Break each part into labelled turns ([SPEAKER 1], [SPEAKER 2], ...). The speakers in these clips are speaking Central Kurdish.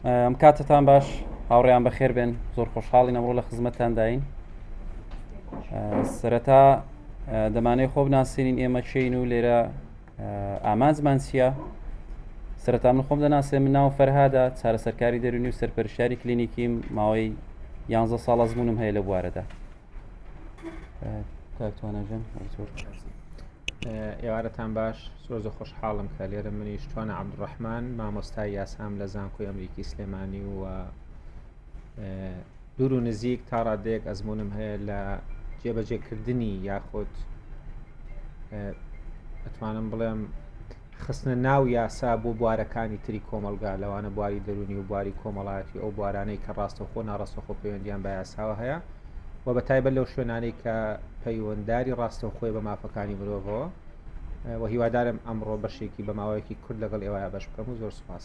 [SPEAKER 1] ئەم کاتتان باش هاوڕێیان بەخێر بێن زۆر خۆشحاڵین ئەمڕۆ لە خزمەتتانداین سەرەتا دەمانەوێت خۆ بناسێنین ئێمە چین و لێرە ئامانجمان چییە سەرەتا من خۆم دەناسێ من ناو فەرهادا چارەسەرکاری دەرونی و سەرپەرشتیاری کلینیکیم ماوەی یانزە ساڵ ئەزمونم هەیە لە بوارەدا کاکتوانەژەن
[SPEAKER 2] ئێوارەتان باش زۆر زۆر خۆشحاڵم کە لێرە منیش توانە عەبدولڕەحمان مامۆستای یاسام لە زانکۆی ئەمریکی سلێمانی و دوور و نزیک تا ڕادەیەک ئەزمونم هەیە لە جێبەجێکردنی یاخود ئەتوانم بڵێم خستنە ناو یاسا بۆ بوارەکانی تری کۆمەلگا لەوانە بواری دەرونی و بواری کۆمەڵایەتی ئەو بوارانەی کە ڕاستەوخۆ ناڕاستەخۆ پەیوەندیان بە یاساوە هەیە و بە تایبەت لەو شوێنانەی کە پەیوەنداری ڕاستەوخۆی بە مافەکانی مرۆڤەوە و هیوادارم ئەمڕۆ بەشێکی بە ماوەیەکی کورت لەگەڵ ئێوە بەش بکەم و زۆر سپاس.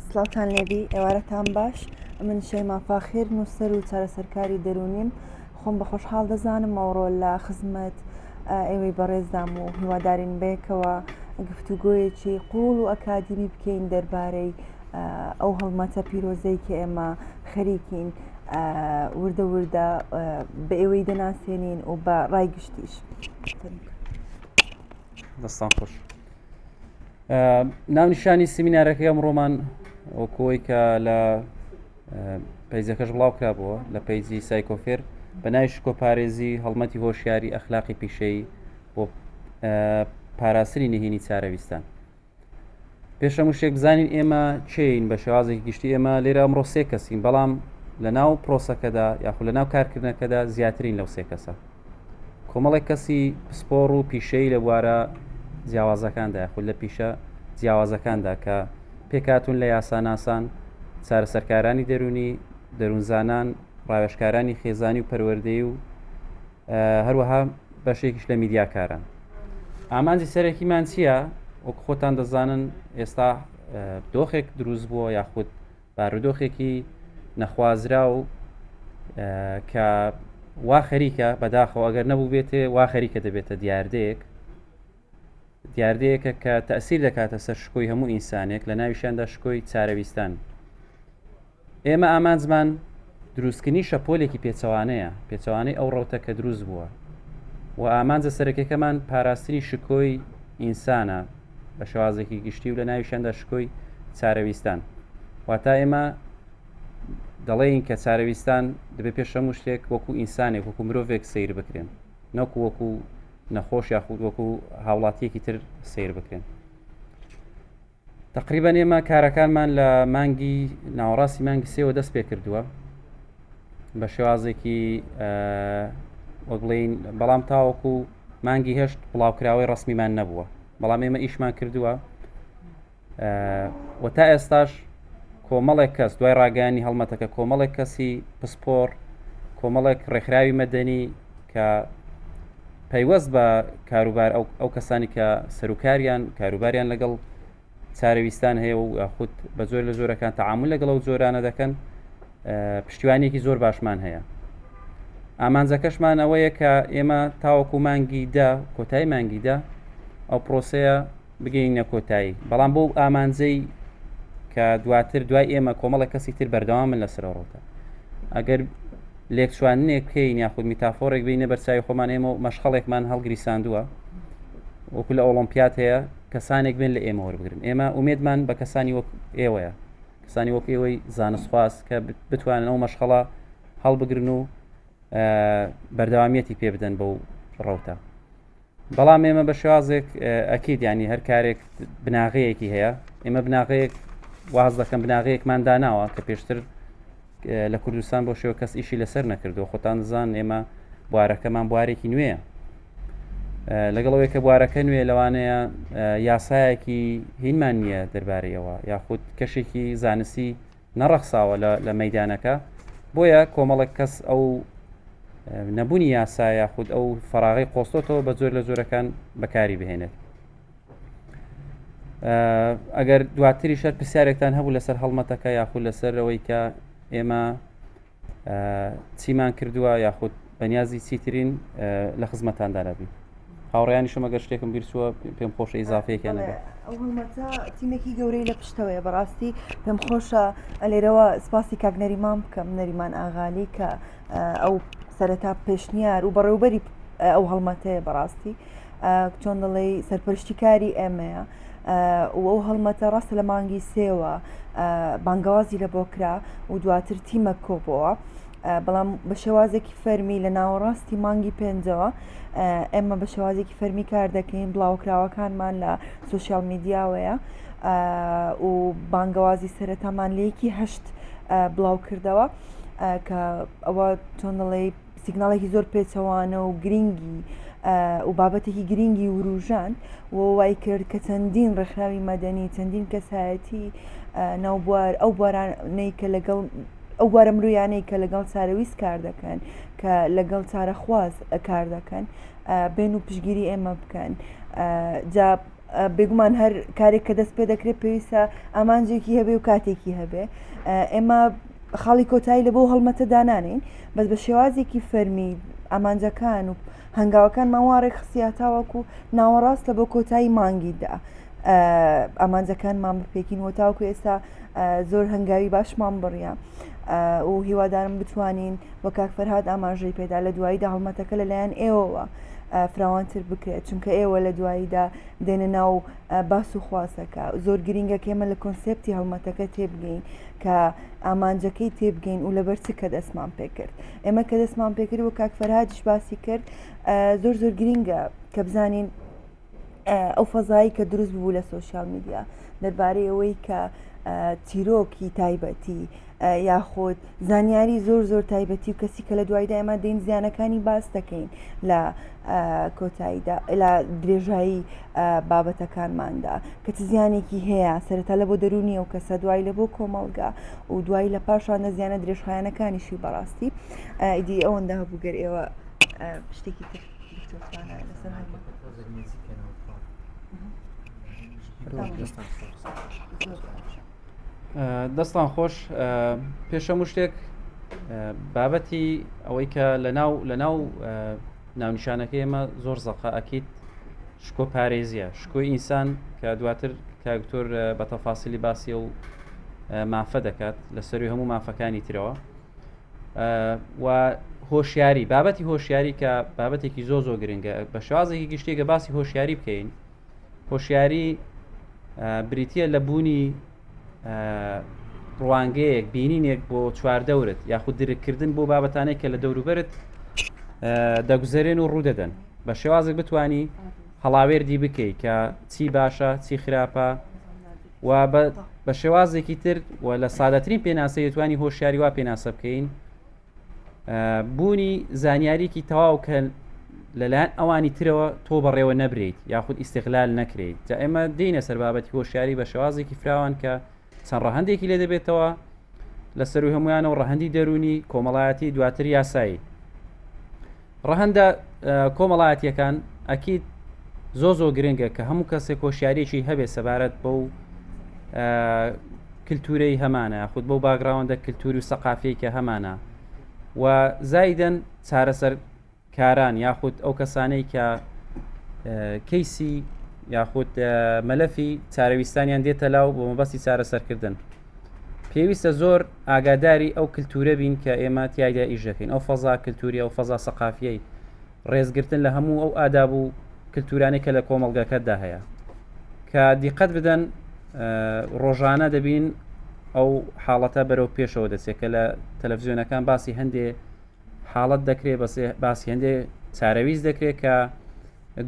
[SPEAKER 3] سڵاوتان لێبی ئێوارەتان باش من شەیما فاخیر نووسەر و چارەسەرکاری دەرونیم خۆم بە خۆشحاڵ دەزانم ئەوڕۆ لە خزمەت ئێوەی بەڕێزدام و هیوادارین بەیەکەوە گفتوگۆیەکی قوڵ و ئەکادیمی بکەین دەربارەی ئەو هەڵمەتە پیرۆزەی کە ئێمە خەریکین وردە وردە بە ئێوەی دەناسێنین و بە ڕای گشتیش.
[SPEAKER 1] دەستان خۆش. ناونیشانی سیمینارەکەی ئەمڕۆمان وەکۆی کە لە پەیجەکەش بڵاو کرابووە لە پەیجی سایکۆفێر بە ناوی شکۆپارێزی هەڵمەتی هۆشیاری ئەخلاقی پیشەیی بۆ پاراستنی نهێنی چارەویستان. پێش هەموو شتێک بزانین ئێمە کێین بە شێوازێکی گشتی ئێمە لێرە ئەمڕۆ سێ کەسین بەڵام لە ناو پرۆسەکەدا یاخود لە ناو کارکردنەکەدا زیاترین لەو سێ کەسە کۆمەڵێک کەسی پسپۆڕ و پیشەی لە بوارە جیاوازەکاندا یاخود لە پیشە جیاوازەکاندا کە پێکاتون لە یاساناسان چارەسەرکارانی دەرونی دەروونزانان ڕاوێژکارانی خێزانی و پەروەردەی و هەروەها بەشێکیش لە میدیاکاران. ئامانجی سەرەکیمان چییە؟ وەک خۆتان دەزانن ئێستا دۆخێک دروست بووە یاخود بارودۆخێکی نەخوازرا و کە وا خەریکە بەداخەوە ئەگەر نەبوو بێتێ وا خەریکە دەبێتە دیاردەیەک دیاردەیەکە کە تەسیر دەکاتە سەر شکۆی هەموو ئینسانێک لە ناویشیاندا شکۆی چارەویستان ئێمە ئامانجمان دروستکردنی شەپۆلێکی پێچەوانەیە، پێچەوانەی ئەو ڕەوتە کە دروست بووە و ئامانجە سەرەکیەکەمان پاراستنی شکۆی ئینسانە بە شێوازێکی گشتی و لە ناویشیاندا شکۆی چارەویستان. واتا ئێمە دەڵێین کە چارەویستان دەبێت پێش هەموو شتێک وەکو ئینسانێک وەکو مرۆڤێک سەیر بکرێن نەکو وەکو نەخۆش یاخود وەکو هاوڵاتیەکی تر سەیر بکرێن. تەقریبەن ئێمە کارەکانمان لە مانگی ناوەڕاستی مانگی سێوە دەست پێ کردووە بە شێوازێکی وەک بڵین بەڵام تاوەکو مانگی هێشت بڵاوکراوەی ڕسمیمان نەبووە بەڵام ئێمە ئیشمان کردووە و تا ئێستاش کۆمەڵێک کەس دوای ڕاگەیانی هەڵمەتەکە کۆمەڵێک کەسی پسپۆر کۆمەڵێک ڕێکخراوی مەدەنی کە پەیوەست بە کاروبار ئەو کەسانی کە سەرکاریان کاروباریان لەگەڵ چارەویستان هەیە و یاخود بە زۆر لە زۆرەکان تعامل لەگەڵ ئەو جۆرانە دەکەن پشتیوانێکی زۆر باشمان هەیە ئامانجەکەشمان ئەوەیە کە ئێمە تاوەکو مانگی دە کۆتایی مانگی دە ئەو پرۆسەیە بگەینە کۆتایی بەڵام بۆ ئامانجەی کە دواتر دوای ئێمە کۆمەڵە کەسی تر بەردەوام من لەسەر ڕۆتە ئەگەر لێکچواننێک بکەین یاخود میتافۆرێک بینە بەرچوی خۆمان ئێمە و مەشخەڵێکمان هەڵگریساندووە وەکو لە ئۆڵۆمپیات هەیە کەسانێک بێن لە ئێمە وەربگرن ئێمە ئومێدمان بە کەسانی وەک ئێوەیە کەسانی وەک ئێوەی زانستخواز کە بتوانن ئەو مەشخەڵە هەڵبگرن و بەردەوامیەتی پێ بدەن بەو ڕەوتە بەڵام ئێمە بە شێوازێک ئەکید ینی هەر کارێک بناغەیەکی هەیە ئێمە بناغەیەک واز دەکەم بناغەیەکمان داناوە کە پێشتر لە کوردستان بۆ شێوە کەس ئیشی لەسەر نەکردو خۆتان زان ئێمە بوارەکەمان بوارێکی نوێیە لەگەڵ ئەوەی کە بوارەکە نوێ لەوانەیە یاسایەکی هینمان نییە دەربارەیەوە یاخود کەشێکی زانستی نەڕەخساوە لە مەدانەکە بۆیە کۆمەڵک کەس ئەو نەبوونی یاسا یاخود ئەو فراغی قۆستۆتەوە بە زۆر لە زۆرەکان بەکاری بهێنێت ئەگەر دواتری شەر پرسیارێکتان هەبوو لەسەر هەڵمەتەکە یاخود لەسەر ئەوەی کە ئێمە چیمان کردووە یاخود بەنیازی چیترین لە خزمەتاندا دەبین هاوڕیانیشم ئەگەر شتێکم بیرچووە پێم خۆشە ئیزافەیەکیان نەبێت.
[SPEAKER 3] ئەو هەڵمەتە تیمێکی گەورەی لە پشتەوەیە بەڕاستی پێم خۆشە لێرەوە سپاسی کاک نەریمان بکەم نەریمان ئاغالی کە ئەو سەرەتا پێشنیار و بەڕێوبەری ئەو هەڵمەتەیە بەڕاستی چۆن دەڵێی سەرپەرشتی کاری ئێمەیە و ئەو هەڵمەتە ڕاستە لە مانگی سێوە بانگەوازی لە بۆ کرا و دواتر تیمە کۆبەوە بەڵام بە شێوازێکی فەرمی لە ناوەڕاستی مانگی پێنجەوە ئێمە بە شێوازێکی فەرمی کار دەکەین بڵاوکراوەکانمان لە سوسیال میدیاوەیە و بانگەوازی سەرەتامان لە یەکی هەشت بڵاو کردەوە کە ئەوە چۆن دەڵێی سیگناڵێکی زۆر پێچەوانە و گرنگی و بابەتێکی گرنگی وروژان و وای کرد کە چەندین ڕێکخراوی مەدەنی چەندین کەسایەتی ناوبوار ئەو بوارانەی کە لەگەڵ ئەو بوارە مرۆیانەی کە لەگەڵ چارەویست کار دەکەن کە لەگەڵ چارەخواز کار دەکەن بێن و پشگیری ئێمە بکەن جا بێگومان هەر کارێک کە دەست پێ دەکرێت پێویستە ئامانجێکی هەبێ و کاتێکی هەبێ ئێمە خاڵی کۆتایی لە بۆ هەڵمەتە دانانین بەس بە شێوازێکی فەرمی ئامانجەکان و هەنگاوەکانمان وا ڕێکخستیە تاوەکو ناوەڕاست لە بۆ کۆتایی مانگیدا ئامانجەکانمان بپێکین و تاوەکو ئێستا زۆر هەنگاوی باشمان بڕە و هیوادارم بتوانین وە کاک فەرهاد ئاماژەی پێدا لە دواییدا هەڵمەتەکە لەلایەن ئێوەوە فراوانتر بکرێت چونکە ئێوە لە دواییدا دێنە ناو باس و خواسەکە زۆر گرینگە کە ئێمە لە کۆنسێپتی هەڵمەتەکە تێبگەین کە ئامانجەکەی تێبگەین و لەبەر چ کە دەستمان پێکرد ئێمە کە دەستمان پێکرد و کاک فەرهادیش باسی کرد زۆر زۆر گرینگە کە بزانین ئەو فەزایی کە دروست بوو لە سۆشیال میدیا دەربارەی ئەوەی کە چیرۆکی تایبەتی یاخود زانیاری زۆر زۆر تایبەتی و کەسی کە لە دوایدا ئێمە دێن زیانەکانی باس دەکەین لە کۆتاییدا لە درێژایی بابەتەکانماندا کە چ زیانێکی هەیە سەرەتا لە بۆ دەرونی و کەسە دوای لە بۆ کۆمەڵگا و دوای لە پاشان لە زیانە درێژخایەنەکانیشی بەڕاستی ئیدی ئەوەندە هەبوو گەر ئێوە شتێکی تر لەسەر
[SPEAKER 1] دەستان خۆش پێش هەموو شتێک بابەتی ئەوەی کە لە ناو لە ناو ناونیشانەکە ئێمە زۆر زەقە ئەکییت شکۆ پارێزیە شکۆی ئینسان کە دواتر کاکتۆر بە تەفاسیلی باسی و مافە دەکات لە سەروی هەموو مافەکانی ترەوە و هۆشیاری بابەتی هۆشیاری کە بابەتێکی زۆ زۆ گرنگە بە شێوازێکی گشتێکە باسی هۆشیاری بکەین هۆشیاری بریتە لە بوونی ڕوانگەیەک بینینێک بۆ چواردەورت یاخود درککردن بۆ بابەتانێک کە لە دەوروبەرت دەگوزەرێن و ڕوودەدەن بە شێوازێک بتانی هەڵاوێردی بکەیت کە چی باشە چی خراپە و بە شێوازێکی تر و لە سادەترین پێناسە دەتوانی هۆشیاری وا پێناسە بکەین بوونی زانیاریکی تەواو کە لەلایەن ئەوانی ترەوە تۆ بەڕێوە نەبریت یاخود ئیسیغلال نەکرێت جا ئێمە دێینە سەر بابەتی هۆشیاری بە شێوازێکی فراوان کە چەند ڕەهندێکی لێ دەبێتەوە لە سەروی هەمویانەوە ڕەهندی دەرونی کۆمەڵایەتی دواتر یاسایی ڕەهەندە کۆمەڵایەتیەکان ئەکید زۆ زۆ گرنگە کە هەموو کەسێک هۆشیاریی هەبێت سەبارەت بەو کللتورەی هەمانە خود بەو background ە کللتوری و سەقافەی کە هەمانە و زایدەن چارەسەر کاران یاخود ئەو کەسانەی کە کەیسی یاخود مەلەفی چارەویستانیان دێتە لاو بۆ مەبەستی چارەسەرکردن پێویستە زۆر ئاگاداری ئەو کللتورە بین کە ئێمە تیایدا ئیش دەکەین ئەو فەزا کللتوری ئەو فەزا سەقافیەی ڕێزگرتن لە هەموو ئەو ئاداب و کللتورانەی کە لە کۆمەڵگەکەتدا هەیە کە دیقەت بدەن ڕۆژانە دەبین ئەو حاڵەتە بەرەو پێشەوە دەچێت کە لە تەلەڤزیۆنەکان باسی هەندێ حاڵەت دەکرێت باسی هەندێ چارەویست دەکرێت کە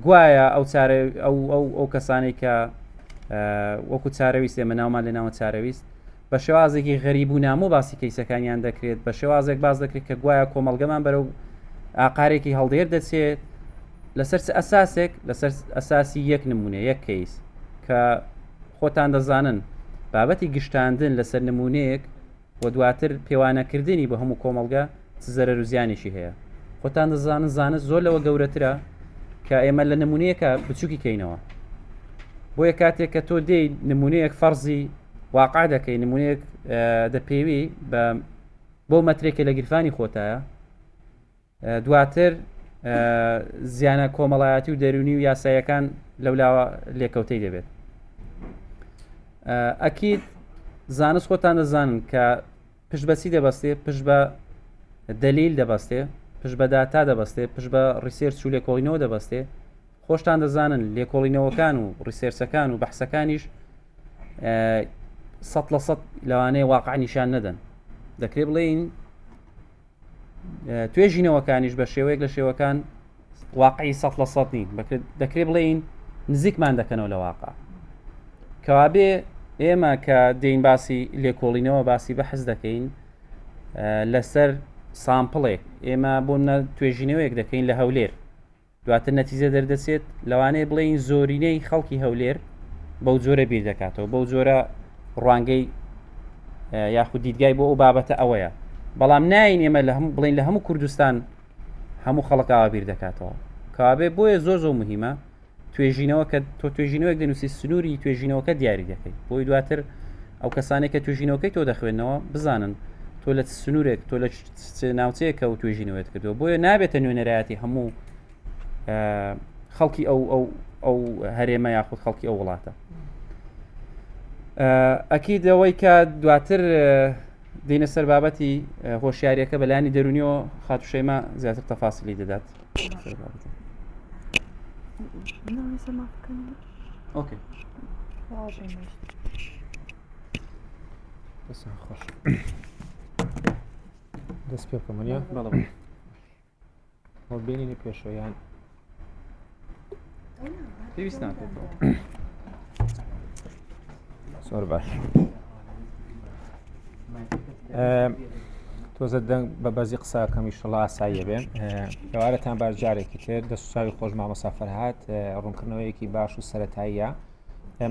[SPEAKER 1] گوایە ئەو چارە ئەو ئەو ئەو کەسانەی کە وەکو چارەویست ئێمە ناومان لە ناوە چارەویست بە شێوازێکی غەریب و نامۆ باسی کەیسەکانیان دەکرێت بە شێوازێک باز دەکرێت کە گوایە کۆمەڵگەمان بەرەو ئاقارێکی هەڵدێر دەچێت لەسەر چ ئەساسێک لەسەر ئەساسی یەک نمونە یەک کەیس کە خۆتان دەزانن بابەتی گشتاندن لەسەر نمونەیەک و دواتر پێوانەکردنی بۆ هەموو کۆمەڵگە چ زەرەر و زیانێکی هەیە خۆتان دەزانن زانست زۆر لەوە گەورەترە کە ئێمە لە نمونەیەکە بچووکی کەینەوە بۆیە کاتێک کە تۆ دێی نمونەیەک فەرزی واقع دەکەی نمونەیەک دەپێوی بە بۆ مەترێکە لە گیرفانی خۆتایە دواتر زیانە کۆمەڵایەتی و دەرونی و یاسایەکان لەولاوە لێکەوتەی دەبێت. ئەکید زانست خۆتان دەزانن کە پشت بە چی دەبەستێ پشت بە دەلیل دەبەستێ پشت بە داتا دەبەستێ پشت بە research و لێکۆڵینەوە دەبەستێ خۆشتان دەزانن لێکۆڵینەوەکان و research ەکان و بەحسەکانیش سە لە سە لەوانەیە واقع نیشان نەدەن دەکرێت بڵێین توێژینەوەکانیش بە شێوەیەک لە شێوەکان واقعی سە لە سە نین دەکرێت بڵێین نزیکمان دەکەنەوە لە واقع کەوابێ ئێمە کە دێین باسی لێکۆڵینەوە باسی بەحس دەکەین لەسەر sample ێک ئێمە بۆ توێژینەوەیەک دەکەین لە هەولێر دواتر نەتیجە دەردەچێت، لەوانەیە بڵێین زۆرینەی خەڵکی هەولێر بەو جۆرە بیر دەکاتەوە، بەو جۆرە ڕوانگەی یاخود دیدگای بۆ ئەو بابەتە ئەوەیە، بەڵام ناین ئێمە لە هەموو بڵین لە هەموو کوردستان هەموو خەڵک ئاوا بیر دەکاتەوە. کەوابێ بۆیە زۆر زۆر مهمە توێژینەوە کە تۆ توێژینەوەک دەنووسی سنووری توێژینەوەکە دیاری دەکەیت بۆی دواتر ئەو کەسانێک کە توێژینەوەکەی تۆ دەخوێنەوە بزانن تۆ لە سنوورێک تۆ لە ناوچەیەکە و توێژینەوەت کردووە بۆیە نابێتە نوێنەرایەتی هەموو خەڵکی ئەو ئەو ئەو هەرێمە یاخود خەڵکی ئەو وڵاتە ئەکی دەوەی کە دواتر دینە سەر بابەتی هۆشیاریەکە بەلانی دەرونیەوە خاتوشەیمە زیاتر تەفاسیلی دەدات
[SPEAKER 2] ئۆکەی خۆش دەست پێ بکەم نیە بەڵێ بێنینە پێشەوەیان
[SPEAKER 1] پێویست ناکات
[SPEAKER 2] زۆر باش تۆزە دەنگ بە بەزی قساکەم ئیشەڵا ئاساییە بێ ئێوارەتان باش جارێکی تر دەست و چاوی خۆش مامۆسا فەرهاد ڕوونکردنەوەیەکی باش و سەتاییە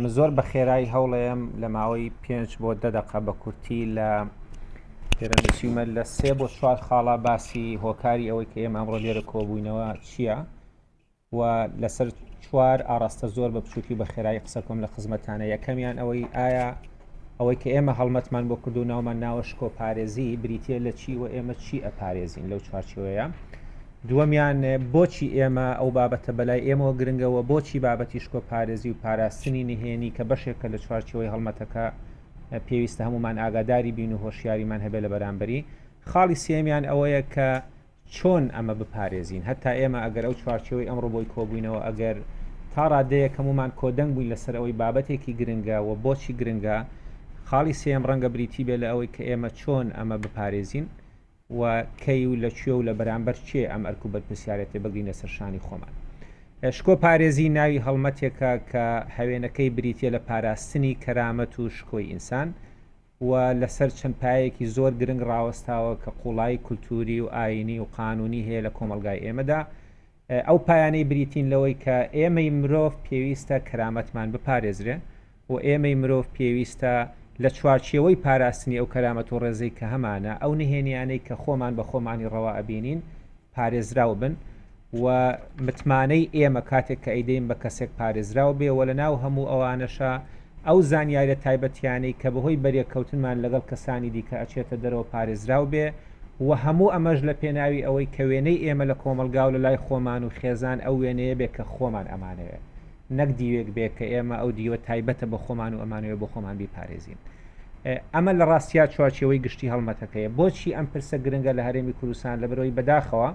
[SPEAKER 2] من زۆر بە خێرایی هەوڵەیەم لە ماوەی پێنج بۆ دە دەقە بە کورتی لە لێرە نووسیومە لە سێ بۆ چوار خاڵە باسی هۆکاری ئەوەی کە ئێمە ئەمڕۆ لێرە کۆبووینەوە چییە و لەسەر چوار ئاڕاستە زۆر بە بچووکی بە خێرایی قسە کۆم لە خزمەتانە یەکەمیان ئەوەی ئایا ئەوەی کە ئێمە هەڵمەتمان بۆ کردو ناومان ناوە شکۆ پارێزی بریتە لە چی و ئێمە چی ئەپارێزین لەو چوارچێوەیە دووەمیان بۆچی ئێمە ئەو بابەتە بەلای ئێمەوە گرنگەوە بۆچی بابەتی شکۆ پارێزی و پاراستنی نهێنی کە بەشێکە لە چوارچێوەی هەڵمەتەکە پێویستە هەمومان ئاگاداری بین و هۆشیاریمان هەبێت لە بەرامبەری خاڵی سێمیان ئەوەیە کە چۆن ئەمە بپارێزین؟ هەتا ئێمە ئەگەر ئەو چوارچێوەی ئەمڕۆ بۆی کۆبووینەوە ئەگەر تا ڕادەیەک هەموومان کۆدەنگ بووین لەسەر ئەوەی بابەتێکی گرنگە و بۆچی گرنگە، خاڵی سێیەم ڕەنگە بریتی بێت لە ئەوەی کە ئێمە چۆن ئەمە بپارێزین و کەی و لە کوێ و لە بەرامبەر کێ ئەم ئەرک و بەرپرسیارێتیە بگرینە سەر شانی خۆمان. شکۆ پارێزی ناوی هەڵمەتێکە کە هەوێنەکەی بریتیە لە پاراستنی کەرامەت و شکۆی ئینسان، و لەسەر چەند پایەیەکی زۆر گرنگ ڕاوەستاوە کە قوڵایی کولتووری و ئایینی و قانوونی هەیە لە کۆمەڵگای ئێمەدا. ئەو پایانەی بریتین لەوەی کە ئێمەی مرۆڤ پێویستە کەرامەتمان بپارێزرێ و ئێمەی مرۆڤ پێویستە لە چوارچێوەی پاراستنی ئەو کەرامەت و ڕێزەی کە هەمانە ئەو نهێنیانەی کە خۆمان بە خۆمانی ڕەوا ئەبینین پارێزراو بن و متمانەی ئێمە کاتێک کە ئەیدەین بە کەسێک پارێزراو بێ و لەناو هەموو ئەوانەشا ئەو زانیاریە تایبەتیانەی کە بەهۆی بەرێککەوتنمان لەگەڵ کەسانی دیکە ئەچێتە دەرەوە پارێزراو بێ و هەموو ئەمەش لە پێناوی ئەوەی کە وێنەی ئێمە لە کۆمەڵگا و لە لای خۆمان و خێزان ئەو وێنەیە بێ کە خۆمان ئەمانەوێ نەک دیوێک بێ کە ئێمە ئەو دیوە تایبەتە بە خۆمان و ئەمانەوێ بۆ خۆمان بیپارێزین. ئەمە لە ڕاستیا چوارچێوەی گشتی هەڵمەتەکەیە. بۆچی ئەم پرسە گرنگە لە هەرێمی کوردستان؟ لەبەرئەوەی بەداخەوە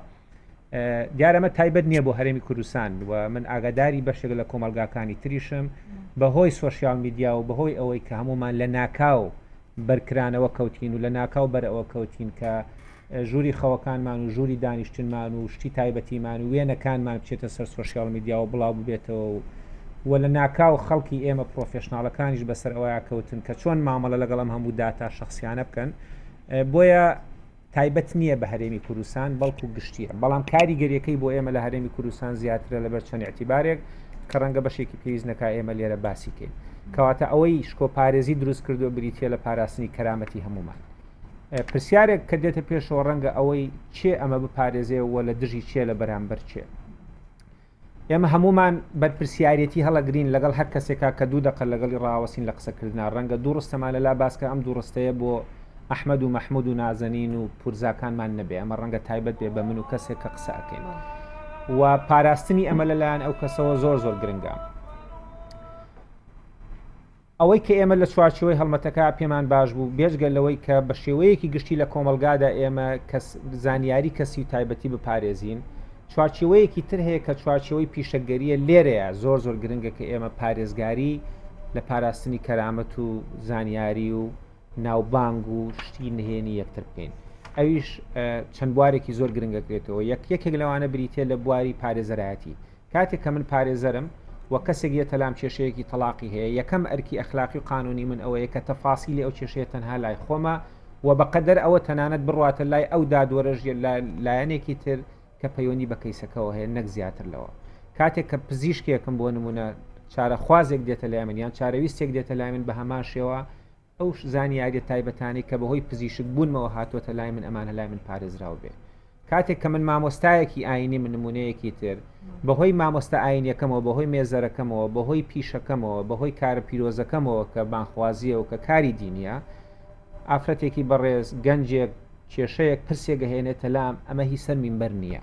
[SPEAKER 2] دیارە ئەمە تایبەت نییە بۆ هەرێمی کوردستان و من ئاگاداری بەشێک لە کۆمەڵگاکانی تریشم بەهۆی سۆشیال میدیا و بەهۆی ئەوەی کە هەمومان لە ناکاو بەرکرانەوە کەوتین و لە ناکاو بەرەوە کەوتین کە ژووری خەوەکانمان و ژووری دانیشتنمان و شتی تایبەتیمان و وێنەکانمان بچێتە سەر سۆشیال میدیا و بڵاو ببێتەوە و و لە ناکاو خەڵکی ئێمە professional ەکانیش بەسەر ئەوەیا کەوتن کە چۆن مامەڵە لەگەڵ ئەم هەموو داتا شخصیانە بکەن بۆیە تایبەت نییە بە هەرێمی کوردستان بەڵکو گشتیە بەڵام کاریگەریەکەی بۆ ئێمە لە هەرێمی کوردستان زیاترە لەبەر چەند اعتیبارێک کە ڕەنگە بەشێکی پێویست نەکا ئێمە لێرە باسی کەین کەواتە ئەوەی شکۆ پارێزی دروست کردو بریتە لە پاراستنی کەرامەتی هەمومان پرسیارێک کە دێتە پێشەوە ڕەنگە ئەوەی چێ ئەمە بپارێزێ و لە دژی چێ لە بەرامبەر چێ ئێمە هەمومان بەرپرسیارەتی هەڵەگرین لەگەڵ هەر کەسێکا کە دوو دەقە لەگەڵی ڕاوەسین لە قسەکردنا ڕەنگە دوو ڕستەمان لەلا باسکە ئەم دوو ڕستەیە بۆ ئەحمەد و مەحمود و نازەنین و پورزاکانمان نەبێ ئەمە ڕەنگە تایبەت بێ بە من و کەسێک کە قسە ئەکەین و پاراستنی ئەمە لەلایەن ئەو کەسەوە زۆر زۆر گرنگە. ئەوەی کە ئێمە لە چوارچێوەی هەڵمەتەکە پێمان باش بوو، بێجگە لەوەی کە بە شێوەیەکی گشتی لە کۆمەڵگادا ئێمە کەس زانیاری کەسی و تایبەتی بپارێزین، چوارچێوەیەکی تر هەیە کە چوارچێوەی پیشەگەرییە لێرەیە زۆر زۆر گرنگە کە ئێمە پارێزگاری لە پاراستنی کەرامەت و زانیاری و ناوبانگ و شتی نهێنی یەکتر بکەین ئەویش چەند بوارێکی زۆر گرنگەکرێتەوە یەک یەکێک لەوانە بریتە لە بواری پارێزەرایەتی کاتێک کە من پارێزەرم و کەسێک یەتە لام کێشەیەکی تەڵاقی هەیە، یەکەم ئەرکی ئەخلاقی و قانونی من ئەوەیە کە تەفاسیلی ئەو کێشەیە تەنها لای خۆمە و بەقەدەر ئەوە تەنانەت بڕواتە لای ئەو دادوەرەش یە لایەنێکی تر کە پەیوەندی بە کەیسەکەوە هەیە نەک زیاتر لەوە. کاتێک کە پزیشکێکم بۆ نمونە چارەخوازێک دێتە لای من یان چارەویستێک دێتە لای من بە هەمان شێوە ئەو زانیاریە تایبەتانەی کە بەهۆی پزیشک بوونمەوە هاتووەتە لای من ئەمانە لای من پارێزراو بێ. کاتێک کە من مامۆستایەکی ئاینیم نمونەیەکی تر بەهۆی مامۆستا ئاینیەکەمەوە بەهۆی مێزەرەکەمەوە بەهۆی پیشەکەمەوە بەهۆی کارە پیرۆزەکەمەوە کە بانخوازیە و کە کاری دینیە ئافرەتێکی بەڕێز گەنجێک کێشەیەک پرسێک ئەهێنێتە لام ئەمە هی سەر مینبەر نییە.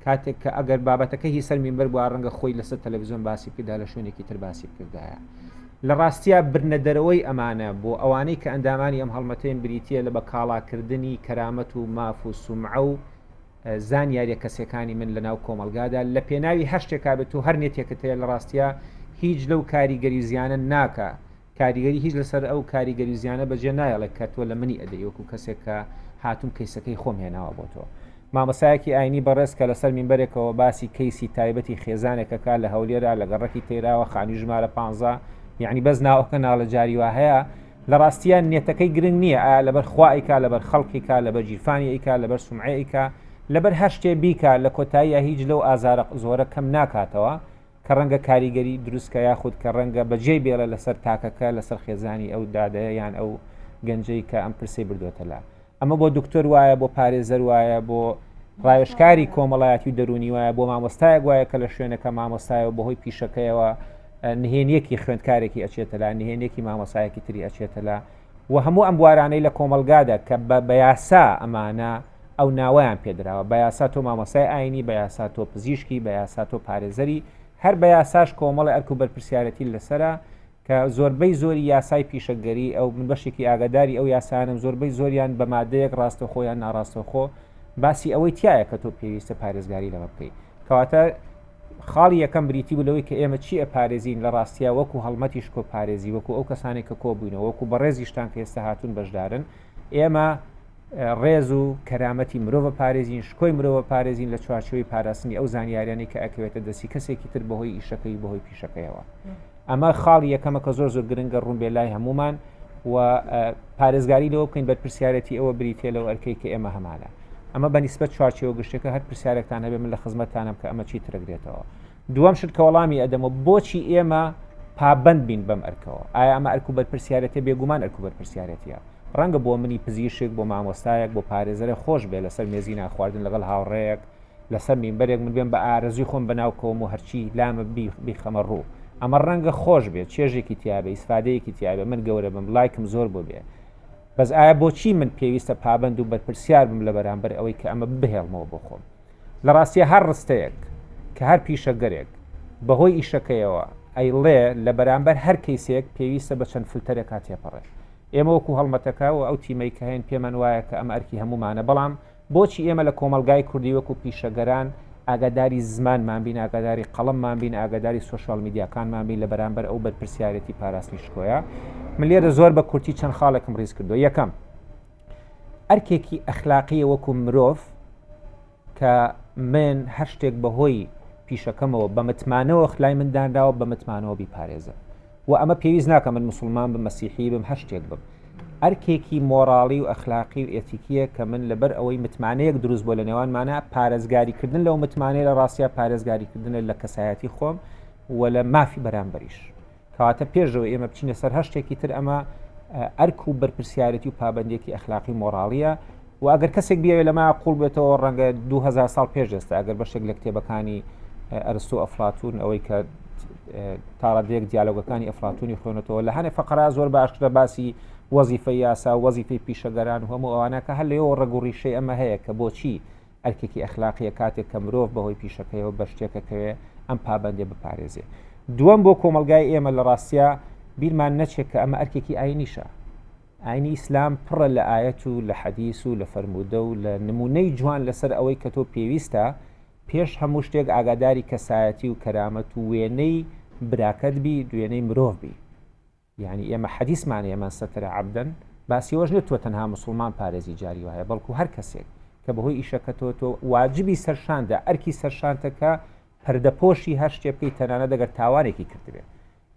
[SPEAKER 2] کاتێک کە ئەگەر بابەتەکە هی سەر مینبەر بووە ڕەنگە خۆی لەسەر تەلەڤزیۆن باسی بکردایە لە شوێنێکی تر باسی بکردایە لە ڕاستیا برنە دەرەوەی ئەمانە بۆ ئەوانەی کە ئەندامانی ئەم هەڵمەتەین بریتییە لە بە کاڵاکردنی کەرامەت و ماف و سومعە و زانیاریە کەسیەکانی من لە ناو کۆمەڵگادا لە پێناوی هەر شتێکا بێت تۆ هەر نێتێکت هەیە لە ڕاستیا هیچ لەو کاریگەری و زیانە ناکا کاریگەری هیچ لەسەر ئەو کاریگەری و زیانە بەجێ نایەڵێ کە تۆ لە منی ئەدەی وەکو کەسێک کە هاتووم کەیسەکەی خۆم هێناوە بۆ تۆ. مامۆستایەکی ئاینی بەڕێز کە لەسەر مینبەرێکەوە باسی کەیسی تایبەتی خێزانێک ئەکا لە هەولێرا لە گەڕەکی تەیراوە خانوی ژمارە پانزە یەعنی بەس ناوەکە ناڵێ جاری وا هەیە لە ڕاستیا نێتەکەی گرنگ نییە ئایا لەبەر خوا ئەیکا لەبەر خەڵک ئەیکا لەبەر گیرفانی ئەیکا لەبەر سومعە ئەیکا لەبەر هەر شتێ بیکا لە کۆتاییا هیچ لەو ئازارە زۆرە کەم ناکاتەوە کە ڕەنگە کاریگەری دروست کە یاخود کە ڕەنگە بەجێی بێڵێ لەسەر تاکەکە لەسەر خێزانی ئەو دادەیە یان ئەو گەنجەی کە ئەم پرسەی بردوێتە لا ئەمە بۆ دکتۆر وایە بۆ پارێزەر وایە بۆ ڕاوێژکاری کۆمەڵایەتی و دەرونی وایە بۆ مامۆستایەک وایە کە لە شوێنەکە مامۆستایە و بەهۆی پیشەکەیەوە نهێنیەکی خوێندکارێکی ئەچێتە لا نهێنیەکی مامۆسایەکی تری ئەچێتە لا و هەموو ئەم بوارانەی لە کۆمەڵگادا کە بە یاسا ئەمانە ئەو ناوەیان پێدراوە بە یاسا تۆ مامۆستای ئاینی بە یاسا تۆ پزیشکی بە یاسا تۆ پارێزەری هەر بە یاساش کۆمەڵی ئەرک و بەرپرسیارەتی لەسرە کە زۆربەی زۆری یاسای پیشەگەری ئەو من بەشێکی ئاگاداری ئەو یاسانم زۆربەی زۆریان بە مادەیەک ڕاستەخۆ یان ناڕاستەخۆ باسی ئەوەی تایە کە تۆ پێویستە پارێزگاری لەمە بکەیت کەواتە خاڵی یەکەم بریتی بوو لەوەی کە ئێمە چی ئەپارێزین لە ڕاستیا وەکو هەڵمەتی شکۆ پارێزی وەکو ئەو کەسانێک کە کۆبووینەوە وەکو بەڕێزیشتان کە ئێستا هاتوون بەشدارن ئێمە ڕێز و کەرامەتی مرۆڤ پارێزین شکۆی مرۆڤ پارێزین لە چوارچێوەی پاراستنی ئەو زانیاریانەی کە ئەکەوێتە دەستی کەسێکی تر بەهۆی ئیشەکەی بەهۆی پیشەکەیەوە ئەمە خاڵی یەکەمە کە زۆر زۆر گرنگە ڕوون بێ لای هەمومان و پارێزگاری لەوە بکەین بەرپرسیارەتی ئەوە بریتە لەو ئەرکەی کە ئێمە هەمانە ئەمە بە نیسبەت چوارچێوە گشتەکە هەر پرسیارێکتان هەبێ من لە خزمەتتانم کە ئەمە چی ترەگرێتەوە دووەم شت کە وەڵامی ئەدەمەوە بۆچی ئێمە پابند بین بەم ئەرکەوە ئایا ئەمە ئەرک و بەرپرسیارەتە بێگومان ئەرک و بەرپرسیارەتە ڕەنگە بۆ منی پزیشک بۆ مامۆستایەک بۆ پارێزەرە خۆش بێ لەسەر مێزی ناخواردن لەگەڵ هاوڕێیەک لەسەر مینبەرێک من بێم بە ئارەزوی خۆم بەناو کەوم و هەرچی لامە بیخەمە ڕوو ئەمە ڕەنگە خۆش بێ چێژێکی تیاابێ ئیسفادەیەکی تیاابێ من گەورە بم لایکم زۆر بۆ بێ بەس ئایا بۆچی من پێویستە پابند و بەرپرسیار بم لە بەرامبەر ئەوەی کە ئەمە بهێڵمەوە بۆ خۆم لە ڕاستیە هەر ڕستەیەک کە هەر پیشەگەرێک بەهۆی ئیشەکەیەوە ئەیڵێ لە بەرامبەر هەر کەیسێک پێویستە بە چەند فلتەرێکا تێپەڕێ ئێمە وەکو هەڵمەتەکە و ئەو تیمەی کە هەین پێمان وایە کە ئەمە ئەرکی هەموومانە بەڵام بۆچی ئێمە لە کۆمەڵگای کوردی وەکو پیشەگەران ئاگاداری زمانمان بین، ئاگاداری قەڵەممان بین، ئاگاداری سۆشیال میدیاکانمان بین لە بەرامبەر ئەو بەرپرسیارێتی پاراستنی شکۆیە؟ من لێرە زۆر بە کورتی چەند خاڵێکم ڕیز کردووە. یەکەم، ئەرکێکی ئەخلاقیە وەکو مرۆڤ کە من هەر شتێک بەهۆی پیشەکەمەوە بە متمانەوە لای من دانراوە بە متمانەوە بیپارێزم و ئەمە پێویست ناکە من مسلمان بم مەسیحی بم هەر شتێک بم ئەرکێکی مۆراڵی و ئەخلاقی و ئێتیکیە کە من لەبەر ئەوەی متمانەیەک دروست بۆ لە نێوانمانە پارێزگاریکردن لەو متمانەیە لە ڕاستیا پارێزگاریکردنە لە کەسایەتی خۆم و لە مافی بەرامبەریش کەواتە پێشەوە ئێمە بچینە سەر هەر شتێکی تر ئەمە ئەرک و بەرپرسیارەتی و پابندێکی ئەخلاقی مۆراڵیە و ئەگەر کەسێک بیەوێت لەمە قوڵ بێتەوە ڕەنگە 2000 ساڵ پێش ئێستا ئەگەر بەشێک لە کتێبەکانی ئەرستۆ ئەفلاتون ئەوەی کە تاڕادەیەک دیالۆگەکانی ئەفلاتونی خوێنێتەوە لە هەنێ فقرا زۆر باشترە باسی وەزیفەی یاسا و وەزیفەی پیشەگەران و هەموو ئەوانە کە هەر لەوە ڕەگ و ڕیشەی ئەمە هەیە کە بۆچی ئەرکێکی ئەخلاقیە کاتێک کە مرۆڤ بەهۆی پیشەکەیەوە بەر شتێکەکەوێ ئەم پابەندێ بپارێزێ. دووەم بۆ کۆمەڵگای ئێمە لە ڕاستیا بیرمان نەچێت کە ئەمە ئەرکێکی ئاینیشە. ئاینی ئیسلام پڕە لە ئایەت و لە حەدیس و لە فەرموودە و لە نموونەی جوان لەسەر ئەوەی کە تۆ پێویستە پێش هەموو شتێک ئاگاداری کەسایەتی و کەرامەت و وێنەی براکەت بی، وێنەی مرۆڤ بی. یانی ئێمە حەدیسمان هەیە من ستر عبدا باسی ئەوەش نیە تۆ تەنها موسڵمان پارێزی جاری وایە بەڵکو هەر کەسێک کە بەهۆی ئیشەکەتەوە تۆ واجبی سەرشاندە ئەرکی سەرشانتە کە پەردەپۆشی هەر شتێ بکەیت تەنانەت ئەگەر تاوانێکی کردبێ.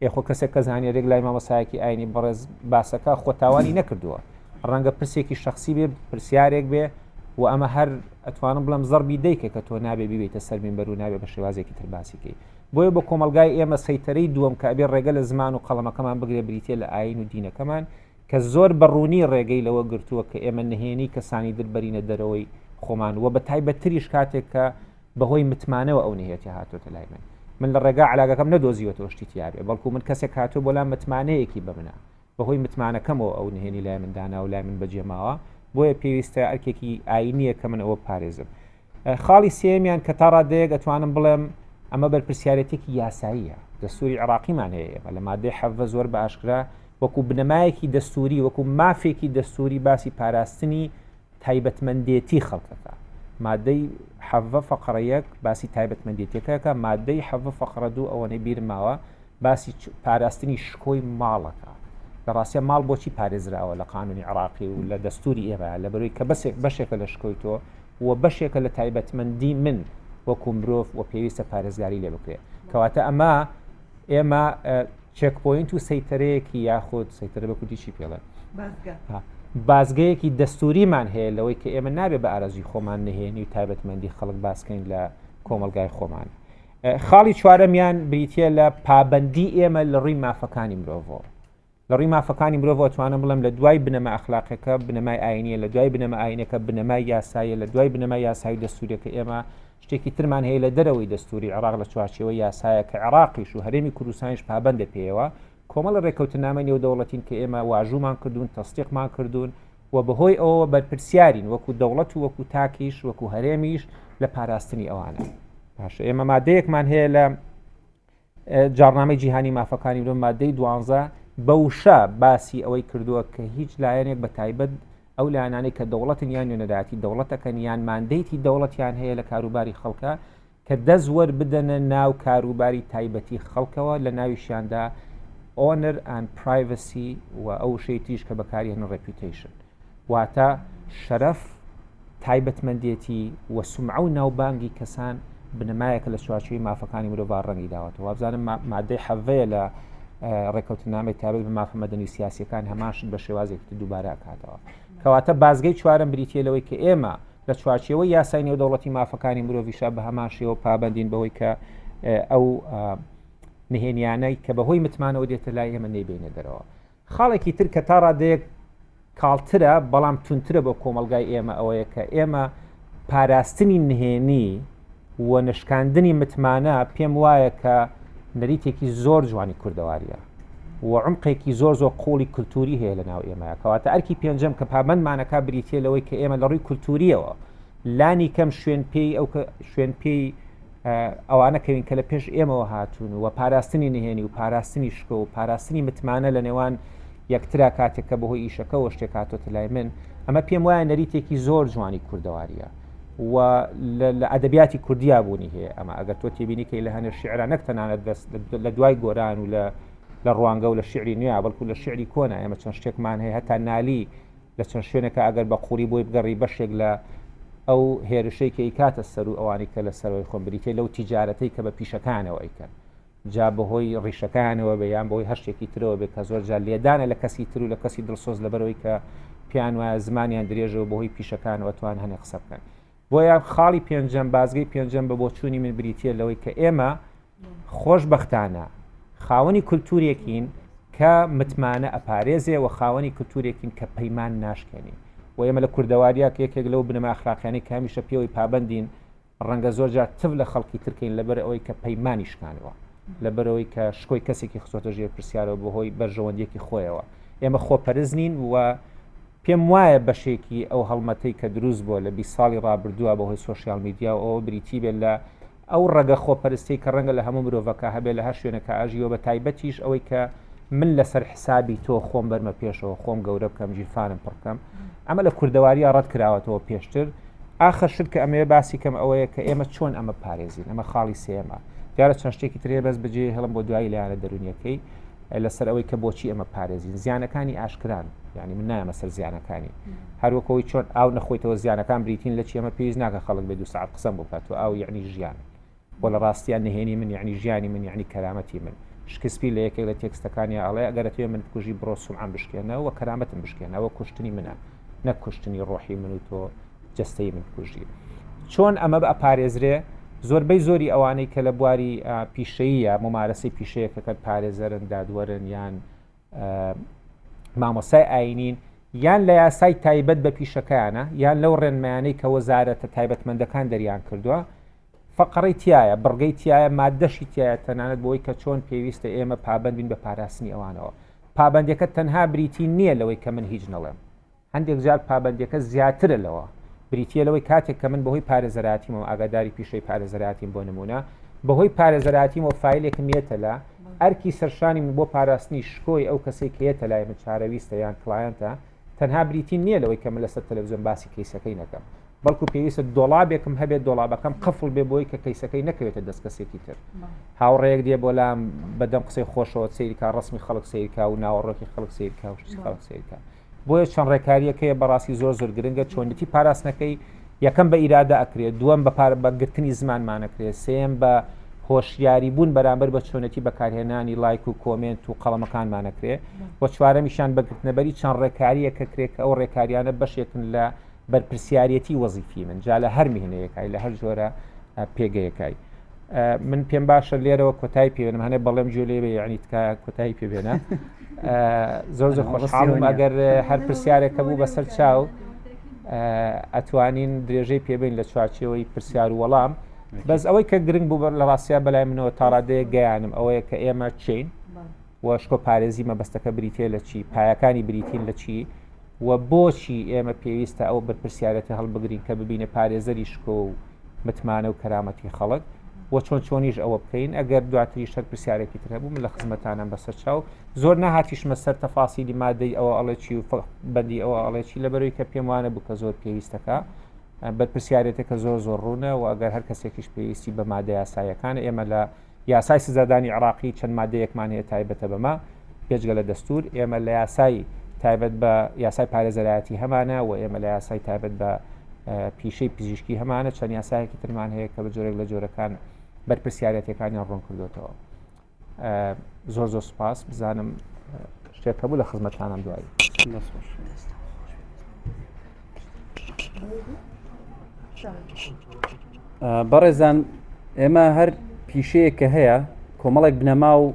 [SPEAKER 2] ئێ خۆ کەسێک کە زانیاریەک لای مامۆستایەکی ئاینی بەڕێز باسەکە خۆ تاوانی نەکردووە ڕەنگە پرسێکی شخصی بێ پرسیارێک بێ و ئەمە هەر ئەتوانم بڵێم زەربی دەیکە کە تۆ نابێ بیبیتە سەر مینبەر و نابێ بە شێوازێکی تر باسیکەی بۆیە بۆ کۆمەلگای ئێمە سەیتەرەی دووەم کە ئەبێ ڕێگە لە زمان و قەڵەمەکەمان بگرێ بریتە لە ئاین و دینەکەمان کە زۆر بە ڕوونی ڕێگەی لەوە گرتووە کە ئێمە نهێنی کەسانی در بەرینە دەرەوەی خۆمان و بە تایبەتتریش کاتێک کە بەهۆی متمانەوە ئەو نهێتیە هاتۆتە لای من من لە ڕێگا علاگەکەم نەدۆزیوەتەوە شتی تیابێ بەڵکو من کەسێک هاتووە بۆ لام متمانەیەکی بە منە بەهۆی متمانەکەمەوە ئەو نهێنی لای من دانا و لای من بەجێماوە بۆیە پێویستە ئەرکێکی ئاینیە کە من ئەوە پارێزم خاڵی سێمیان کە تا ڕادەیەک ئەتوانم بڵێم ئەمە بەرپرسیارەتێکی یاساییە دەستوری عراقیمان هەیە ئێمە لە مادەی حەڤە زۆر بە ئاشکرا وەکو بنەمایەکی دەستوری وەکو مافێکی دەستوری باسی پاراستنی تایبەتمەندێتی خەڵکەکە. مادەی حەڤە فەقڕە یەک باسی تایبەتمەندێتیەکەکە، مادەی حەڤە فەقڕە دوو ئەوەنەی بیرم ماوە باسی پاراستنی شکۆی ماڵەکە. لە ڕاستیا ماڵ بۆچی پارێزراوە لە قانونی عراقی و لە دەستوری ئێمە لە بەرەوەی کە بەسێک بەشێکە لە شکۆی تۆ و بەشێکە لە تایبەتمەندی من وەکو مرۆڤ و پێویستە پارێزگاری لێ بکرێت. کەواتە ئەمە ئێمە checkpoint و سەیتەرەیەکی یاخود سەیتەرە بە کوردی چی پێڵێن بازگەیەکی دەستوریمان هەیە لەوەی کە ئێمە نابێ بە ئارەزوی خۆمان نهێنی و تایبەتمەندی خەڵک باسکەین لە کۆمەلگای خۆمان خاڵی چوارەمیان بریتە لە پابندی ئێمە لە ڕووی مافەکانی مرۆڤەوە لە ڕووی مافەکانی مرۆڤەوە توانم بڵێم لە دوای بنەما ئەخلاقەکە بنەمای ئاینیە لە دوای بنەما ئاینەکە بنەمای یاسایە لە دوای بنەمای یاسای دەستوریەکە ئێمە شتێکی ترمان هەیە لە دەرەوەی دەستوری عێراق لە چوارچێوەی یاسایە کە عێراقیش و هەرێمی کوردستانیش پابەندە پێیەوە، کۆمەڵە رێککەوتننامەی نێودەوڵەتین کە ئێمە واژوومان کردوون، تەسدیقمان کردوون و بەهۆی ئەوەوە بەرپرسیارین وەکو دەوڵەت و وەکو تاکیش وەکو هەرێمیش لە پاراستنی ئەوانە. باشە ئێمە مادەیەکمان هەیە لە جاڕنامەی جیهانی مافەکانی مرۆڤ مادەی دوانزە بە وشە باسی ئەوەی کردووە کە هیچ لایەنێک بە تایبەت ئەو لایەنانەی کە دەوڵەتن یان نوێنەرایەتی دەوڵەتەکەن یان mandate ی دەوڵەتیان هەیە لە کاروباری خەڵکە کە دەست وەربدەنە ناو کاروباری تایبەتی خەڵکەوە لە ناویشیاندا honor and privacy و ئەو وشەی تریش کە بەکاری هەن reputation واتە شەرەف، تایبەتمەندێتی و سومعە و ناوبانگی کەسان بنەمایەکە لە چوارچێوەی مافەکانی مرۆڤ ڕەنگی داوەتەوە. وابزانم مادەی حەڤەیە لە ڕێککەوتنامەی تایبەت بە مافە مەدەنی و سیاسیەکان هەمان شت بە شێوازێکی تر دووبارە ئەکاتەوە. کەواتە بازگەی چوارەم بریتییە لەوەی کە ئێمە لە چوارچێوەی یاسای نێودەوڵەتی مافەکانی مرۆڤیشا بە هەمان شێوە پابەندین بەوەی کە ئەو نهێنیانەی کە بەهۆی متمانەوە دێتە لای ئێمە نەیبەینە دەرەوە. خاڵێکی تر کە تا ڕادەیەک کاڵترە بەڵام توندترە بۆ کۆمەڵگای ئێمە ئەوەیە کە ئێمە پاراستنی نهێنی و نەشکاندنی متمانە پێم وایە کە نەریتێکی زۆر جوانی کوردەواریە و عمقێکی زۆر زۆر قوڵی کولتوری هەیە لە ناو ئێمە کەواتە ئەرکی پێنجەم کە پابندمانەکە بریتە لەوەی کە ئێمە لە ڕووی کولتوریەوە لانی کەم شوێن پێی ئەو شوێن پێی ئەوانە کەوین کە لە پێش ئێمەوە هاتوون و پاراستنی نهێنی و پاراستنی شکۆ و پاراستنی متمانە لە نێوان یەکترا کاتێک کە بەهۆی ئیشەکەەوە شتێک هاتۆتە لای من ئەمە پێم وایە نەریتێکی زۆر جوانی کوردەواریە و لە ئەدەبیاتی کوردیا بوونی هەیە ئەمە ئەگەر تۆ تێبینیکەی لە هەنێ شعرا نەک تەنانەت دەست لە دوای گۆران و لە لە ڕوانگە و لە شعری نوێ بەڵکو لە شعری کۆنا ئێمە چەند شتێکمان هەیە هەتا نالی لە چەند شوێنێکا ئەگەر بە قوڵی بۆی بگەڕی بەشێک لە ئەو هێرشەی کە ئەیکاتە سەر و ئەوانەی کە لە سەرەوەی خۆن بریتیە لەو تیجارەتەی کە بە پیشەکانەوە ئەیکەن جا بەهۆی ڕیشەکانەوە بێ یان بەهۆی هەر شتێکی ترەوە بێ کە زۆر جار لێدانە لە کەسی تر و لە کەسی دڵسۆز لەبەرەوەی کە پێیان وایە زمانیان درێژە و بەهۆی پیشەکانەوە توان هەنێ قسە بکەن بۆیە خاڵی پێنجەم بازگەی پێنجەم بە بۆچوونی من بریتیە لەوەی کە ئێمە خۆشبەختانە خاوەنی کولتوورێکین کە متمانە ئەپارێزێ و خاوەنی کولتوورێکین کە پەیمان ناشکێنین و ئێمە لە کوردەواریا کە یەکێک لەو بنەما ئەخلاقیانەی کە هەمیشە پێوەی پابەندین ڕەنگە زۆر جار تف لە خەڵکی تر کەین لەبەر ئەوەی کە پەیمانی شکانوە لەبەرەوەی کە شکۆی کەسێکی خستۆتە ژێر پرسیارەوە بەهۆی بەرژەوەندیەکی خۆیەوە ئێمە خۆپەرست نین و پێم وایە بەشێکی ئەو هەڵمەتەی کە دروست بووە لە 20 ساڵی ڕابردووە بەهۆی سۆشیال میدیا و ئەوە بریتی بێت لە ئەو ڕەگە خۆپەرستیەی کە ڕەنگە لە هەموو مرۆڤەکا هەبێ لە هەر شوێنێکا ئەژی و بە تایبەتیش ئەوەی کە من لەسەر حسابی تۆ خۆم بەرمە پێشەوە خۆم گەورە بکەم گیرفانم پڕ بکەم ئەمە لە کوردەواریە ڕەت کراوەتەوە پێشتر ئاخر شت کە ئەمەوێ باسی کەم ئەوەیە کە ئێمە چۆن ئەمە پارێزین ئەمە خاڵی سێمە دیارە چەند شتێکی ترێ بەس بەجێ هێڵم بۆ دوایی لایەنە دەرونیەکەی لەسەر ئەوەی کە بۆچی ئەمە پارێزین زیانەکانی ئاشکران یعنی من نایەمە سەر زیانەکانی هەروەکەوەی چۆن ئاو نەخۆیتەوە زیانەکان بریتین لە چی ئەمە پێویست ناکە خەڵک بێ دو ساعت قسەم بۆ بکات و ئاو یعنی ژیان وە لە ڕاستیا نهێنی من یعنی ژیانی من یعنی کەرامەتی من شکسپیر لە یەکێک لە تێکستەکانیا ئەڵێ ئەگەر ئەتەوێ من بکوژی بڕۆ سومعەم بشکێنە و کەرامەتم بشکێنە ئەوە کوشتنی منە نەک کوشتنی ڕۆحی من و تۆ جەستەی من بکوژی چۆن ئەمە ئەپارێزرێ زۆربەی زۆری ئەوانەی کە لە بواری پیشەیە ممارەسەی پیشەیەکەکەن پارێزەرن دادوەرن یان مامۆسای ئاینین یان لە یاسای تایبەت بە پیشەکەیانە یان لەو ڕێنمایانەی کە وەزارەتە تایبەتمەندەکان دەریان کردووە فەقەڕەی تیایە، بڕگەی تیایە، ماددەشی تیایە تەنانەت بۆی کە چۆن پێویستە ئێمە پابەند بین بە پاراستنی ئەوانەوە. پابەندیەکە تەنها بریتی نییە لەوەی کە من هیچ نەڵێم. هەندێک جار پابەندیەکە زیاترە لەوە. بریتییە لەوەی کاتێک کە من بەهۆی پارێزەرایەتیمەوە ئاگاداری پیشەی پارێزەرایەتیم بۆ نموونە بەهۆی پارێزەرایەتیمەوە فایلێکم یەتە لا ئەرکی سەرشانی من بۆ پاراستنی شکۆی ئەو کەسەی کە یەتە لای من چارەویستە یان client ە تەنها بریتی نییە لەوەی کە من لەسەر تەلەڤزیۆن باسی کەیسەکەی نەکەم. بەڵکو پێویستە دۆڵابێکم هەبێت دۆڵابەکەم قفڵ بێ بۆی کە کەیسەکەی نەکەوێتە دەست کەسێکی تر هاوڕێیەک دێ بۆ لام بەدەم قسەی خۆشەوە سەیرکا ڕسمی خەڵک سەیرکا و ناوەڕۆکی خەڵک سەیرکا و شتی خەڵک سەیرکا بۆیە چەند ڕێکاریەکەیە بەڕاستی زۆر زۆر گرنگە چۆنیەتی پاراستنەکەی یەکەم بە ئیرادە ئەکرێت دووەم بە پار بە گرتنی زمانمانەکرێت سێم بە هۆشیاری بوون بەرامبەر بە چۆنێتی بەکارهێنانی لایک و کۆمێنت و قەڵەمەکانمانەکرێ و چوارەمیشان بەگرتنەبەری چەند ڕێکاریەکە کرێت کە ئەو ڕێکاریانە بەشێکن لە بەرپرسیارەتی وەزیفی من جا لە هەر میهنەیەکای لە هەر جۆرە پێگەیەکای من پێم باشە لێرەوە کۆتایی پێێنم هەنێ بەڵێم گوێ لێ بێ یعنی تکایە کۆتایی پێبێنە زۆر زۆر خۆشحاڵم ئەگەر هەر پرسیارێک هەبوو بەسەر چاو ئەتوانین درێژەی پێبین لە چوارچێوەی پرسیار و وەڵام بەس ئەوەی کە گرنگ بوو لە ڕاستیا بەلای منەوە تاڕادەیە گەیانم ئەوەیە کە ئێمە چین و شکۆ پارێزی مەبەستەکە بریتە لە چی پایەکانی بریتین لە چی و بۆچی ئێمە پێویستە ئەو بەرپرسیارێتە هەڵبگرین کە ببینە پارێزەری شکۆ و متمانە و کەرامەتی خەڵک و چۆن چۆنیش ئەوە بکەین ئەگەر دواتریش هەر پرسیارێکی تر هەبوو من لە خزمەتانم بەسەر چاو زۆر نەهاتیشمە سەر تەفاسیلی مادەی ئەوە ئەڵێ چی و بەندی ئەوە ئەڵێ چی لەبەرەوەی کە پێم وانە بوو کە زۆر پێویستەکە بەرپرسیارێتەکە زۆر زۆر ڕوونە و ئەگەر هەر کەسێکیش پێویستی بە مادە یاسایەکان ئێمە لە یاسای سزادانی عێراقی چەند مادەیەکمان هەیە تایبەتە بەمە، بێجگە لە دەستوور، ئێمە لە یاسای تایبەت بە یاسای پارێزەرایەتی هەمانە و ئێمە لە یاسای تایبەت بە پیشەی پزیشکی هەمانە چەند یاسایەکی ترمان هەیە کە بە جۆرێک لە جۆرەکان بەرپرسیارەتەکانیان ڕوون کردوێتەوە زۆر زۆر سپاس بزانم شتێک هەبوو لە خزمەتانم دوایی.
[SPEAKER 1] بەڕێزان ئێمە هەر پیشەیە کە هەیە کۆمەڵێک بنەما و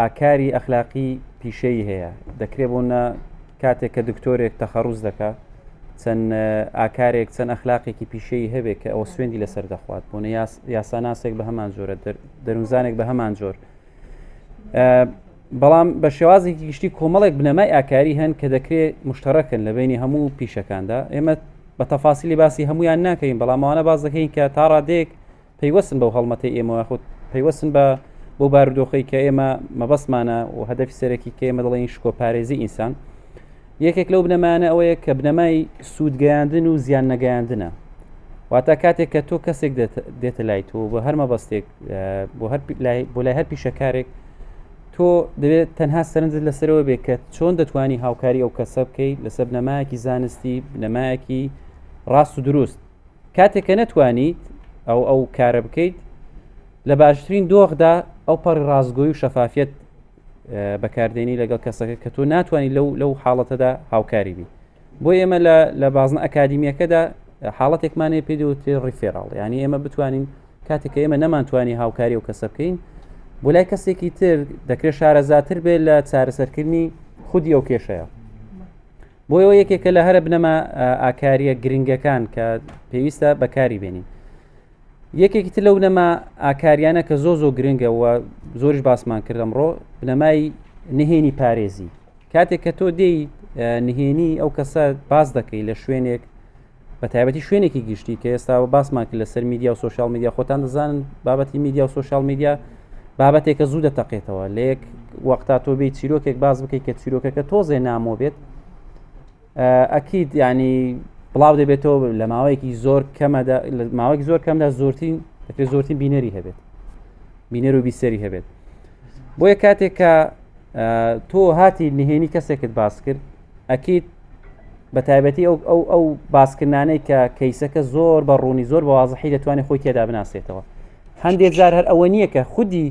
[SPEAKER 1] ئاکاری ئەخلاقی پیشەی هەیە دەکرێت بۆنە کاتێک کە دکتۆرێک تەخەڕوز دەکا چەند ئاکارێک چەند ئەخلاقێکی پیشەی هەبێت کە ئەوە سوێندی لەسەر دەخوات بۆنە یاساناسێک بە هەمان جۆرە دەروونزانێک بە هەمان جۆر بەڵام بە شێوازێکی گشتی کۆمەڵێک بنەمای ئاکاری هەن کە دەکرێت مشتەرەکن لە بینی هەموو پیشەکاندا ئێمە بە تەفاسیلی باسی هەمویان ناکەین بەڵام ئەوانە باز دەکەین کە تا ڕادێک پەیوەستن بەو هەڵمەتەی ئێمە یاخود پەیوەستن بە بۆ بارودۆخی کە ئێمە مەبەستمانە و هەدەفی سەرەکی کە ئێمە دەڵێین شکۆ پارێزی ئینسان یەکێک لەو بنەمانە ئەوەیە کە بنەمای سوودگەیاندن و زیان نەگەیاندنە واتە کاتێک کە تۆ کەسێک دێتە لای تۆ بۆ هەر مەبەستێک بۆ هەر بۆ لای هەر پیشەکارێک تۆ دەبێت تەنها سەرنجت لەسەرەوە بێت کە چۆن دەتوانی هاوکاری ئەو کەسە بکەیت لەسەر بنەمایەکی زانستی بنەمایەکی ڕاست و دروست کاتێک کە نەتوانیت ئەو ئەو کارە بکەیت لە باشترین دۆخدا ئەو پەڕی ڕاستگۆی و شەفافیت بەکاردێنی لەگەڵ کەسەکە کە تۆ ناتوانانی لەو لەو حاڵەتەدا هاوکاری بی بۆ ئێمە لە لە بازنە ئەکادیمیەکەدا حاڵەتێکمانەیە پێ دەوترێت referral یعنی ئێمە بتوانین کاتێک کە ئێمە نەمانتوانی هاوکاری و کەسە بکەین بۆ لای کەسێکی تر دەکرێت شارەزاتر بێت لە چارەسەرکردنی خودی ئەو کێشەیە بۆ ئەوە یەکێکە لە هەرە بنەما ئاکاریە گرنگەکان کە پێویستە بەکاری بێنین یەکێکی تر لەو بنەما ئاکاریانە کە زۆ زۆ گرنگە و زۆریش باسمان کرد ئەمڕۆ بنەمای نهێنی پارێزی کاتێک کە تۆ دێی نهێنی ئەو کەسە باس دەکەی لە شوێنێک بە تایبەتی شوێنێکی گشتی کە ئێستا باسمان کرد لەسەر میدیا و سوسیال میدیا خۆتان دەزانن بابەتی میدیا و سوسیال میدیا بابەتێکە زوو دەتەقێتەوە لە یەک وەختا تۆ بێ چیرۆکێک باز بکەیت کە چیرۆکەکە تۆزێ نامۆ بێت ئەکید ینی بڵاو دەبێتەوە لە ماوەیەکی زۆر کەمەدا لە ماوەیەکی زۆر کەمدا زۆرترین دەکرێت زۆرترین بینەری هەبێت بینەر و بیسەری هەبێت بۆیە کاتێک کە تۆ هاتی نهێنی کەسێکت باس کرد ئەکید بە تایبەتی ئەو ئەو ئەو باسکردانەی کە کەیسەکە زۆر بە ڕوونی زۆر بە وازحی دەتوانێت خۆی تێدا بناسێتەوە هەندێک جار هەر ئەوە نییە کە خودی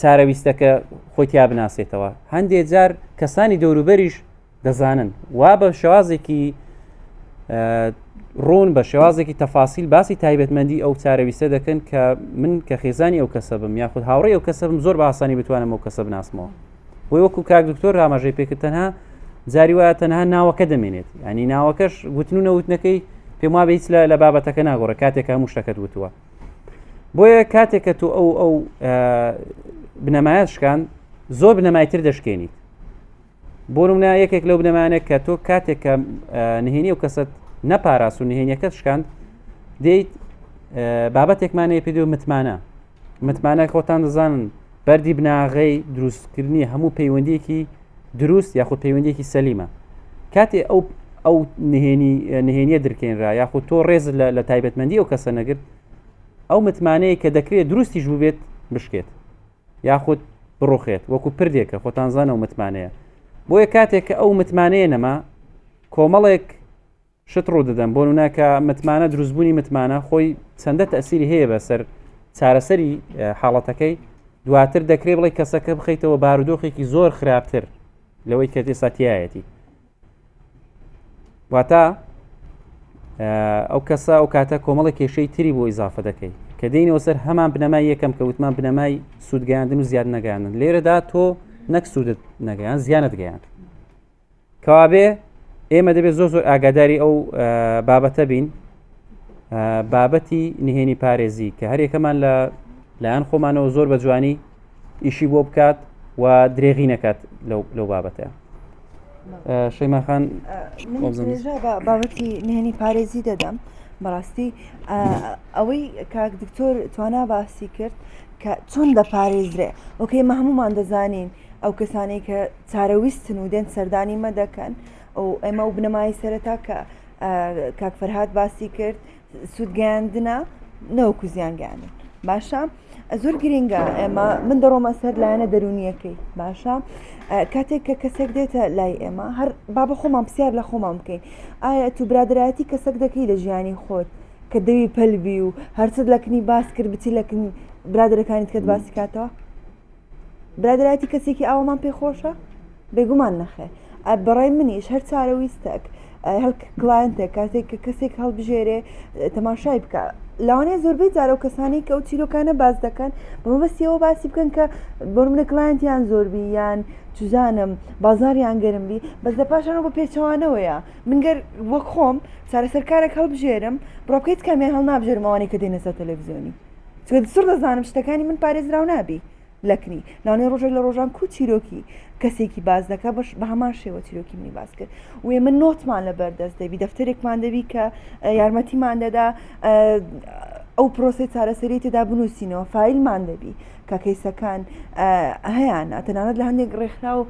[SPEAKER 1] چارەویستەکە خۆی تیا بناسێتەوە هەندێک جار کەسانی دەوروبەریش دەزانن وا بە شێوازێکی ڕوون بە شێوازێکی تەفاسیل باسی تایبەتمەندی ئەو چارەویستە دەکەن کە من کە خێزانی ئەو کەسە بم یاخود هاوڕێ ئەو کەسە بم زۆر بە ئاسانی بتوانم ئەو کەسە بناسمەوە بۆی وەکو کاک دکتۆر ئاماژەی پێکرد تەنها جاری وایە تەنها ناوەکە دەمێنێت ینی ناوەکەش گوتن و نەوتنەکەی پێم وابێ هیچ لە بابەتەکە ناگۆڕێ کاتێک هەموو شتەکەت وتووە بۆیە کاتێک کە تۆ ئەو ئەو بنەمایە شکان زۆر بنەمای تر دەشکێنیت بۆ نمونە یەکێک لەو بنەمانێک کە تۆ کاتێک کە نهێنی و کەسەت نەپاراست و نهێنیەکەت شکاند دێیت بابەتێکمان هەیە پێ متمانە متمانە خۆتان دەزانن بەردی بناغەی دروستکردنی هەموو پەیوەندیەکی دروست یاخود پەیوەندیەکی سەلیمە کاتێ ئەو ئەو نهێنی نهێنیە درکێنرا یاخود تۆ ڕێز لە تایبەتمەندی ئەو کەسە نەگرت ئەو متمانەیە کە دەکرێت دروستیش بووبێت بشکێت یاخود بڕوخێت وەکو پردێکە خۆتان زانە و متمانەیە بۆیە کاتێک کە ئەو متمانەیە نەما کۆمەڵێک شت ڕوودەدەن بۆ نمونە کە متمانە دروستبوونی متمانە خۆی چەندە تەسیری هەیە بەسەر چارەسەری حاڵەتەکەی دواتر دەکرێت بڵێ کەسەکە بخیتەوە بارودۆخێکی زۆر خراپتر لەوەی کە ئێستا تایەتی واتە ئەو کەسە ئەو کاتە کۆمەڵی کێشەی تری بۆ ئیزافە دەکەی کە دێنەوە سەر هەمان بنەمای یەکەم کە وتمان بنەمای سوودگەیاندن و زیاد نەگەیاندن لێرەدا تۆ نەک سوودت نەگەیان زیانت گەیاند کەوابێ ئێمە دەبێت زۆر زۆر ئاگاداری ئەو بابەتە بین بابەتی نهێنی پارێزی کە هەرێکەمان لە لایەن خۆمانەوە زۆر بە جوانی ئیشی بۆ بکات و درێغی نەکات لەو بابەتە شەیماخان
[SPEAKER 3] بابەتی نهێنی پارێزی دەدەم بەڕاستی ئەوەی کاک دکتۆر توانا باسی کرد کە چۆن دەپارێزرێ ئۆکەی مە هەمومان دەزانین ئەو کەسانەی کە چارەویستن و دێن سەردانی مە دەکەن و ئێمە و بنەمای سەرەتا کە کاک فەرهاد باسی کرد سوودگەیاندنە نەوەکو زیان گەیاندن باشە زۆر گرینگە ئێمە من دەڕۆمە سەر لایەنە دەرونیەکەی باشە کاتێک کە کەسێک دێتە لای ئێمە هەر با بە خۆمان پرسیار لە خۆمان بکەین ئایا تو برادایەتی کەسێک دەکەی لە ژیانی خۆت کە دەوی پەلبی و هەرچت لەکنی باس کرد بچی لەکن برادەرەکانی تکەت باسی کاتەوە برادەرایەتی کەسێکی ئاوامان پێ خۆشە؟ بێگومان نەخێر. بەڕای منیش هەر چارەویستێک هەر client ێک کاتێک کە کەسێک هەڵبژێرێ تەماشای بکە لەوانەیە زۆربەی جار ئەو کەسانی کە ئەو چیرۆکانە باس دەکەن بە مەبەستیەوە باسی بکەن کە بۆ منە client یان زۆربی یان چزانم بازاریان گەرم بی بەس لە پاشانەوە بە پێچەوانەوەیە من گەر وەک خۆم چارەسەرکارێک هەڵبژێرم بڕۆکەیت کامیان هەڵنابژێرم ئەوانەی کە دێنە سەر تەلەڤزیۆنی چونکە سڕ دەزانم شتەکانی من پارێزراو نابی لەکنی لەوانەیە ڕۆژێک لە ڕۆژان کو چیرۆکی کەسێکی باس دەکا بەش بە هەمان شێوە چیرۆکی منی باس کرد و ئێمە نۆتمان لە بەردەست دەبی دەفتەرێکمان دەبی کە یارمەتیمان دەدا ئەو پرۆسی چارەسەری تێدا بنووسینەوە فیلمان دەبی کە کەیسەکان هەیەە تەنانەت لە هەندێک ڕێکخراو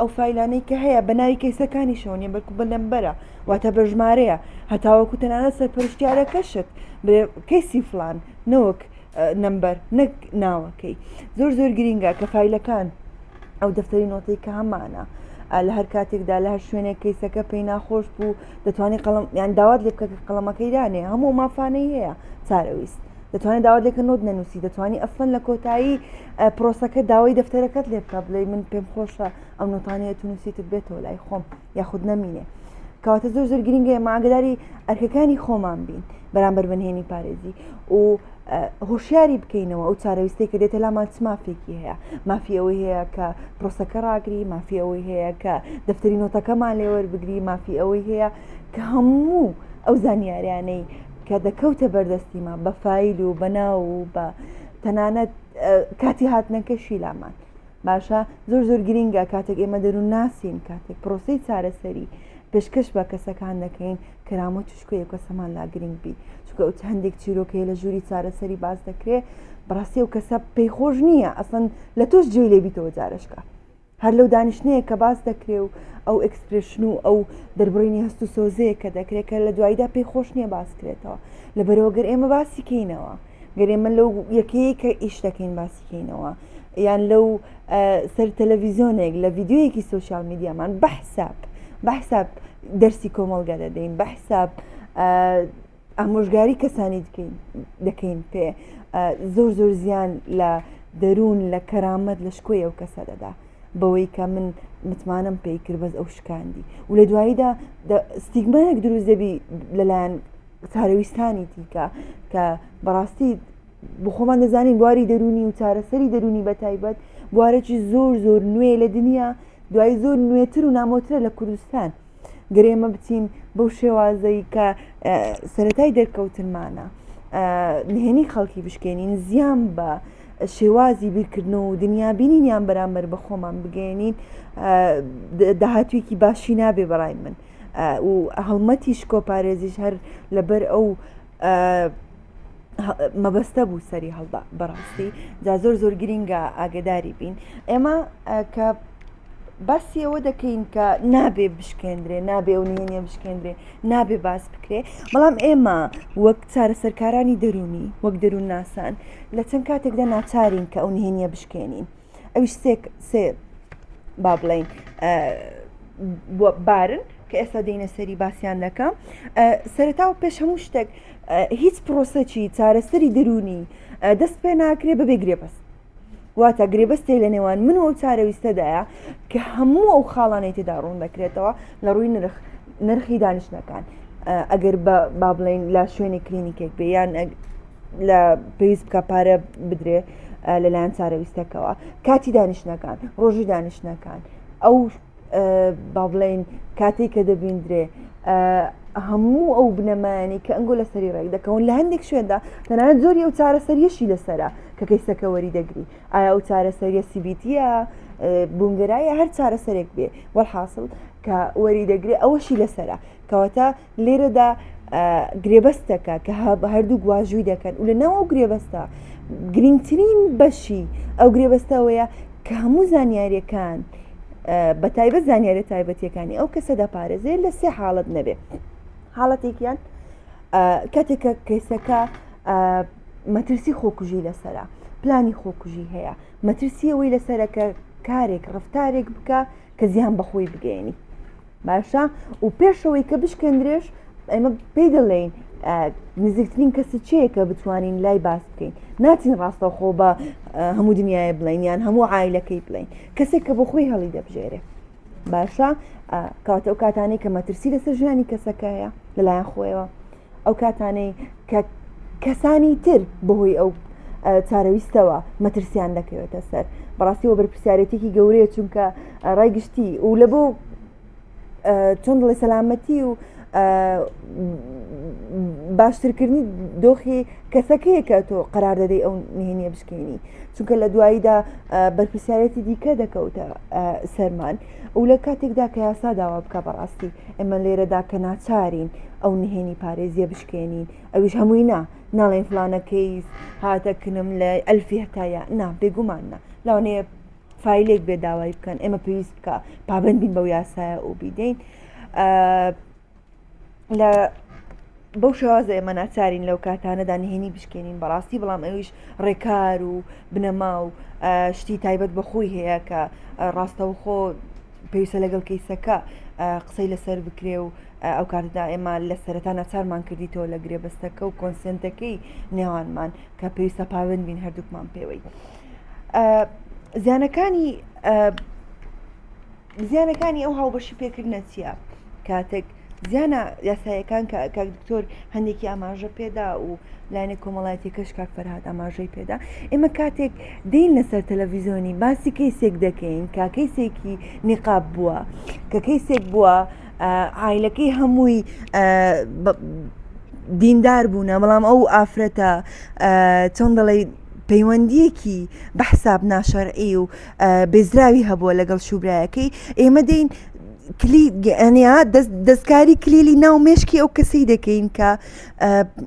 [SPEAKER 3] ئەو فیلانەی کە هەیە بە ناوی کەیسەکانیشەوە نیە بەرکو بە لەمبەرە واتە بە ژمارەیە هەتاوەکو تەنانەت سەرپەرشتیارەکەشت کەیسی فلان نەوەک نەمبەر نەک ناوەکەی زۆر زۆر گرینگە کە فایلەکان ئەو دەفتەری نۆتەی کە هەمانە لە هەر کاتێکدا لە هەر شوێنێک کەیسەکە پێی ناخۆش بوو دەتوانانی قەڵم یان داوات لێ بکە کە قەڵەمەکەی دانێ هەموو مافانەی هەیە چارەویست دەتوانێت داوات لێکە نۆت نەنووسی دەتوانی ئەسڵەن لە کۆتایی پرۆسەکە داوای دەفتەرەکەت لێ بکە بڵێ من پێم خۆشە ئەو نۆتانەیە تو نووسیتت بێتەوە لای خۆم یاخود نەمینێ کەواتە زۆر زۆر گرنگە ئێمە ئاگداری ئەرکەکانی خۆمان بین بەرامبەر بە نهێنی پارێزی و هۆشیاری بکەینەوە ئەو چارەویستەی کە دێتە لامان چ مافێکی هەیە مافی ئەوەی هەیە کە پرۆسەکە ڕاگری مافی ئەوەی هەیە کە دەفتەری نۆتەکەمان لێوەربگری مافی ئەوەی هەیە کە هەموو ئەو زانیاریانەی کە دەکەوتە بەردەستیمان بە فیل و بەناو و بە تەنانەت کاتی هاتنەکەشی لامان باشە زۆر زۆر گرینگە کاتێک ئێمە دەروون ناسین کاتێک پرۆسی چارەسەری پێشکەش بە کەسەکان دەکەین کەرامەت و شکۆی ئەو کەسەمان لا گرنگ بی چونکە ئەو هەندێک چیرۆک هەیە لە ژووری چارەسەری باس دەکرێ بەڕاستی ئەو کەسە پێی خۆش نییە ئەسڵەن لە تۆش جێی لێ بیتەوە جارشکە هەر لەو دانیشتنەیە کە باس دەکرێ و ئەو expression و ئەو دەربڕینی هەست و سۆزەیە کە دەکرێت کە لە دواییدا پێی خۆش نییە باس کرێتەوە لەبەرەوە گەر ئێمە باسی کەینەوە گەر ئێمە لەو یەکەیە کە ئیش دەکەین باسی کەینەوە یان لەو سەر تەلەڤیزیۆنێک لە ڤیددیویەکی social media مان بەحساب بەحساب دەرسی کۆمەڵگە دەدەین بەحساب ئامۆژگاری کەسانی دکەین دەکەین پێ زۆر زۆر زیان لە دەروون لە کەرامەت لە شکۆی ئەو کەسە دەدا بەوەی کە من متمانەم پێی کرد بەس ئەو شکاندی و لە دواییدا ستیگمایەک دروست دەبی لەلایەن چارەویستانی دیکە کە بەڕاستی بۆ خۆمان دەزانین بواری دەرونی و چارەسەری دەرونی بە تایبەت بوارێکی زۆر زۆر نوێ لە دنیا دوای زۆر نوێتر و نامۆترە لە کوردستان گەر ئێمە بچین بەو شێوازەی کە سەتای دەرکەوتنمانە نهێنی خەڵکی بشکێنین زیان بە شێوازی بیرکردنەوە و دنیابینینیان بەرامبەر بە خۆمان بگەێنین داهاتوێکی باشی نابێ بەڕای من و هەڵمەتی شکۆپارێزیش هەر لەبەر ئەو مەبەستە بوو سەری هەڵدا بەڕاستی جا زۆر زۆر گرینگە ئاگداری بین ئێمە کە باسی ئەوە دەکەین کە نابێ بشکێندرێ نابێ و نهێنیە بشکێندرێ نابێ باس بکرێ بەڵام ئێمە وەک چارەسەرکارانی دەرونی وەک دەروون ناسان لە چەند کاتێکدا ناچارین کە ئەو نهێنیە بشکێنین ئەویش سێ سێ با بڵین بارن کە ئێستا دێنە سەری باسییان دەکەم سەرەتا و پێش هەموو شتێک هیچ پرۆسەکی چارەسەری دەرونی دەست پێ ناکرێ بەبێ گرێبەست واتە گرێبەستێک لە نێوان من و ئەو چارەویستەدایە کە هەموو ئەو خاڵانەی تێدا ڕوون دەکرێتەوە لە ڕووی نرخ نرخی دانیشتنەکان ئەگەر با بڵین لە شوێنی کلینیکێک بێ یان لە پێویست بکە پارە بدرێ لەلایەن چارەویستەکەوە کاتی دانیشتنەکان ڕۆژی دانیشتنەکان ئەو با بڵێین کاتێک کە دەبیندرێ هەموو ئەو بنەمایانی کە ئەنگۆ لەسەری ڕێک دەکەون لە هەندێک شوێندا تەنانەت زۆری ئەو چارەسەریەشی لەسرە کە کەیسەکە وەری دەگری ئایا ئەو چارەسەریە CBT ە بوونگەرایە هەر چارەسەرێک بێ وەحاصل کە وەری دەگرێ ئەوەشی لەسرە کەواتە لێرەدا گرێبەستەکە کە هەردوو گواژووی دەکەن و لە ناو ئەو گرێبەستە گرنگترین بەشی ئەو گرێبەستەوەیە کە هەموو زانیاریەکان بە تایبەت زانیارە تایبەتیەکانی ئەو کەسە دەپارێزێت لە سێ حاڵەت نەبێ حاڵەتێکیان کاتێک کە کەیسەکە مەترسی خۆکوژی لەسرە پلانی خۆکوژی هەیە مەترسی ئەوەی لەسرە کە کارێک ڕفتارێک بکە کە زیان بەخۆی بگەێنی باشە و پێشەوەی کە بشکێندرێش ئێمە پێی دەڵێین نزیکترین کەسی چیە کە بتوانین لای باس بکەین ناچین ڕاستەوخۆ بە هەموو دنیاە بڵین یان هەموو عیلەکەی بڵین کەسێک کە بۆ خۆی هەڵی دەبژێرێ باشە کاتە ئەو کاتانەی کە مەترسی لەسەر ژیانی کەسەکەیە لەلایەن خۆیەوە ئەو کاتانەی کە کەسانی تر بەهۆی ئەو چارەویستەوە مەترسیان دەکەوێتە سەر بەڕاستیەوە بەرپرسیارەتێکی گەورەیە چونکە ڕای گشتی و لە بۆ چۆن دڵی سەلامەتی و باشترکردنی دۆخی کەسەکەیە کە تۆ قرار دەدەی ئەو نهێنیە بشکێنی چونکە لە دواییدا بەرپرسیارەتی دیکە دەکەوتە سەرمان و لە کاتێکدا کە یاسا داوا بکە بەڕاستی ئێمە لێرەدا کە ناچارین ئەو نهێنی پارێزیە بشکێنین ئەویش هەمووی نا ناڵێن فلانە کەیس هاتە کنم لە ئەلفی هەتایە نا بێگومان نا لەوانەیە فیلێک بێ داوای بکەن ئێمە پێویست بکە پابند بین بەو یاسایە و بیدەین لە بەو شێوازە ئێمە ناچارین لەو کاتانەدا نهێنی بشکێنین بەڕاستی بەڵام ئەویش ڕێکار و بنەما و شتی تایبەت بە خۆی هەیە کە ڕاستەوخۆ پێویستە لەگەڵ کەیسەکە قسەی لەسەر بکرێ و ئەو کاتەدا ئێمە لە سەرەتا ناچارمان کردیتەوە لە گرێبەستەکە و consent ەکەی نێوانمان کە پێویستە پابند بین هەردووکمان پێوەی زیانەکانی زیانەکانی ئەو هاوبەشی پێکردنە چییە؟ کاتێک زیانە یاسایەکان کە کاک دکتۆر هەندێکی ئاماژە پێدا و لایەنە کۆمەڵایەتیەکەش کاک فەرهاد ئاماژەی پێدا ئێمە کاتێک دێین لەسەر تەلەڤیزیۆنی باسی کەیسێک دەکەین کە کەیسێکی نیقاب بووە کە کەیسێک بووە عیلەکەی هەمووی دیندار بوونە بەڵام ئەو ئافرەتە چۆن دەڵێ پەیوەندیەکی بە حساب ناشەرعی و بێزراوی هەبووە لەگەڵ شوبرایەکەی ئێمە دێین. دەستکاری کلیلی ناو مێشکی ئەو کەسەی دەکەین کە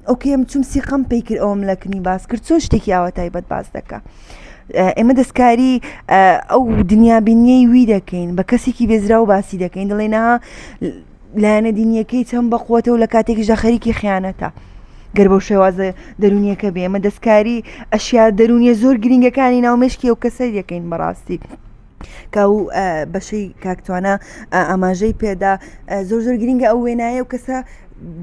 [SPEAKER 3] ئۆکەی ئەم چوم سیقەم پێی کرد ئەوم لە کنی باس کرد چۆن شتێکی ئاوا تایبەت باس دەکا ئێمە دەستکاری ئەو دنیابینیەی وی دەکەین بە کەسێکی بێزراو باسی دەکەین دەڵێنە لایەنە دینیەکەی چەند بەقوەتە و لە کاتێکیشدا خەریکی خیانەتە گەر بەو شێوازە دەرونیەکە بێ ئێمە دەستکاری ئەشیا دەرونیە زۆر گرنگەکانی ناو مێشکی ئەو کەسە دەکەین بەڕاستی. کە ئەو بەشەی کاکتوانە ئاماژەی پێدا زۆر زۆر گرنگە ئەو وێنایە و کەسە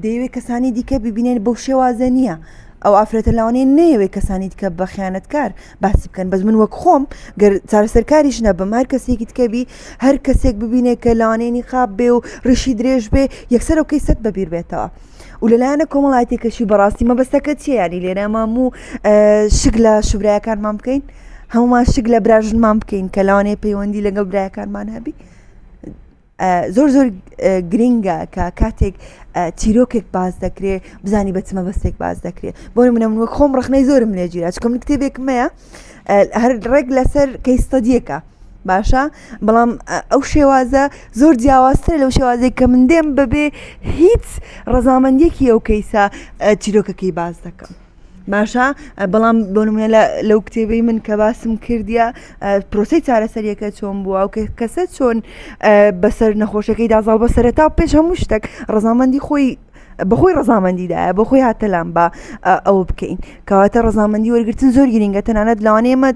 [SPEAKER 3] دەیەوێت کەسانی دیکە ببینێن بەو شێوازە نییە. ئەو ئافرەتە لاوانەیە نەیەوێت کەسانی دیکە بە خیانەتکار باسی بکەن بەس من وەک خۆم گەر چارەسەرکاریش نەبم هەر کەسێکی دیکە بی هەر کەسێک ببینێ کە لەوانەیە نیقاب بێ و ڕیشی درێژ بێ یەکسەر ئەو کەیسەت بەبیر بێتەوە. و لەلایەنە کۆمەڵایەتیەکەشی بەڕاستی مەبەستەکە چیە ینی لێرە ماموو شک لە شوبرایەکانمان بکەین هەمومان شک لە براژنمان بکەین کە لەوانەیە پەیوەندی لەگەڵ برایەکانمان هەبی زۆر زۆر گرنگە کە کاتێک چیرۆکێک باس دەکرێ بزانی بە چ مەبەستێک باس دەکرێت بۆ منە من وەک خۆم ڕخنەی زۆرم لێگیرا چکە من کتێبێکمەیە هەر ڕێک لەسەر case study ەکە باشە بەڵام ئەو شێوازە زۆر جیاوازترە لەو شێوازێک کە من دێم بەبێ هیچ ڕەزامەندێکی ئەو کەیسە چیرۆکەکەی باس دەکەم. باشە بەڵام بۆ نمونە لەو کتێبەی من کە باسم کردیە پرۆسی چارەسەریەکە چۆن بووە و کەسە چۆن بەسەر نەخۆشەکەی دازاڵ بە سەرەتا پێش هەموو شتێک ڕەزامەندی خۆی بەخۆی ڕەزامەندیدایە بۆ خۆی هاتەلام بە ئەوە بکەین کەواتە ڕەزامەندی وەرگتن زۆر گرنگە تەنانەت لەوانەیە ئێمە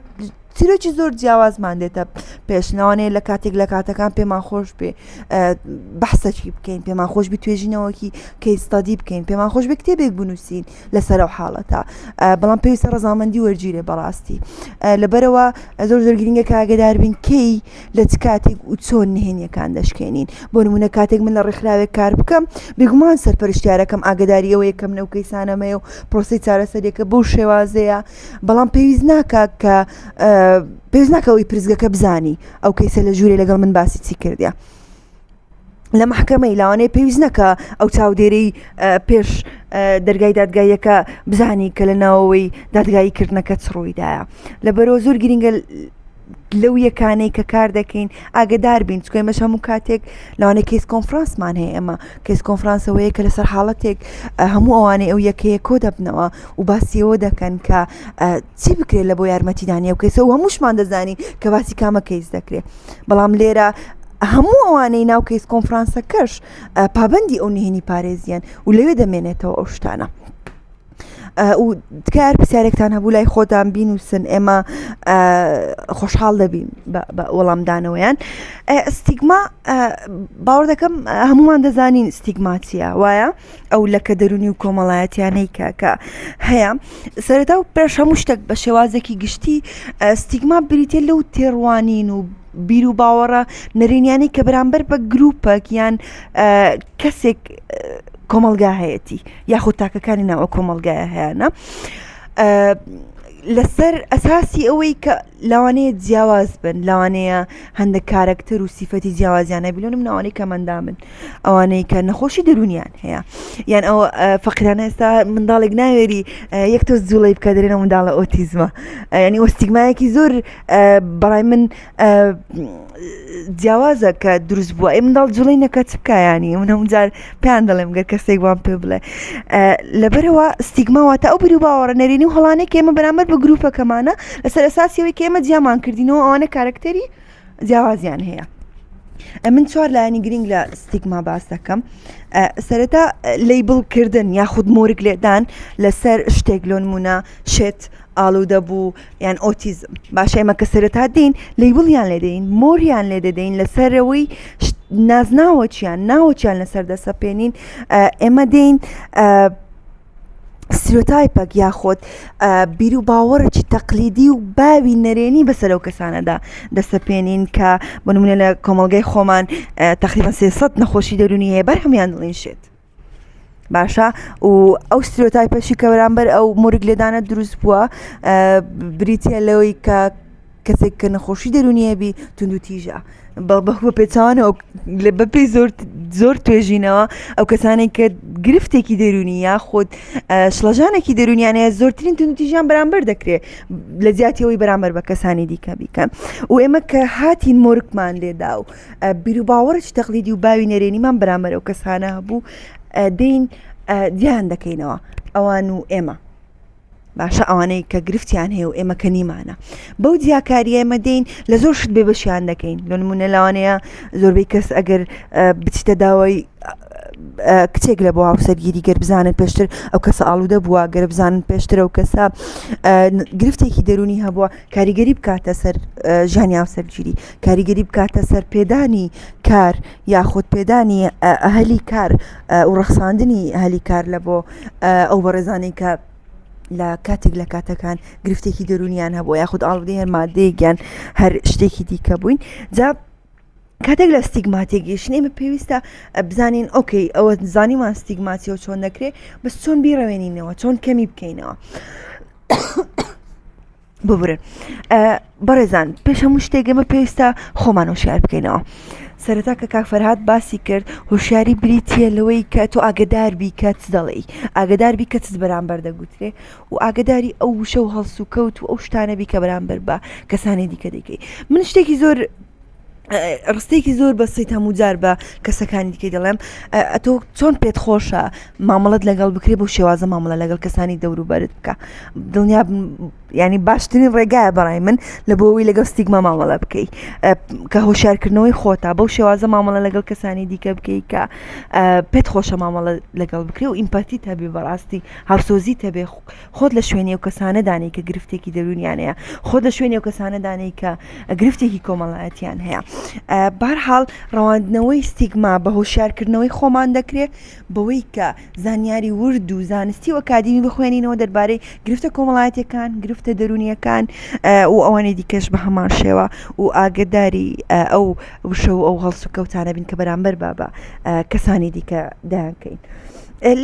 [SPEAKER 3] چیرۆکی زۆر جیاوازمان دێتە پێش لەوانەیە لە کاتێک لە کاتەکان پێمان خۆش بێ بەحسەکی بکەین پێمان خۆش بی توێژینەوەکی case study بکەین پێمان خۆش بێ کتێبێک بنووسین لەسەر ئەو حاڵەتە بەڵام پێویستە ڕەزامەندی وەرگیرێ بەڕاستی لەبەرەوە زۆر زۆر گرنگە کە ئاگدار بین کەی لە چ کاتێک و چۆن نهێنیەکان دەشکێنین بۆ نمونە کاتێک من لە ڕێکخراوێک کار بکەم بێگومان سەرپەرشتیارەکەم ئاگداری ئەوەیە کە من ئەو کەیسانەمەیە و پرۆسی چارەسەریەکە بەو شێوازەیە بەڵام پێویست ناکە کە پێویست ناکە ئەوی پرسگەکە بزانی ئەو کەیسە لە ژوورێ لەگەڵ من باسی چی کردە لە محکەمەی لاوانەیە پێویست نەکە ئەو چاودێرەی پێش دەرگای دادگاییەکە بزانی کە لە ناوەوەی دادگایی کردنەکە چ ڕوویدایە لەبەرەوە زۆر گرنگە لەو یەکانەی کە کار دەکەین ئاگدار بین چکە ئێمەش هەموو کاتێک لەوانەیە case conference مان هەیە ئێمە case conference ەوەیە کە لەسەر حاڵەتێک هەموو ئەوانەی ئەو یەکەیە کۆ دەبنەوە و باسیەوە دەکەن کە چی بکرێت لە بۆ یارمەتیدانی ئەو کەیسە و هەمووشمان دەزانین کە باسی کامە کەیس دەکرێت بەڵام لێرە هەموو ئەوانەی ناو case conference ەکەش پابندی ئەو نهێنی پارێزیان و لەوێ دەمێنێتەوە ئەو شتانە. و تکایە پرسیارێکتان هەبوو لای خۆتان بینوسن ئێمە خۆشحاڵ دەبین بە وەڵامدانەوەیان ستیگما باوەڕ دەکەم هەمومان دەزانین ستیگما چییە وایە ئەو لەکە دەرونی و کۆمەڵایەتیانەی کە کە هەیە سەرەتا و پێش هەموو شتێک بە شێوازێکی گشتی ستیگما بریتە لەو تێڕوانین و بیر و باوەڕە نەرێنیانەی کە بەرامبەر بە گروپەک یان کەسێک کۆمەڵگا هەیەتی یاخود تاکەکانی ناو ئەو کۆمەڵگایە هەیەە لەسەر ئەساسی ئەوەی کە لەوانەیە جیاواز بن لەوانەیە هەندێک کارەکتەر و سیفەتی جیاوازیانە بلۆنم ناوانەی کەمەندامن ئەوانەی کە نەخۆشی دەرونیان هەیە یان ئەو فەقیرانە ئێستا منداڵێک ناوێری یەک تۆز جوڵەی بکە دەرێنە منداڵە ئۆتیزمە ینی ئۆستیگمایەکی زۆر بەڕای من جیاوازە کە دروست بووە ئەی منداڵ جوڵەی نەکە چ بکایانی من هەموو جار پێیان دەڵێم گەر کەسێک وام پێ بڵێ لەبەرەوە ستیگما واتە ئەو بیر و باوەڕە نەرێنی و هەڵانەی کە ئێمە بەرامبەر بە گروپەکەمانە لەسەر ئەساسیەوەی کە ئێمە جیامان کردینەوە ئەوانە کارکتەری جیاوازیان هەیە. من چوار لایەنی گرنگ لە ستیگما باس دەکەم سەرەتا label کردن یاخود مۆرک لێدان لەسەر شتێک لۆ نمونە شێت ئالوودە بوو یان ئۆتیزم باشە ئێمە کە سەرەتا دین label یان لێدەین مۆریان لێ دەدەین لەسەرەوەی نازناوەچیان ناوەچیان لەسەر دەسەپێنین ئێمە دێین stereotype ەک یاخود بیر و باوەڕێکی تەقلیدی و باوی نەرێنی بەسەر ئەو کەسانەدا دەسەپێنین کە بۆ نمونە لە کۆمەڵگای خۆمان تقریبا 300 نەخۆشی دەرونی هەیە بەر هەمویان دڵین شێت باشە و ئەو stereotype ەشی کە بەرامبەر ئەو مۆرک لێدانە دروست بووە بریتە لەوەی کە کەسێک کە نەخۆشی دەرونیە بی توندوتیژە بە پێچوانەوە لە بەپێی زۆر زۆر توێژینەوە ئەو کەسانێک کە گرفتێکی دەرونی یاخود شڵەژانێکی دەرونیان هەیە زۆرترین توندوتیژیان بەرامبەر دەکرێت لە جیاتی ئەوەی بەرامبەر بە کەسانی دیکە بیکەن و ئێمە کە هاتین مۆرکمان لێدا و بیروباوەڕێکی تەقلیدی و باوی نەرێنیمان بەرامبەر ئەو کەسانە هەبوو دێین دیان دەکەینەوە ئەوان و ئێمە. باشە ئەوانەی کە گرفتیان هەیە و ئێمە کە نیمانە بەو جیاکاریە ئێمە دێین لە زۆر شت بێبەشیان دەکەین لە نمونە لەوانەیە زۆربەی کەس ئەگەر بچیتە داوای کچێک لە بۆ هاوسەرگیری گەر بزانن پێشتر ئەو کەسە ئاڵوودە بووە گەر بزانن پێشتر ئەو کەسە گرفتێکی دەرونی هەبووە کاریگەری بکاتە سەر ژیانی هاوسەرگیری کاریگەری بکاتە سەر پێدانی کار یاخود پێدانی هەلی کار و ڕەخساندنی هەلی کار لە بۆ ئەو بەڕێزانەی کە لە کاتێک لە کاتەکان گرفتێکی دەرونیان هەبوو یاخود ئاڵودەی هەر مادەیەکیان هەر شتێکی دیکە بووین جا کاتێک لە ستیگما تێگەیشتین ئێمە پێویستە بزانین okay ئەوە زانیمان ستیگما چیە و چۆن دەکرێت بەس چۆن بیڕەوێنینەوە چۆن کەمی بکەینەوە ببورن بەڕێزان پێش هەموو شتێک ئێمە پێویستە خۆمان هۆشیار بکەینەوە سەرەتا کە کاک فەرهاد باسی کرد هۆشیاری بریتە لەوەی کە تۆ ئاگدار بی کە چ دەڵێی ئاگدار بی کە چ بەرامبەر دەگوترێ و ئاگداری ئەو وشە و هەڵسوکەوت و ئەو شتانە بی کە بەرامبەر بە کەسانی دیکە دەکەی من شتێکی زۆر ڕستێکی زۆر بەسیت هەموو جار بە کەسەکانی دیکەی دەڵێم ئەتۆ چۆن پێت خۆشە مامەڵەت لەگەڵ بکرێ بۆ شێوازە مامەڵە لەگەڵ کەسانی دەوروبەرت بکە دڵنیا ینی باشترین ڕێگایە بەڕای من لە بۆ ئەوەی لەگەڵ ستیگما مامەڵە بکەی کە هۆشیارکردنەوەی خۆتا بەو شێوازە مامەڵە لەگەڵ کەسانی دیکە بکەی کە پێت خۆشە مامەڵە لەگەڵ بکرێ و empathy هەبێ بەڕاستی هاوسۆزی هەبێ خۆت لە شوێنی ئەو کەسانە دانێی کە گرفتێکی دەروونیان هەیە خۆت لە شوێنی ئەو کەسانە دانێی کە گرفتێکی کۆمەڵایەتیان هەیە بارحاڵ ڕەواندنەوەی ستیگما بە هۆشیارکردنەوەی خۆمان دەکرێت بەوەی کە زانیاری ورد و زانستی و ئەکادیمی بخوێنینەوە دەربارەی گرفتە کۆمەڵایەتیەکان گرفتە دەروونیەکان و ئەوانەی دیکەش بە هەمان شێوە و ئاگداری ئەو وشە و ئەو هەڵسوکەوتانە بین کە بەرامبەر بە بە کەسانی دیکە دەیانکەین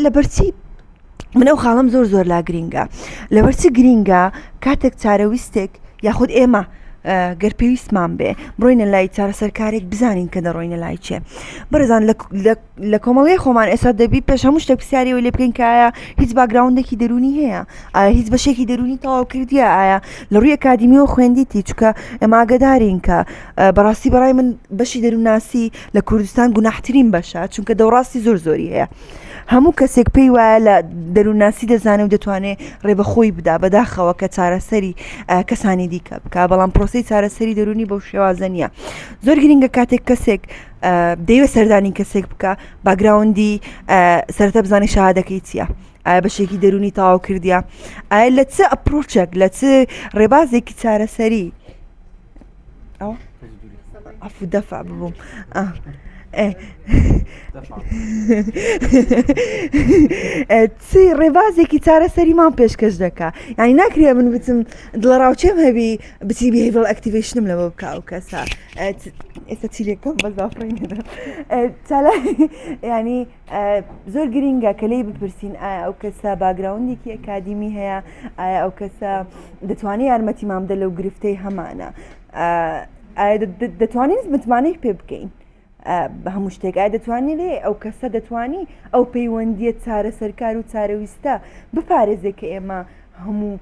[SPEAKER 3] لەبەرچی من ئەو خاڵم زۆر زۆر لا گرینگە لەبەر چ گرینگە کاتێک چارەویستێک یاخود ئێمە گەر پێویستمان بێ بڕۆینە لای چارەسەرکارێک بزانین کە دەڕۆینە لای چێ بەڕێزان لە کۆمەڵی خۆمان ئێستا دەبی پێش هەموو شتێک پرسیاریەوە لێ بکەین کایە هیچ background ێکی دەرونی هەیە ئایا هیچ بەشێکی دەرونی تەواو کردیە ئایا لە ڕووی ئەکادیمیەوە خوێندیتی چکە ئێمە ئاگدارین کە بەڕاستی بەڕای من بەشی دەروونناسی لە کوردستان گوناحترین بەشە چونکە دەوڕاستی زۆر زۆری هەیە هەموو کەسێک پێی وایە لە دەروونناسی دەزانێ و دەتوانێ ڕێ بە خۆی بدا بەداخەوە کە چارەسەری کەسانی دیکە بکە بەڵام پرۆسی چارەسەری دەرونی بەو شێوازە نییە زۆر گرنگە کاتێک کەسێک دەیوە سەردانی کەسێک بکە background ی سەرەتا بزانانی شەهادەکەی چییە ئایا بەشێکی دەرونی تەواو کردیە ئایا لە چ approach ێک لە چ ڕێبازێکی چارەسەری ئەوە عفو دەفع ببووم چی ڕێبازێکی چارەسەریمان پێشکەش دەکا یعنی ناکرێ من بچم دڵەڕاوچێم هەبی بچی behavioral activation م لەوە بکە ئەو کەسە ئێستا چی لێکەم بەس بافڕین ینی زۆر گرینگە کە لێی بپرسین ئایا ئەو کەسە background ێکی ئەکادیمی هەیە ئایا ئەو کەسە دەتوانێت یارمەتیمان بدە لەو گرفتەی هەمانە ئایا دەتوانین متمانەی پێ بکەین بە هەموو شتێک ئایا دەتوانێت لێ ئەو کەسە دەتوانی ئەو پەیوەندیە چارەسەرکار و چارەویستە بپارێزێ کە ئێمە هەموو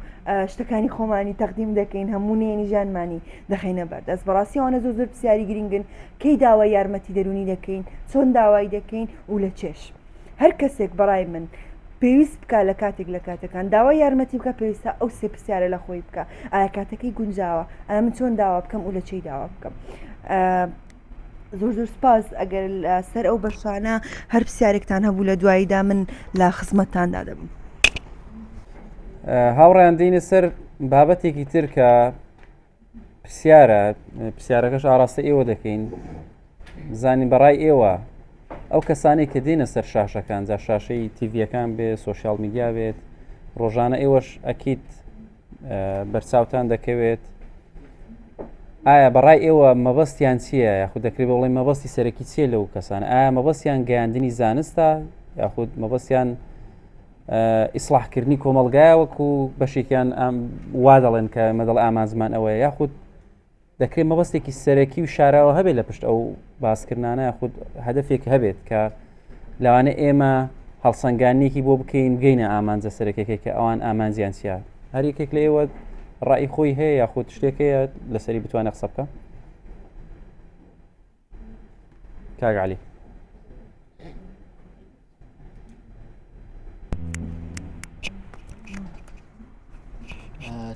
[SPEAKER 3] شتەکانی خۆمانی تەقدیم دەکەین هەموو نێنی ژیانمانی دەخینە بەردەست بەڕاستی ئەوانە زۆر زۆر پرسیاری گرنگن کەی داوای یارمەتی دەرونی دەکەین چۆن داوای دەکەین و لە چێش هەر کەسێک بەڕای من پێویست بکە لە کاتێک لە کاتەکان داوای یارمەتی بکە پێویستە ئەو سێ پرسیارە لە خۆی بکە ئایا کاتەکەی گونجاوە ئایا من چۆن داوا بکەم و لە چی داوا بکەم زۆر زۆر سپاس ئەگەر سەر ئەو بەشانە هەر پرسیارێکتان هەبوو لە دواییدا من لە خزمەتتاندا دەبم.
[SPEAKER 1] هاوڕیان دێنە سەر بابەتێکی تر کە پرسیارە پرسیارەکەش ئاراستە ئێوە دەکەین زانین بەڕای ئێوە ئەو کەسانی کە دێنە سەر شاشەکان جا شاشەی تیڤەکان بێ social media بێت ڕۆژانە ئێوەش ئەکییت بەرچاوتان دەکەوێت ئایا بەڕای ئێوە مەبەستیان چییە یاخود دەکرێت بڵێ مەبەستی سەرەکی چییە لەو کەسان ئایا مەبەستیان گەیاندنی زانستە یاخود مەبەستیان ئیسلاحکردنی کۆمەلگایە وەکو بەشێکیان وا دەڵێن کە مەدەڵ ئامانجمان ئەوەیە یاخود دەکرێت مەبەستێکی سەرەکی و شاراوە هەبێت لە پشت ئەو باسکردانە یاخود هەدفێک هەبێت کە لەوانە ئێمە. هەڵسەنگانێکی بۆ بکەین بگەینە ئامانجە سەرەکەکەی کە ئەوان ئامانجیان چیە هەر یەکێک لە ئێوە ڕای خۆی هەیە یاخود شتێک هەیە لەسەری بتوانێت قسە بکە کاک علی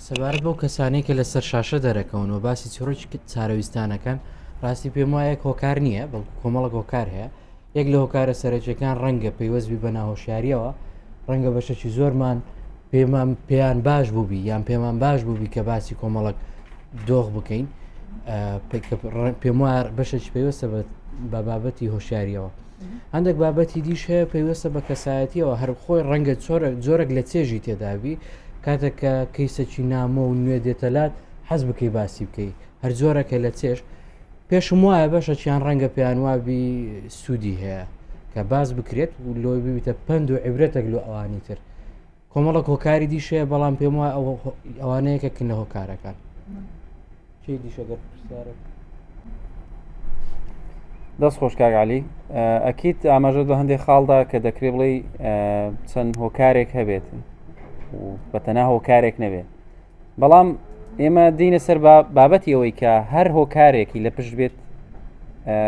[SPEAKER 4] سەبارەت بەو کەسانەی کە لەسەر شاشە دەرەکەون و باسی چڕۆکی چارەویستانەکەن ڕاستی پێم وایە هۆکار نییە بەڵکو کۆمەڵک هۆکار هەیە یەک لە هۆکارە سەرەکیەکان ڕەنگە پەیوەست بی بە ناهۆشیاریەوە ڕەنگە بەشەکی زۆرمان پێمان پێیان باش بووبی یان پێمان باش بووبی کە باسی کۆمەڵک دۆخ بکەین پێم وایە بەشێکی پەیوەستە بە بابەتی هۆشیاریەوە هەندێک بابەتی دیش هەیە پەیوەستە بە کەسایەتیەوە هەر خۆی ڕەنگە جۆرەك لە چێژی تێدابی کاتێک کە کەیسەکی نامۆ و نوێ دێتەلات حەز بکەی باسی بکەی هەر جۆرەکە لە چێژ پێشم وایە بەشەکیان ڕەنگە پێیان وابی سوودی هەیە کە باس بکرێت و لۆی ببیتە پەند و عیبرەتێک لۆ ئەوانی تر کۆمەڵک هۆکاری دیش هەیە بەڵام پێم وایە ئەوانە یەکێکن لە هۆکارەکان چی دیشە گەر پرسیارێک
[SPEAKER 1] دەست خۆش کاک علی ئەکییت ئاماژەت بە هەندێک خاڵدا کە دەکرێ بڵێ چەند هۆکارێک هەبێت و بە تەنها هۆکارێک نەبێت بەڵام ئێمە دینە سەر بابەتی ئەوەی کە هەر هۆکارێکی لە پشت بێت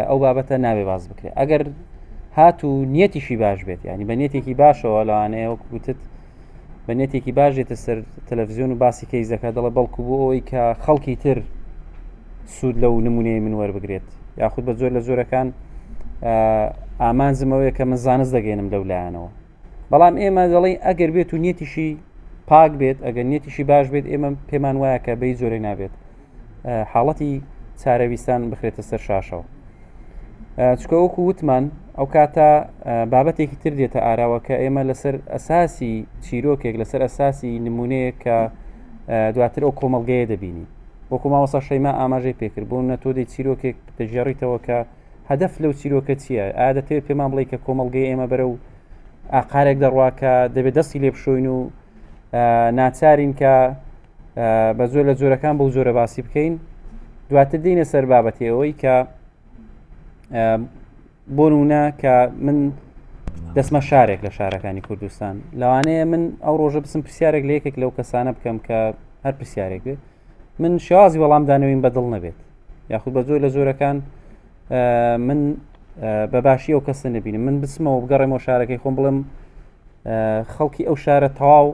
[SPEAKER 1] ئەو بابەتە نابێ باز بکرێت ئەگەر هات و نیەتیشی باش بێت ینی بە نیەتێکی باشەوە لەوانەیە وەک گوتت بە نیەتێکی باش دێتە سەر تەلەڤزیۆن و باسی کەیس دەکات دەڵێ بەڵکو بۆ ئەوەی کە خەڵکی تر سوود لەو نمونەیە من وەربگرێت یاخود بە زۆر لە زۆرەکان ئامانجمەوەیە کە من زانست دەگەێنم لەو لایەنەوە بەڵام ئێمە دەڵێن ئەگەر بێت و نیەتیشی پاک بێت ئەگەر نیەتیشی باش بێت ئێمە پێمان وایە کە بەی جۆرێک نابێت حاڵەتی چارەویستان بخرێتە سەر شاشەوە چکە وەکو وتمان ئەو کاتە بابەتێکی تر دێتە ئاراوە کە ئێمە لەسەر ئەساسی چیرۆکێک لەسەر ئەساسی نمونەیە کە دواتر ئەو کۆمەلگەیە دەبینی وەکو مامۆسا شەیما ئاماژەی پێکرد بۆ نە تۆ دەی چیرۆکێک دەگێڕیتەوە کە هەدەف لەو چیرۆکە چییە؟ ئایا دەتەوێت پێمان بڵێی کە کۆمەڵگەی ئێمە بەرەو ئاقارێک دەڕوا کە دەبێت دەستی لێ بشۆین و ناچارین کە بە زۆر لە جۆرەکان بەو جۆرە باسی بکەین دواتر دینە سەر بابەتی ئەوەی کە بۆ نمونە کە من دەستمە شارێک لە شارەکانی کوردستان لەوانەیە من ئەو ڕۆژە بسم پرسیارێک لە یەکێک لەو کەسانە بکەم کە هەر پرسیارێک بێت من شێوازی وەڵامدانەوەیم بەدڵ نەبێت یاخود بە زۆر لە زۆرەکان من بە باشی ئەو کەسە نبینم من بچمەوە بگەڕێمەوە شارەکەی خۆم بڵێم خەڵکی ئەو شارە تەواو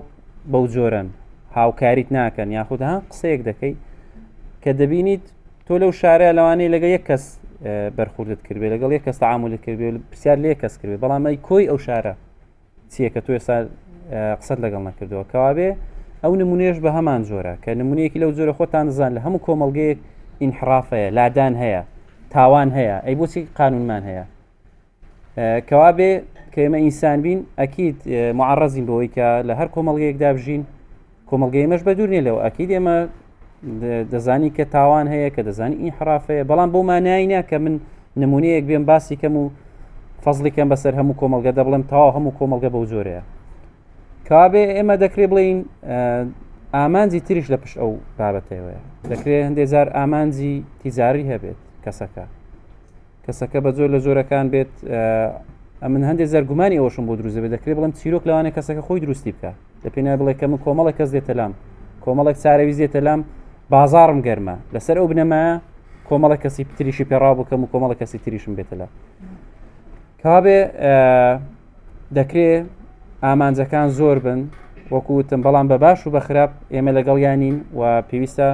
[SPEAKER 1] بەو جۆرن هاوکاریت ناکەن یاخود ها قسەیەک دەکەی کە دەبینیت تۆ لەو شارە لەوانەیە لەگە یەک کەس بەرخوردت کردێ لەگەڵ یەک کەس تعاملت کردێ پرسیار لێ کەس کردێ بەڵام ئەی کۆی ئەو شارە چییە کە تۆ ئێستا قسەت لەگەڵ نەکردووە کەوابێ ئەو نمونەیەش بە هەمان جۆرە کە نمونەیەکی لەو جۆرە خۆتان دەزان لە هەموو کۆمەڵگەیەک ئینحراف هەیە لادان هەیە تاوان هەیە ئەی بۆچی قانونمان هەیە کەوابێ کە ئێمە ئینسان بین ئەکید معڕزین بەوەی کە لە هەر کۆمەڵگەیەکدا بژین کۆمەڵگەی ئێمەش بە دوور نیە لەوە ئەکید ئێمە دەزانی کە تاوان هەیە کە دەزانی ئینحراف هەیە بەڵام بۆ مانای نا کە من نمونەیەک بێم باسی کەم و فەزلی کەم بەسەر هەموو کۆمەڵگە دەبڵێم تەواو هەموو کۆمەڵگە بەو جۆرەیە کابێ ئێمە دەکرێت بڵین ئامانجی تریش لە پشت ئەو بابەتەوەیە دەکرێت هەندێک جار ئامانجی تیجاری هەبێت کەسەکە کەسەکە بە زۆر لە زۆرەکان بێت ئەمن هەندێک جار گومانی ئەوەشم بۆ دروست دەبێت دەکرێت بڵێم چیرۆک لەوانەیە کەسەکە خۆی دروستی بکە لە پێناوی بڵێ کە من کۆمەڵێک کەس دێتە لام کۆمەڵێک چارەویست دێتە لام بازاڕم گەرمە لەسەر ئەو بنەمایە کۆمەڵێک کەسی تریشی پێڕاو بکەم و کۆمەڵێک کەسی تریشم بێتە لام کابێ دەکرێ ئامانجەکان زۆر بن وەکو وتم بەڵام بە باش و بە خراپ ئێمە لەگەڵیانین و پێویستە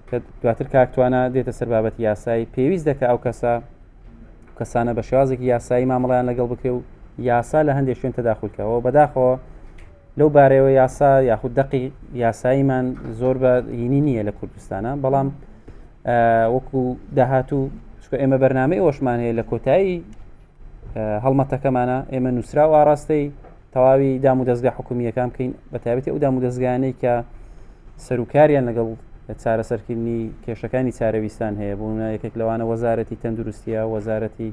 [SPEAKER 1] کە دواتر کاکتوانە دێتە سەر بابەتی یاسایی پێویست دەکە ئەو کەسە کەسانە بە شێوازێکی یاسایی مامەڵیان لەگەڵ بکرێ و یاسا لە هەندێک شوێن تەداخلکەوە بەداخەوە لەو بارەیەوە یاسا یاخود دەقی یاساییمان زۆر بە هینی نییە لە کوردستانە بەڵام وەکو داهاتوو چکە ئێمە بەرنمەی ئەوشمان هەیە لە کۆتایی هەڵمەتەکەمانە ئێمە نووسراو ئاراستەی تەواوی دام و دەستگا حکومیەکان بکەین بە تایبەتی ئەو دام و دەستگانەی کە سەرکاریان لەگەڵ چارەسەرکردنی کێشەکانی چارەویستان هەیە بۆ یەکێک لەوانە وەزارەتی تەندروستیە وەزارەتی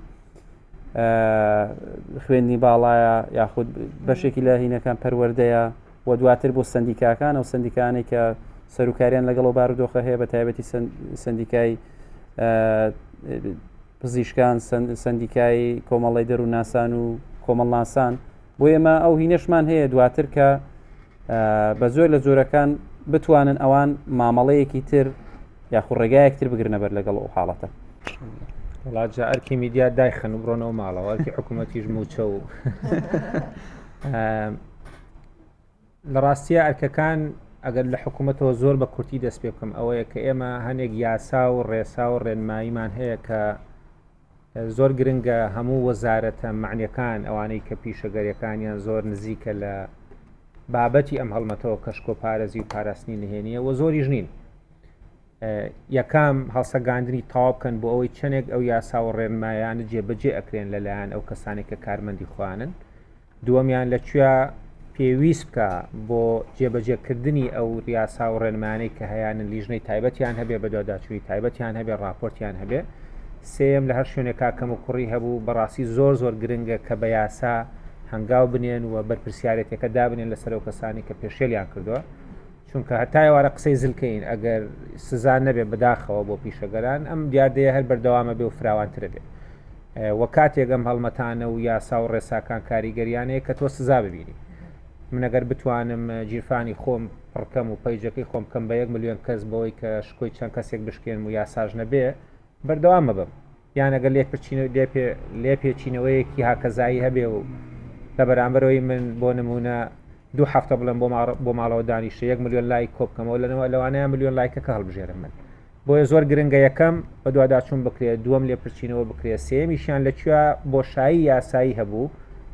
[SPEAKER 1] خوێندنی باڵایە یاخود بەشێکی لە هینەکان پەروەردەیە و دواتر بۆ سندیکاکان ئەو سندیکانەی کە سەرکاریان لەگەڵ بارودۆخە هەیە بە تایبەتی سندیکای پزیشکان، سەندیکای کۆمەڵی دەروونناسان و کۆمەڵناسان. بۆ ئێمە ئەو هینەشمان هەیە دواتر کە بە زۆر لە جۆرەکان بتوانن ئەوان مامەڵەیەکی تر یاخو ڕێگایەک تر بگرنە بەر لەگەڵ ئەو حاڵەتە.
[SPEAKER 2] وڵا جا ئەرکی میدیا دایخەن و بڕۆنەوە ماڵەوە ئەرکی حکوومەتیش موچە و لە ڕاستیە ئەرکەکان ئەگەر لە حکوومەتەوە زۆر بە کورتی دەست پێ بکەم ئەوەیە کە ئێمە هەنێک یاسا و ڕێسا و ڕێنماییمان هەیە کە زۆر گرنگە هەموو وەزارەتە مەعنیەکان ئەوانەی کە پیشەگەریەکانیان زۆر نزیکە لە بابەتی ئەم هەڵمەتەوە کە شکۆپارێزی و پاراستنی نهێنیە و زۆریش نین یەکەم هەڵسەگاندنی تەواو بکەن بۆ ئەوەی چەندێک ئەو یاسا و ڕێنمایانە جێبەجێ ئەکرێن لەلایەن ئەو کەسانێک کە کارمەندی خۆیانن دووەمیان لە کوێ پێویست بکا بۆ جێبەجێکردنی ئەو یاسا و ڕێنمایانەی کە هەیانن لیژنەی تایبەتیان هەبێ، بەدواداچوونی تایبەتیان هەبێ، ڕاپۆرتیان هەبێ. سێیەم لە هەر شوێنێکا کەموکوڕی هەبوو، بەڕاستی زۆر زۆر گرنگە کە بە یاسا هەنگاو بنێن و بەرپرسیارێتیەکە دابنێن لەسەر ئەو کەسانەی کە پێشێلیان کردووە. چونکە هەتا ئێوارە قسەی زل کەین ئەگەر سزا نەبێ بەداخەوە بۆ پیشەگەران ئەم دیاردەیە هەر بەردەوامە بێ و فراوانترە بێ وە کاتێک ئەم هەڵمەتانە و یاسا و ڕێساکان کاریگەریانەیە کە تۆ سزا ببینی من ئەگەر بتوانم گیرفانی خۆم پڕکەم و پەیجەکەی خۆم بکەم بە یەک ملیۆن کەس بەوەی کە شکۆی چەند کەسێک بشکێنم و یاساش نەبێ بەردەوام مەبم یان ئەگەر لێپێچینەوەیەکی هاکەزایی هەبێ و لە بەرامبەرەوەی من بۆ نمونە دوو هەفتە بڵێم بۆ ماڵەوە دانیشە یەک ملیۆن لایک کۆ بکەمەوە لەنەوە لەوانەیە ملیۆن لایکەکە هەڵبژێرم من بۆیە زۆر گرنگە یەکەم بەدواداچوون بکرێت دووەم لێپرچینەوە بکرێت سێیەمیشیان لە کوێ بۆشایی یاسایی هەبوو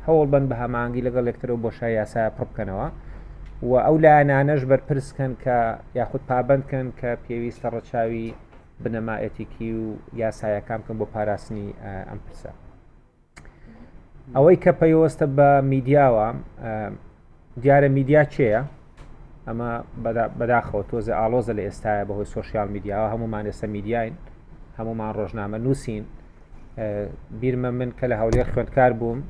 [SPEAKER 2] هەوڵ بن بە هەمانگی لەگەڵ یەکترەوە بۆشای یاسایە پڕ بکەنەوە و ئەو لایەنانەش بەرپرس کەن کە یاخود پابند کەن کە پێویستە ڕەچاوی بنەما ئێتیکی و یاسایەکان بکەن بۆ پاراستنی ئەم پرسە. ئەوەی کە پەیوەستە بە میدیاوە دیارە میدیا کێیە ئەمە بەداخەوە تۆزێ ئاڵۆزە لە ئێستاە بەهۆی سوۆسیال میدیاوە هەمومان ئێستا میدیاین هەمومان ڕۆژنامە نووسین بیرمە من کە لە هەولێر خوێندکار بووم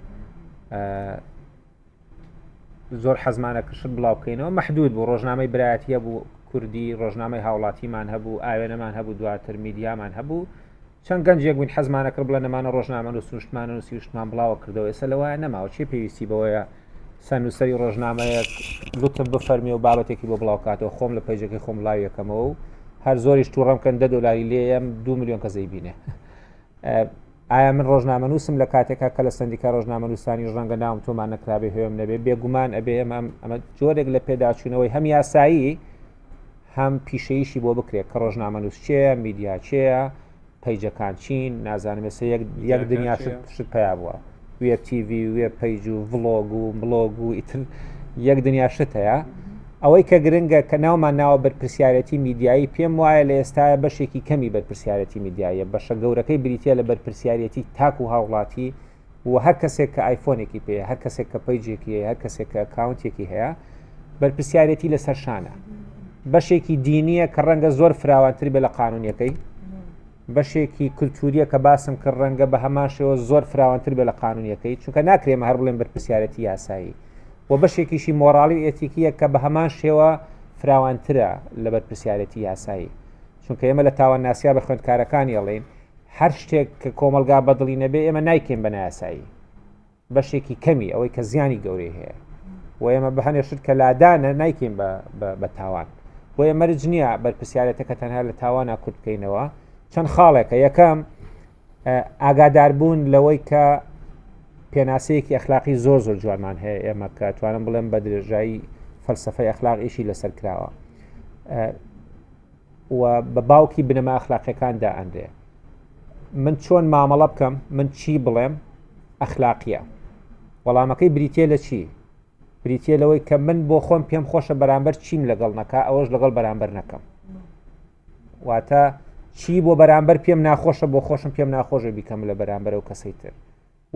[SPEAKER 2] زۆر حەزمانە کە شت بڵاو بکەینەوە مەحدود بوو ڕۆژنامەی برایەتی هەبوو کوردی ڕۆژنامەی هاوڵاتیمان هەبوو ئاوێنەمان هەبوو دواتر میدیامان هەبوو چەند گەنجێک بووین حەزمانە کرد بڵێ نەمانە ڕۆژنامە نووسشتمان نووسی شتمان بڵاوە کردەوە ئێستا لەوە نەماوە چی پێویستی بەوەیە سەرنووسەری ڕۆژنامەیەک لوتف بفەرمی و بابەتێکی بۆ بڵاوکاتەوە خۆم لە پەیجەکەی خۆم بڵاویەکەمەوە و هەر زۆریش تووڕەم کەن دە دۆلاری لێیەم دو میلیۆن کەس ئەیبینێ ئایا من ڕۆژنامەنووسم لە کاتێکا کە لە سەندیکای ڕۆژنامەنووسانیش ڕەنگە ناوم تۆمار نەکرابێ هێم نەبێ بێگومان ئەبێ ئێمە ئەمە جۆرێک لە پێداچوونەوەی هەم یاسایی هەم پیشەیشی بۆ بکرێت کە ڕۆژنامەنووس چێە میدیا چێە پەیجەکان چین نازانم ئێستا یەک یەک دنیا شت شت پیا بووە وێب تیڤی وێب پەیج و ڤڵۆگ و بڵۆگ و ئیتر یەک دنیا شت هەیە ئەوەی کە گرنگە کە ناومان ناوە بەرپرسیارەتی میدیایی پێم وایە لە ئێستایا بەشێکی کەمی بەرپرسیارەتی میدیاییە بەشە گەورەکەی بریتیە لە بەرپرسیارەتی تاک و هاوڵاتی و هەر کەسێک کە ئایفۆنێکی پێیە هەر کەسێک کە پەیجێکی هەیە هەر کەسێک کە ئەکاونتێکی هەیە بەرپرسیارەتی لەسەر شانە بەشێکی دینیە کە ڕەنگە زۆر فراوانتر بێ لە قانونیەکەی بەشێکی کلتوریە کە باسم کرد ڕەنگە بە هەمان شێوە زۆر فراوانتر بێ لە قانونیەکەی چونکە ناکرێ ئێمە هەر بڵێن بەرپرسیارەتی یاسایی و بەشێکیشی مۆراڵی و ئێتیکیە کە بە هەمان شێوە فراوانترە لە بەرپرسیارەتی یاسایی چونکە ئێمە لە تاوان ناسیا بە خوێندکارەکانی ئەڵێین هەر شتێک کە کۆمەڵگا بەدڵی نەبێ ئێمە نایکەین بە نایاسایی بەشێکی کەمی ئەوەی کە زیانی گەورەی هەیە و ئێمە بە هەنێ شت کە لادانە نایکەین بە تاوان بۆیە مەرج نییە بەرپرسیارەتەکە تەنها لە تاوانە کورت بکەینەوە چەند خاڵێکە یەکەم ئاگاداربوون لەوەی کە پێناسەیەکی ئەخلاقی زۆر زۆر جوانمان هەیە ئێمە کە توانم بڵێم بە درێژایی فەلسفەی ئەخلاق ئیشی لەسەر کراوە و بە باوکی بنەما ئەخلاقیەکان دائەنرێ من چۆن مامەڵە بکەم من چی بڵێم ئەخلاقیە وەڵامەکەی بریتە لە چی بریتە لەوەی کە من بۆ خۆم پێم خۆشە بەرامبەر چیم لەگەڵ نەکا ئەوەش لەگەڵ بەرامبەر نەکەم واتە چی بۆ بەرامبەر پێم ناخۆشە بۆ خۆشم پێم ناخۆشە بیکەم لە بەرامبەر و کەسەی تر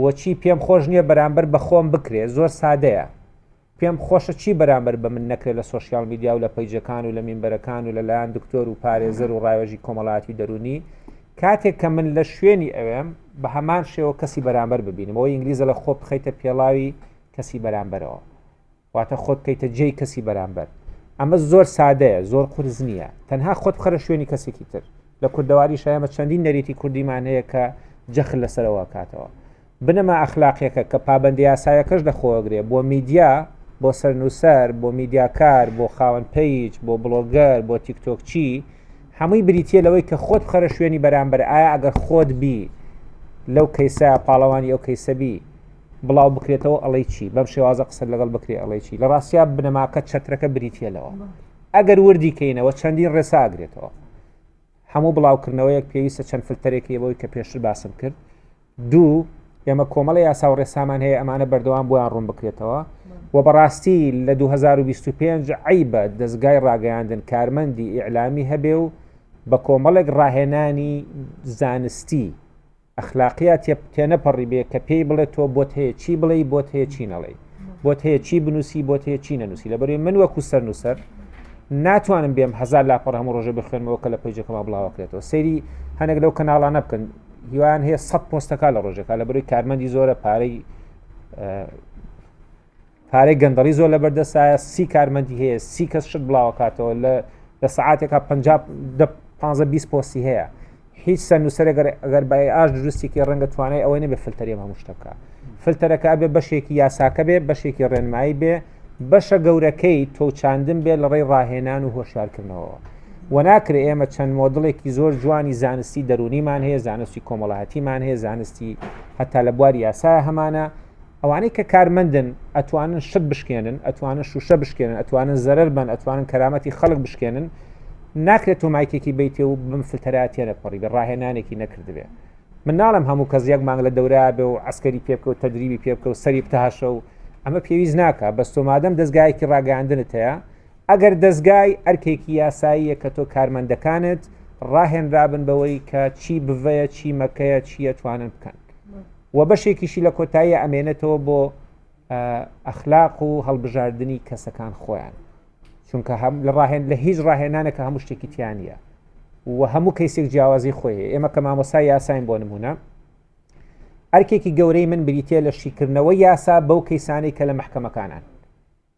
[SPEAKER 2] وە چی پێم خۆش نییە بەرامبەر بە خۆم بکرێ زۆر سادەیە پێم خۆشە چی بەرامبەر بە من نەکرێت لە سۆشیال میدیا و لە پەیجەکان و لە مینبەرەکان و لەلایەن دکتۆر و پارێزەر و ڕاوێژی کۆمەڵایەتی و دەروونی کاتێک کە من لە شوێنی ئەوێم بە هەمان شێوە کەسی بەرامبەر ببینم ئەوەی ئینگلیزە لە خۆ بخەیتە پێڵاوی کەسی بەرامبەرەوە واتە خۆت بکەیتە جێی کەسی بەرامبەر ئەمە زۆر سادەیە زۆر قورس نییە تەنها خۆت بخەرە شوێنی کەسێکی تر لە کوردەواریش ئێمە چەندین نەریتی کوردیمان هەیە کە جەخت لەسەرەوە کاتەوە. بنەما ئەخلاقیەکە کە پابەندە یاسایەکەش لەخۆگرێ بۆ میدیا، بۆ سەرنووسەر، بۆ میدیاکار، بۆ خاوەن page، بۆ بڵۆگەر، بۆ تیکتۆکچی، هەمووی بریتیە لەوەی کە خۆت بخەرە شوێنی بەرامبەر ئایا ئەگەر خۆت بی لەو کەیسە پاڵەوانی ئەو کەیسە بی بڵاو بکرێتەوە ئەڵێی چی بەم شێوازە قسەت لەگەڵ بکرێ ئەڵێی چی لە ڕاستیا بنەماکە چەترەکە بریتیە لەوە ئەگەر وردی کەینەوە چەندین ڕێسا ئەگرێتەوە هەموو بڵاوکردنەوەیەک پێویستە چەند فلتەرێک هەیە بۆی کە پێشتر باسم کرد دوو ئێمە کۆمەڵی یاسا و ڕێسامان هەیە ئەمانە بەردەوام بۆیان ڕوون بکرێتەوە و بەڕاستی لە 2025 عیبە دەستگای ڕاگەیاندن کارمەندی ئیعلامی هەبێ و بە کۆمەڵێک ڕاهێنانی زانستی ئەخلاقیا تێنەپەڕی بێ کە پێی بڵێ تۆ بۆت هەیە چی بڵێی بۆت هەیە چی نەڵێی بۆت هەیە چی بنووسی بۆت هەیە چی نەنووسی لەبەروی من وەکو سەرنووسەر ناتوانم بێم هەزار لاپەڕ هەموو ڕۆژە بخوێنمەوە کە لە page ەکەما بڵاوەکرێتەوە سەیری هەنێک لەو کەناڵانە بکەن هیوایان هەیە سە پۆستەکە لە ڕۆژەکە لە بەروی کارمەندی زۆرە پارەی پارەی گەندەڵی زۆر لەبەردەستایە سی کارمەندی هەیە سی کەس شت بڵاوەکاتەوە لە لە سعاتێکا 15 20 پۆستی هەیە هیچ سەرنووسەرێک ئەگەر بە ئاش دروستێکی ڕەنگە توانای ئەوەی نەبێ فلتەری ئەم هەموو شتە بکە فلتەرەکە ئەبێ بەشێکی یاساکە بێ بەشێکی ڕێنمایی بێ بەشە گەورەکەی تۆچاندن بێ لە ڕێی ڕاهێنان و هۆشیارکردنەوە و ناکرێ ئێمە چەند مۆدڵێکی زۆر جوانی زانستی دەرونیمان هەیە زانستی کۆمەڵایەتیمان هەیە زانستی هەتا لە بواری یاسا هەمانە ئەوانەی کە کارمەندن ئەتوانن شت بشکێنن، ئەتوانن شوشە بشکێنن، ئەتوانن زەرەر بەن، ئەتوانن کەرامەتی خەڵک بشکێنن، ناکرێت تۆ مایکێکی بەیتێ و بەم فلتەرە تێنەپەڕی بێ، ڕاهێنانێکی نەکردبێ. من ناڵێم هەموو کەس یەک مانگ لە دەورا بێ و عەسکەری پێ بکە و تەدریبی پێ بکە و سەری بتاشە و ئەمە پێویست ناکا، بەس تۆ مادەم دەزگایەکی ڕاگەیاندنت هەیە، ئەگەر دەزگای ئەرکێکی یاساییە کە تۆ کارمەندەکانت ڕاهێنرابن بەوەی کە چی بڤەیە، چی مەکەیە، چی ئەتوانن بکەن. و بەشێکیشی لە کۆتاییە ئەمێنێتەوە بۆ ئەخلاق و هەڵبژاردننی کەسەکان خۆیان چونکە هەم لە ڕاهێن لە هیچ ڕاهێنانێکە هەموو شتێکی تیانە و هەموو کەیسێک جیاوازی خۆی هەیە ئێمە کە مامۆسای یاساین بۆ نمونە ئەرکێکی گەورەی من بریتە لە شیکردنەوەی یاسا بەو کەیسانەی کە لە محکەمەکانان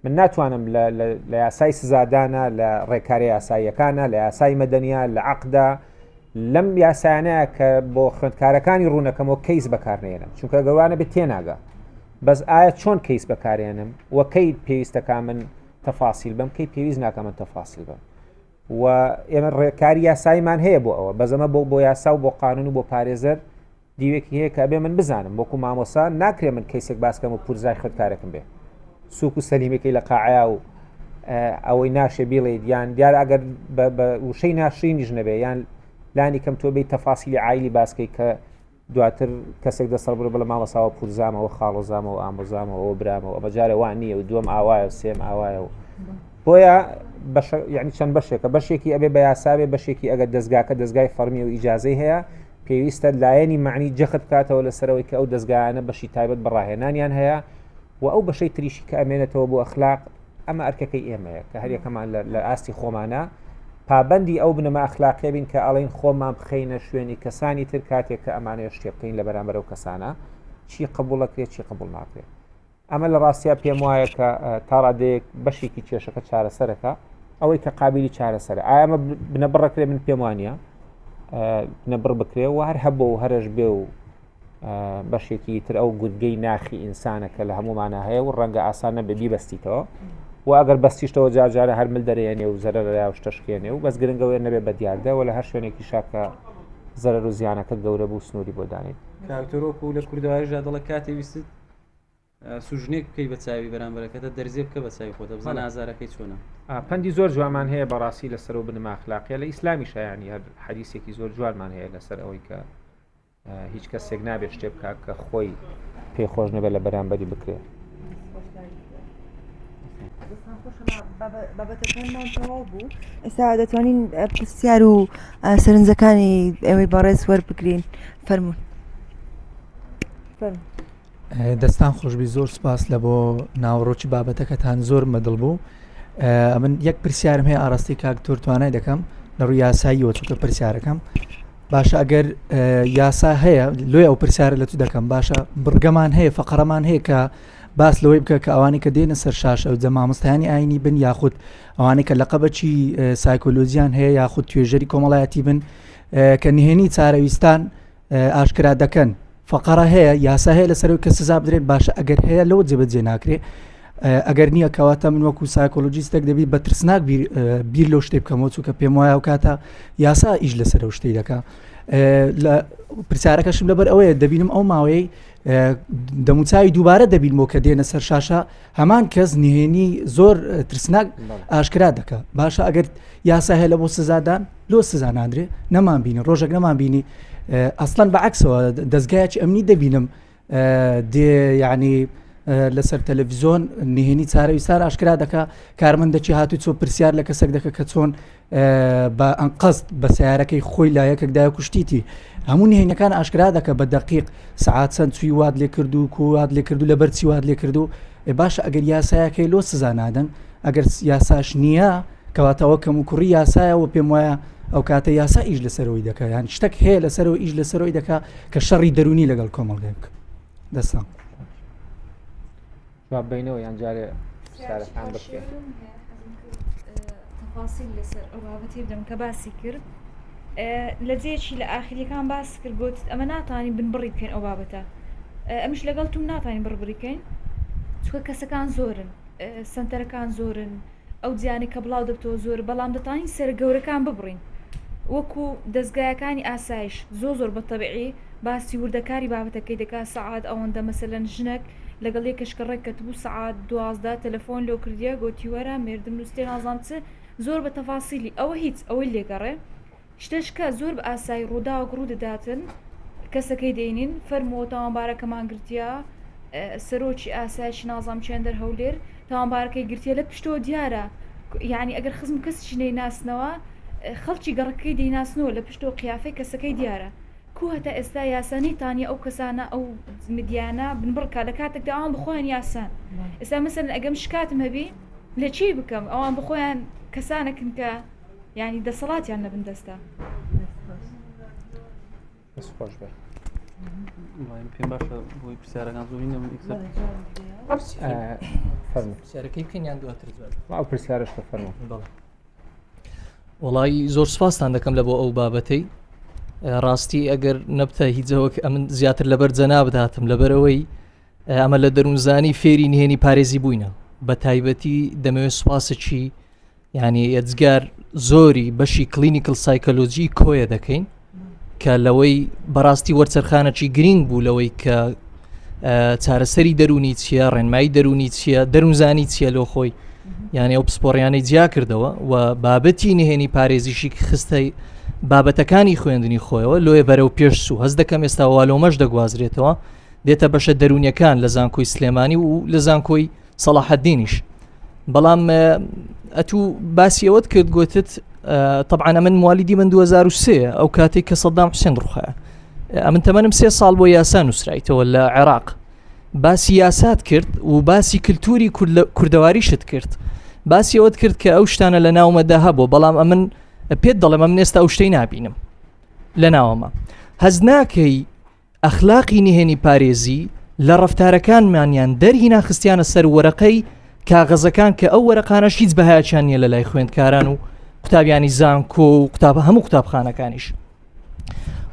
[SPEAKER 2] من ناتوانم لە یاسای سزادانە لە ڕێکارە یاساییەکانە لە یاسای مەدەنیا لە عقدا لەم یاسایانەیە کە بۆ خوێندکارەکانی ڕوونەکەمەوە کەیس بەکارنێنم چونکە گەوانە بێت تێناگە بەس ئایا چۆن کەیس بەکارێنم و کەی پێویستەکە من تەفاسیل بم کەی پێویست ناکە من تەفاسیل بم و ئێمە ڕێکاری یاساییمان هەیە بۆ ئەوە بەزەمە بۆ بۆ یاسا و بۆ قانون و بۆ پارێزەر دیوێکی هەیە کە ئەبێ من بزانم وەکو مامۆسا ناکرێ من کەیسێک باس کەم و پورزای خوێندکارێکم بێ سوک و سەلیمەکەی لە قاعیا و ئەوەی ناشێ بیڵێیت یان دیار ئەگەر بە وشەی ناشرینیش نەبێ یان لانی کەم تۆ بێ تەفاسیلی عیلی باسکەی کە دواتر کەسێک دەسەڵ بڕ بڵێ مامۆساوە پورزامەوە خاڵۆزامەوە ئامۆزامەوە ئەوە برامەوە ئەمە جارێ وان نییە و دووەم ئاوایە و سێم ئاوایە و بۆیە بەش یعنی چەند بەشێکە بەشێکی ئەبێ بە یاساێ بەشێکی ئەگەر دەستگاکە دەستگای فەرمی و ئیجاازەی هەیە پێویستە لایەنی مەعنی جەخت بکاتەوە لەسەرەوەی کە ئەو دەزگایانە بەشی تایبەت بە ڕاهێنانیان هەیە و ئەو بەشەی تریشی کە ئەمێنێتەوە بۆ ئەخلاق ئەمە ئەرکەکەی ئێمەیە کە هەریەکەمان لە ئاستی خۆمانە پابندی ئەو بنەما ئەخلاقیە بین کە ئەڵین خۆمان بخەینە شوێنی کەسانی تر کاتێک کە ئەمانەیە شتێ بکەین لە بەرامبەر ئەو کەسانە چی قبوڵەکرێت چی قبول ناکرێت ئەمە لە ڕاستیا پێم وایە کە تا ڕادەیەک بەشێکی کێشەکە چارەسەرەکە ئەوەی کە قابلی چارەسەرە ئایا ئەمە بنەبڕەکرێ من پێم وانە بنەبڕ بکرێ و هەر هەبوو و هەرش بێ و بەشێکی تر ئەو گورگەی ناخی ئینسانە کە لە هەمومانە هەیە و ڕەنگە ئاسان نەبێ بیبەستیتەوە و ئەگەر بەستیشتەوە جارجارە هەر مل دەرێنێ و زەرەر و شتەشکێنێ و بەس گرنگەوەێ نەبێ بە دیاردە و لە هەر شوێنێکی شاکە زەرەر و زیانەکە گەورە بوو سنووری بۆ دانێت
[SPEAKER 1] کاکتۆرۆک و لە کوردەواریشدا دەڵێ کاتێ ویستت سوژنێک بکەی بە چاوی بەرامبەرەکەتە دەرزێ بکە بە چاوی خۆتە بزانە ئازارەکەی چۆنە.
[SPEAKER 2] پەندی زۆر جوانمان هەیە بەڕاستی لەسەر ئەو بنەما ئەخلاقیە لە ئیسلامیشا یانی هەر حەدیسێکی زۆر جوانمان هەیە لەسەر ئەوەی کە هیچ کەسێک نابێت شتێ بکات کە خۆی پێ خۆش نەبێت لە بەرامبەری بکرێت.
[SPEAKER 3] بابەتەکانمان تەواو بوو ئێستا دەتوانین پرسیار و سەرنجەکانی ئێوەی بەڕێز وەربگرین فەرمونون
[SPEAKER 5] فەرموون. دەستان خۆشبی زۆر سپاس لە بۆ ناوەڕۆکی بابەتەکەتان زۆر مەدڵ بوو ئەمن یەک پرسیارم هەیە ئاراستی کاک تۆر توانای دەکەم لە ڕووی یاساییەوە چونکە پرسیارەکەم باشە ئەگەر یاسا هەیە لۆی ئەو پرسیارە لە تو دەکەم باشە بڕگەمان هەیە فقرەمان هەیە کە باس لەوەی بکە کە ئەوانەی کە دێنە سەر شاشە و جە مامۆستایانی ئاینی بن یاخود ئەوانەی کە لەقەبەکی سایکۆلۆژیان هەیە یاخود توێژەری کۆمەڵایەتی بن کە نهێنی چارەویستان ئاشکرا دەکەن. فقرە هەیە یاسا هەیە لەسەر کە سزا بدرێن باشە ئەگەر هەیە لەوە جێبەجێ ناکرێ ئەگەر نییە کەواتە من وەکو سایکۆلۆژیستێک دەبی بە ترسناک بیر لەو شتێک بکەمەوە چونکە پێم وایە ئەو کاتە یاسا ئیش لەسەر ئەو شتەی دەکا لە پرسیارەکەشم لەبەر ئەوەیە دەبینم ئەو ماوەیەی دەموچوی دووبارە دەبینمەوە کە دێنە سەر شاشە هەمان کەس نهێنی زۆر ترسناک ئاشکرا دەکە باشە ئەگەر یاسا هەیە لە بۆ سزادان لۆ سزا نادرێ نەمان بینی ڕۆژێک نەمان بینی ئەسڵەن بە عکسەوە دەستگایکی ئەمنی دەبینم دێ یعنی لەسەر تەلەڤزیۆن نهێنی چارەویستان ئاشکرا دەکا کارمەندەکی هاتوو چۆ پرسیار لە کەسێک دەکە کە چۆن بە ئەنقەست بە سیارەکەی خۆی لا یەکێکدایە کوشتیتی هەموو نهێنەکان ئاشکرا دەکە بە دقیق سعات چەند چوی وات لێ کرد و کووات لێ کرد و لەبەر چی وات لێ کرد و باشە ئەگەر یاسایەکەی لۆ سزا نادەن ئەگەر یاساش نییە کەواتەوە کەم و کوڕی یاسایە و پێم وایە ئەو کاتە یاسا ئیش لەسەرەوەی دەکە یان شتێک هەیە لەسەرەوە ئیش لەسەرەوەی دەکا کە شەڕی دەرونی لەگەڵ کۆمەڵگای بکە دەستان
[SPEAKER 2] جواب بینەوە یان جارێ پرسیارەکان بکرێت.
[SPEAKER 6] تەفاسیل لەسەر ئەو بابەتی بدەم کە باسی کرد لە جێکی لە ئاخریەکان باس کرد گوتت ئەمە ناتوانین بنبڕی بکەین ئەو بابەتە ئەمش لەگەڵ توم ناتوانین بڕبڕی بکەین چونکە کەسەکان زۆرن سنتەرەکان زۆرن ئەو زیانەی کە بڵاو دەبتەوە زۆرە بەڵام دەتوانین سەرە گەورەکان ببڕین وەکو دەزگایەکانی ئاسایش زۆر زۆر بە تەبعی باسی وردەکاری بابەتەکەی دەکات سەعات ئەوەندە مەسەلەن ژنێک لەگەڵ یەکەش کە ڕێککەتبوو سەعات 12 تەلەفۆن لۆ کردیە گۆتی وەرە مێردم نووستێ نازانم چ زۆر بە تەفاسیلی ئەوە هیچ ئەوەی لێگەڕێ شتەش کە زۆر بە ئاسایی ڕووداوەک ڕوو دەداتن کەسەکەی دەینین فەرمووە تاوانبارەکەمان گرتیە سەرۆکی ئاسایشی نازام چێندەر هەولێر تاوانبارەکەی گرتیە لە پشتەوە دیارە یعنی ئەگەر خزم کەسیش نەیناسنەوە خەڵکی گەڕەکەی دەیناسنەوە لە پشتەوە قیافەی کەسەکەی دیارە کو هەتا ئێستا یاسا نەیتانیە ئەو کەسانە ئەو مدیانە بنبڕکا لە کاتێکدا ئەوان بخۆیان یاسان ئێستا مەسەلەن ئەگەم شکاتم هەبی لە چی بکەم ئەوان بخۆیان کەسانێکن کە یانی دەسەڵاتیان لە بن دەستە.
[SPEAKER 2] دەست خۆش بێ.
[SPEAKER 1] پێم باشە بۆی پرسیارەکان زۆری نەبن یەکسەر
[SPEAKER 2] فەرموو
[SPEAKER 7] پرسیارەکەی بکەین یان دواتر جواب
[SPEAKER 2] ئەو پرسیارش کە فەرموو
[SPEAKER 7] بەڵێ وەڵی زۆر سپاستان دەکەم لە بۆ ئەو بابەتەی ڕاستی ئەگەر نەبتە هیچەوەک ئەمن زیاتر لەبەر جەنابت هاتم لەبەرەوەی ئەمە لە دەروونزانی فێری نهێنی پارێزی بووینە بە تایبەتی دەمەوێت سوپاسێکی یعنی ئێجگار زۆری بەشی clinical psychology کۆیە دەکەین کە لەوەی بەڕاستی وەرچەرخانەکی گرنگ بوو لەوەی کە چارەسەری دەرونی چییە ڕێنمایی دەرونی چییە دەروونزانی چییە لۆ خۆی یعنی ئەو پسپۆڕیانەی جیا کردەوە و بابەتی نهێنی پارێزیشی خستەی بابەتەکانی خوێندنی خۆیەوە لۆیە بەرەو پێش سوو هەز دەکەم ئێستا والۆمەش دەگوازرێتەوە دێتە بەشە دەرونیەکان لە زانکۆی سلێمانی و لە زانکۆی سەڵاحەدینیش بەڵام ئەتوو باسی ئەوەت کرد گوتت طبعا ئەمن موالیدی من 2023 ئەو کاتێک کە سەدام حوسێن ڕوخایە ئەمن تەمەنم سێ ساڵ بۆ یاسا نووسرایتەوە لە عێراق باسی یاسات کرد و باسی کللتوری کوردەواریشت کرد باسی ئەوەت کرد کە ئەو شتانە لە ناومەدا هەبوو بەڵام ئەمن پێت دەڵێم ئەمن ئێستا ئەو شتەی نابینم لە ناوەمە هەز ناکەی ئەخلاقی نهێنی پارێزی لە ڕەفتارەکانمانیان دەرهینا خستیانە سەر وەرەقەی کاغەزەکان کە ئەو وەرەقانەش هیچ بەهایەکیان نییە لە لای خوێندکاران و قوتابیانی زانکۆ و قوتاب هەموو قوتابخانەکانیش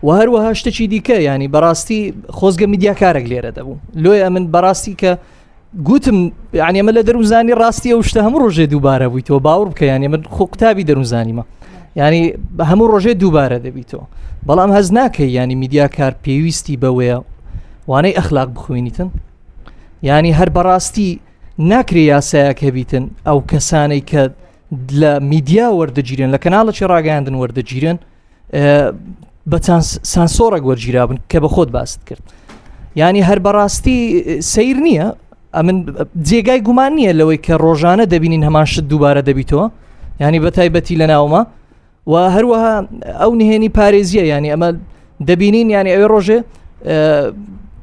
[SPEAKER 7] و هەروەها شتێکی دیکە ینی بەڕاستی خۆزگە میدیاکارێک لێرە دەبوو لۆیە ئەمن بەڕاستی کە گوتم یعنی ئەمە لە دەروونزانی ڕاستی ئەو شتە هەموو ڕۆژێ دووبارە بوویتەوە باوەڕ بکە یعنی من خۆ قوتابی دەروونزانیمە ینی بە هەموو ڕۆژێ دووبارە دەبیتەوە بەڵام هەز ناکەی ینی میدیاکار پێویستی بەوەیە وانەی ئەخلاق بخوێنیتن ینی هەر بەڕاستی ناکرێ یاسایەک هەبیتن ئەو کەسانەی کە لە میدیا وەردەگیرێن لە کەناڵێکی ڕاگەیاندن وەردەگیرێن بە سانسۆڕێک وەرگیرابن کە بە خۆت باست کرد ینی هەر بەڕاستی سیر نییە ئەمن جێگای گومان نییە لەوەی کە ڕۆژانە دەبینین هەمان شت دووبارە دەبیتەوە ینی بە تایبەتی لە ناومە و هەروەها ئەو نهێنی پارێزیە ینی ئەمە دەبینین ینی ئەوێ ڕۆژێ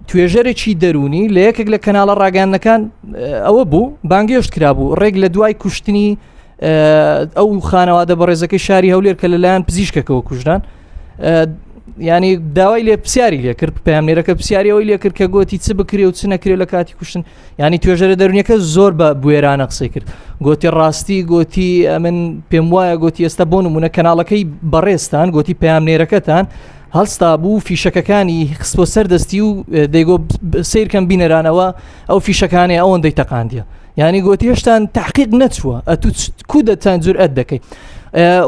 [SPEAKER 7] توێژەرێکی دەرونی لە یەکێک لە کەناڵە ڕاگەاندنەکان ئەوە بوو بانگێشت کرابوو ڕێک لە دوای کوشتنی ئەو خانەوادە بەڕێزەکەی شاری هەولێر کە لەلایەن پزیشکەکەەوە کوژران ینی داوای لێ پرسیاری لێ کرد پامنێرەکە پرسیاری ئەوەی لێ کرد کە گوتی چ بکرێ و چ نەکرێ لە کاتی کوشتن ینی توێژەرە دەرونیەکە زۆر بە بوێرانە قسەی کرد گوتی ڕاستی گوتی ئەمن پێم وایە گوتی ئێستا بۆ نمونە کەناڵەکەی بەڕێزتان گوتی پامنێرەکەتان. هەڵستا بوو فیشەکەکانی خستوە سەر دەستی و دەیگۆ سیرکەم بینەرانەوە ئەو فیشەکانەیە ئەوەندەی تەقاندیە یعنی گوتی هێشتان تحقیق نەچووە ئەتو کو دەتان جورئەت دەکەی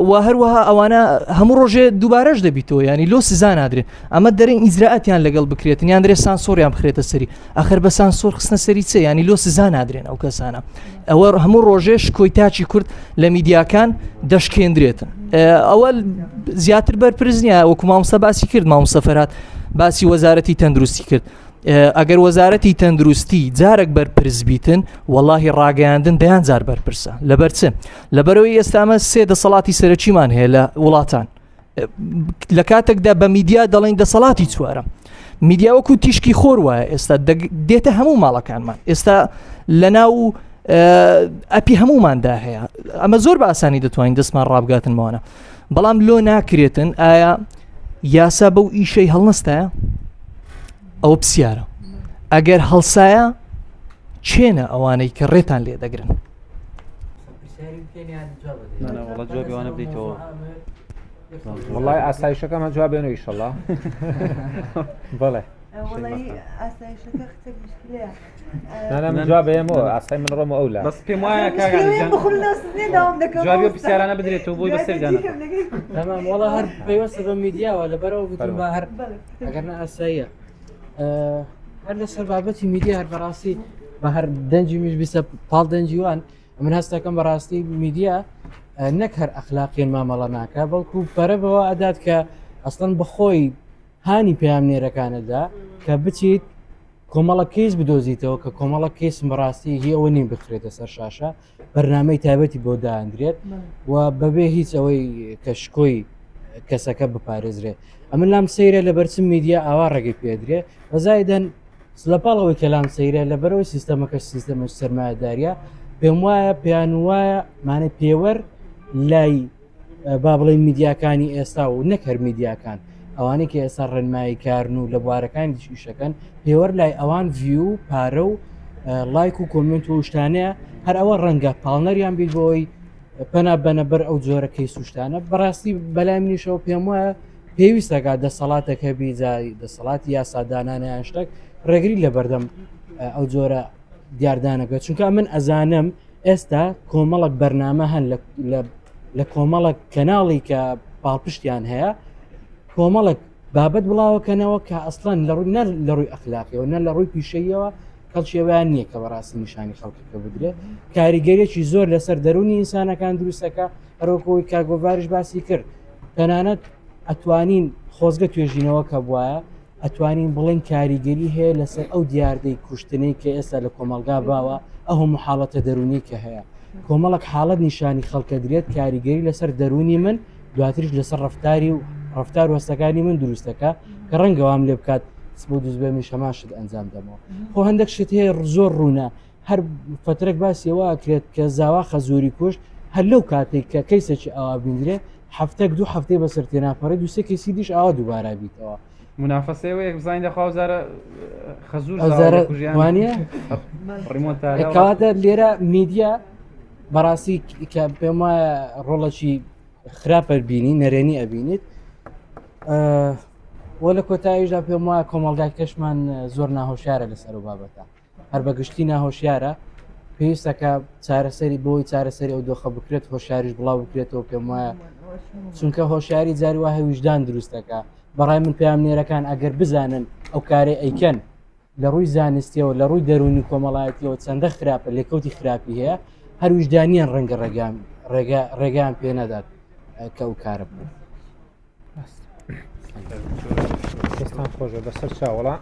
[SPEAKER 7] و هەروەها ئەوانە هەموو ڕۆژێ دووبارەش دەبیتەوە ینی لۆ سزا نادرێت ئەمە دەرێن ئیجرائەتیان لەگەڵ بکرێتن یان درێ سانسۆریان بخرێتە سەری ئەخر بە سانسۆر خستنە سەری چ ینی لۆ سزا نادرێن ئەو کەسانە ئەوە هەموو ڕۆژێ شکۆی تاچی کورد لە میدیاکان دەشکێندرێتن ئەوە زیاتر بەرپرس نییە وەکو مامۆستا باسی کرد مامۆستا فەرات باسی وەزارەتی تەندروستی کرد ئەگەر وەزارەتی تەندروستی جارێک بەرپرس بیتن وەڵاهی ڕاگەیاندن دەیان جار بەرپرسە لەبەر چ لەبەرەوەی ئێستامە سێ دەسەڵاتی سەرەکیمان هەیە لە وڵاتان لە کاتێکدا بە میدیا دەڵێن دەسەڵاتی چوارە میدیا وەکو تیشکی خۆر وایە ئێستا دێتە هەموو ماڵەکانمان ئێستا لە ناو ئەپی هەموماندا هەیە ئەمە زۆر بە ئاسانی دەتوانین دەستمان ڕابگاتن بەوانە بەڵام لۆ ناکرێتن ئایا یاسا بەو ئیشەی هەڵنەستایە ئەوە پرسیارە ئەگەر هەڵسایە چێنە ئەوانەی کە ڕێتان لێ دەگرن
[SPEAKER 2] وڵی ئاسایشەکەمە جوابێنەوە ئیشەڵا بەڵێ جوابێمەوە ئاسای من ڕۆمە ئەو
[SPEAKER 1] بەس پێم وایە جوابی پرسیارانە بدرێتەوە بۆی بەسەردان
[SPEAKER 4] تەمام وەڵا هەر پەیوەستە بە میدیاوە لەبەرەوە گوتم بە هەر ئەگەر نە ئاساییە هەر لەسەر بابەتی میدیا هەر بەڕاستی بە هەر دەنجی میش بیسە پاڵ دەنجیوان من هەستەکەم بەڕاستی میدیا نەک هەر ئەخلاقیان مامەڵە ناکە بەڵکو پەرە بەوە ئەدات کە ئەسڵەن بەخۆی هانی پەیامنێرەکانەدا کە بچیت کۆمەڵە کەیس بدۆزیتەوە کە کۆمەڵە کەیسم بەڕاستی هی ئەوە نین بخرێتە سەر شاشە بەرنمەی تایبەتی بۆ داندرێت و بەبێ هیچ ئەوەی کە شکۆی کەسەکە بپارێزرێ ئەمن لام سەیرە لە بەرچم میدیا ئاوا ڕێگەی پێدرێ بەزایدەن لە پاڵەوەی کەلام سەیرە لە بەرەوەی سیستەمەکە سیستەمە سەرمایەداریە پێم وایە پێیان وایە مانە پێوەر لای با بڵێین میدیاکانی ئێستا و نەک هەر میدیاکان ئەوانەی کە ئێستا ڕێنمایی کارن و لە بوارەکانی دیش ئیشەکەن پێوەر لای ئەوان view و پارە و لایک و کۆمنت و شتانەیە هەر ئەوە ڕەنگە پاڵنەریان بیت بۆی پەنا بەنە بەر ئەو جۆرە کەیس و شتانە بەڕاستی بەلای منیشەوە پێم وایە پێویستەکە دەسەڵاتەکە بیجای دەسەڵاتی یاسادانانیان شتێک ڕێگری لە بەردەم ئەو جۆرە دیاردانەکە چونکە من ئەزانم ئێستا کۆمەڵک بەرنامە هەن لە کۆمەڵک کەناڵی کە پاڵپشتیان هەیە کۆمەڵک بابەت بڵاوەکەنەوە کە ئەسڵەن لە ڕووی نە لە ڕووی ئەخلاقیەوە نە لە ڕووی پیشەیەوە کەڵکیەوەیان نییە کە بەڕاستی نیشانی خەڵکەکە بدرێت کاریگەرێکی زۆر لەسەر دەرونی ئینسانەکان دروستەکە هەروەکەوەی کاگۆڤاریش باسی کرد تەنانەت ئەتوانین خۆزگە توێژینەوە کە بواە ئەتوانین بڵێین کاریگەری هەیە لەسەر ئەو دیاردەی کوشتنەی کە ئێستا لە کۆمەڵگا باوە، ئه و حاڵەتە دەروونیەی کە هەیە. کۆمەڵێک حاڵەت نیشانی خەڵکە درێت کاریگەری لەسەر دەروونی من دواتریش لەسەر ڕەفتاری و ڕەفتار و هەستەکانی من دروست دەکا کە ڕەنگە وام لێ بکات سبە و دووسبەی منیش هەمان شت ئەنجام دەمەوە. خۆ هەندێک شت هەیە زۆر ڕوونە هەر فترەک باسی ئەوە ئەکرێت کە زاوا خەزووری کوشت هەر لەو کاتێک کە کەیسێکی ئاوا بینرێ هەفتەک دوو هەفتەی بەسەر تێناپەڕێ دوو سێ کەیسی دیش ئاوا دووبارە بیتەوە.
[SPEAKER 1] منافەسەی ئەوەیە بزانین دەخوا ئەوزارە خەزوور
[SPEAKER 4] ئەوزارە
[SPEAKER 1] زاوا کوژیان
[SPEAKER 4] وانە
[SPEAKER 1] ڕیمۆنتادا
[SPEAKER 4] کەواتە لێرە میدیا بەڕاستی کە پێم وایە ڕۆڵەکی خراپە بینی نەرێنی ئەبینیت وە لە کۆتاییشدا پێم وایە کۆمەڵگای کەشمان زۆر ناهۆشیارە لەسەر و بابەتە هەر بە گشتی ناهۆشیارە پێویستە کە چارەسەری بۆی چارەسەری ئەو دۆخە بکرێت هۆشیاریش بڵاو بکرێتەوە پێم وایە چونکە هۆشیاری جاری وایە ویژدان دروستەکە بەڕای من پەیامنێرەکان ئەگەر بزانن ئەو کارەی ئەیکەن لە ڕووی زانستیەوە لە ڕووی دەروونی کۆمەڵایەتیەوە چەندە خراپە لێکەوتی خراپی هەیە هەر ویژدانیان ڕەنگە ڕێگان ڕێگا ڕێگان پێ نەدات کە ئەو کارە بکەن.
[SPEAKER 2] دەستان خۆشە بەسەر چاوەڵا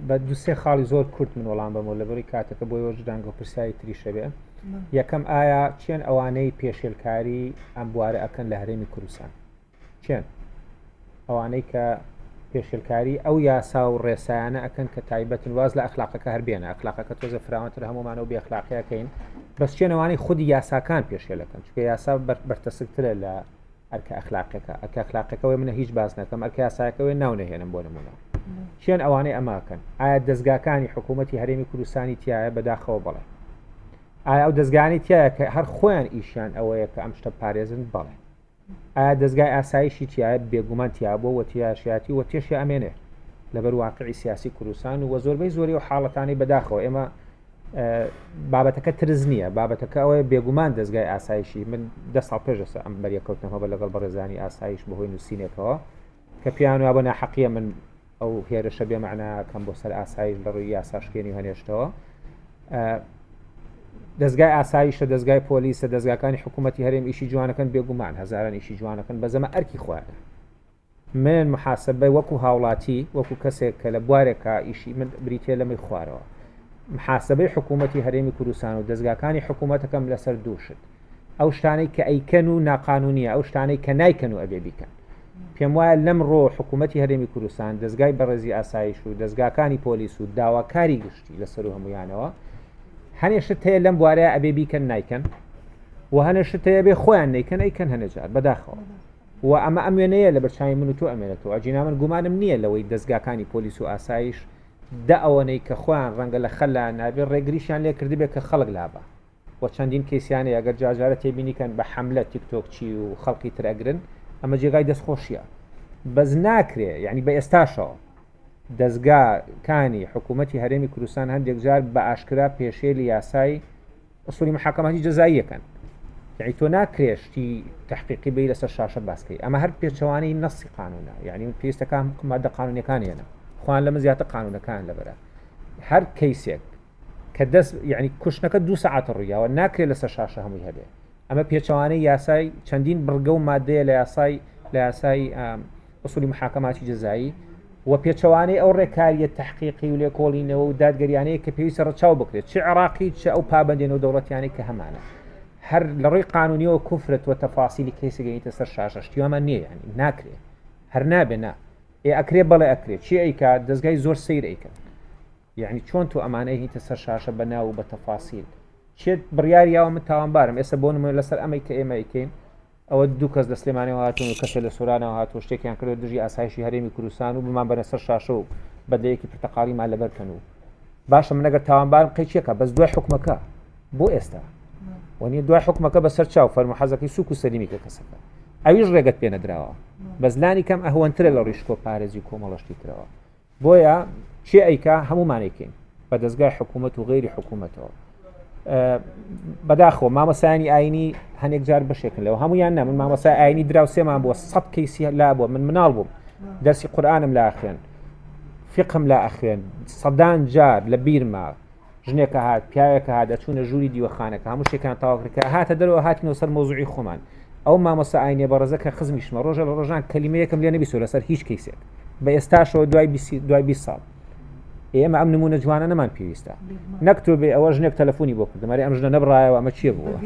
[SPEAKER 2] بە دوسێ خاڵی زۆر کورت من وەڵام بەمەوە لە بەری کاتەکە بۆی وەژدانگە پرسیاری تریشە بێ یەکەم ئایا چێن ئەوانەی پێشێلکاری ئەم بوارە ئەکەن لە هەرێمی کوردستان چێن ئەوانەی کە پێشێلکاری ئەو یاسا و ڕێسایانە ئەکەن کە تایبەتن واز لە ئەخلاقەکە هەر بێنە ئەخلاقەکە تۆزە فراوانتر هەمومانە و بێخلاقیەکەین بەس چێنەوانەی خودی یاساکان پێشێلەکەن چونکە یاسا بەرتەسکترە لە ئەرکە ئەخلاقەکە ئەرکە ئەخلاقەکەەوەی منە هیچ باس نەکەم ئەرکە یاساکەوەی ناو نەهێنم بۆ نمونە چێن ئەوانەی ئەماکەن ئایا دەستگاکانی حکوومەتتی هەرێمی کوردستانی تایە بەداخەوە بڵێ ئایا ئەو دەستگانی تایە کە هەر خۆیان ئیشیان ئەوەیە کە ئەم شتە پارێزن بەڵێ. ئایا دەزگای ئاسایشی تایە؟ بێگومان تیابووە و تیاشیاتی و تێشی ئەمێنێ لەبەر واقعی سیاسی کوردستان و زۆربەی زۆری و حاڵەتانی بەداخەوە ئێمە بابەتەکە ترس نییە بابەتەکە ئەوەیە بێگومان دەزگای ئاسایشی من دە ساڵ پێش ئێستا ئەم بەریەکەوتنەوە بە لەگەڵ بەڕێزانی ئاسایش بەهۆی نووسینێکەوە کە پێیان وابە ناحەقیە من ئەو هێرشە بێ مەعناکەم بۆ سەر ئاسایش لە ڕووی یاساشکێنی و هەنێشتەوە دەزگای ئاسایشە دەزگای پۆلیسە دەزگاکانی حکوومەتتی هەرێم ئیشی جوانەکەن بێگومان هەزاران ئیشی جوانەکەن بەزەمە ئەرکی خۆیانە من محاسبەی وەکو هاوڵاتی وەکو کەسێک کە لە بوارێکا ئیشی من بریتە لەمەی خوارەوە محاسبەی حکوومەتی هەرێمی کوردستان و دەزگاکانی حکوومەتەکەم لەسەر دووشت ئەو شتانەی کە ئەیکەن و ناقانونیە ئەو شتانەی کە نایکەن و ئەبێ بیکەن پێم وایە لەمڕۆ حکوومەتی هەرێمی کوردستان دەزگای بەڕێزی ئاسایش و دەزگاکانی پۆلیس و داواکاری گشتی لەسەر و هەمویانەوە هەنێ شت هەیە لەم بوارەیە ئەبێ بیکەن نایکەن و هەنێ شت هەیە بێ خۆیان نیکەن ئەیکەن هەنێ جار بەداخەوە و ئەمە ئەم وێنەیە لە بەرچاوی من و تۆ ئەمێنێتەوە ئەگینا من گومانم نییە لەوەی دەزگاکانی پۆلیس و ئاسایش دە ئەوەنەی کە خۆیان ڕەنگە لە خەلایان نابێ ڕێگریشیان لێ کردبێ کە خەڵک لابا و چەندین کەیسیان هەیە ئەگەر جارجارە تێبینی کەن بە حەملە تیکتۆکچی و خەڵکی تر ئەگرن ئەمە جێگای دەستخۆشیە بەس ناکرێ یعنی بە ئێستاشەوە دەزگاکانی حکوومەتی هەرێمی کوردستان هەندێک جار بە ئاشکرا پێشێلی یاسای ئوسولی محاکەماتی جەزاییەکەن یعنی تۆ ناکرێ شتی تحقیقی بی لەسەر شاشە باسکەی ئەمە هەر پێچەوانەی نەسی قانونە یعنی پێویستەکان مادە قانونەکان هێنا خوان لەمە زیاتر قانونەکان لەبەرە هەر کەیسێک کە دەست یعنی کوشتنەکە دو سەعات ڕوویاوە ناکرێت لەسەر شاشە هەمووی هەبێ ئەمە پێچەوانەی یاسای چەندین بڕگە و مادەیە لە یاسای لە یاسای ئوسولی محاکەماتی جەزایی و پێچەوانەی ئەو ڕێکاریە تحقیقی و لێکۆڵینەوە و دادگەریانەیە کە پێویستە ڕەچاو بکرێت چ عێراقی چ ئەو پابەندی نێودەوڵەتیانەی کە هەمانە هەر لە ڕووی قانونیەوە کوفرە تۆ تەفاسیلی کەیسێک گەیتە سەر شاشە شتیوامان نییە یعنی ناکرێ هەر نابێ نا ئێ ئەکرێ بەڵێ ئەکرێ چی ئەیکا دەزگای زۆر سەیر ئەیکەن یعنی چۆن تۆ ئەمانە هیتە سەر شاشە بە ناو و بە تەفاسیل چێت بڕیاری یاوە من تاوانبارم ئێستا بۆ نمونە لەسەر ئەمەی کە ئێمە ئەیکەین ئەوە دوو کەس لە سلێمانیەوە هاتوون و کەسێ لە سۆرانەوە هاتووە شتێکیان کردوە دژی ئاسایشی هەرێمی کوردستان و بمان بەنە سەر شاشە و بەدلەیەکی پرتەقاڵیمان لەبەر کەن و باشە من ئەگەر تاوانبارم قەی چیەکە بەس دوای حکومەکە بۆ ئێستا وەنیە دوای حکومەکە بەسەر چاو فەرمو حەزەکەی سوک و سەلیمی کە کەسەکە ئەویش ڕێگەت پێ نەدراوە بەس لانی کەم ئەهوەنترە لە ڕیشکۆ پارێزی کۆمەڵەشتی ترەوە بۆیە کێ ئەیکا هەمومان ئەیکەین بە دەزگای حکوومەت و غەیری حکوومەتەوە بەداخەوە مامۆسایانی ئاینی هەنێک جار بەشێکن لەوە هەمویان نە من مامۆسای ئاینی دراوسێمان بووە سە کەیسی لا بووە من مناڵ بووم دەرسی قورآنم لا خوێن فقم لا ئەخوێن سەدان جار لە بیرمە ژنێکە هات پیاوێکە هات ئەچوونە ژووری دیوەخانەکە هەموو شتێکیان تەواو کرد کە هاتە دەرەوە هاتینەوە سەر مەوزوعی خۆمان ئەو مامۆستا ئاینیە بەڕێزە کە خزمیشمە ڕۆژە لە ڕۆژان کەلیمەیەکم لێ نەبیستوە لەسەر هیچ کەیسێک بە ئێستاشەوە دوای دوای 20 ساڵ ئێمە ئەم نمونە جوانە نەمان پێویستە نەک تۆ بێ ئەوە ژنێک تەلەفۆنی بۆ کردم ئەرێ ئەم ژنە نەبڕایەوە ئەمە چیە بووە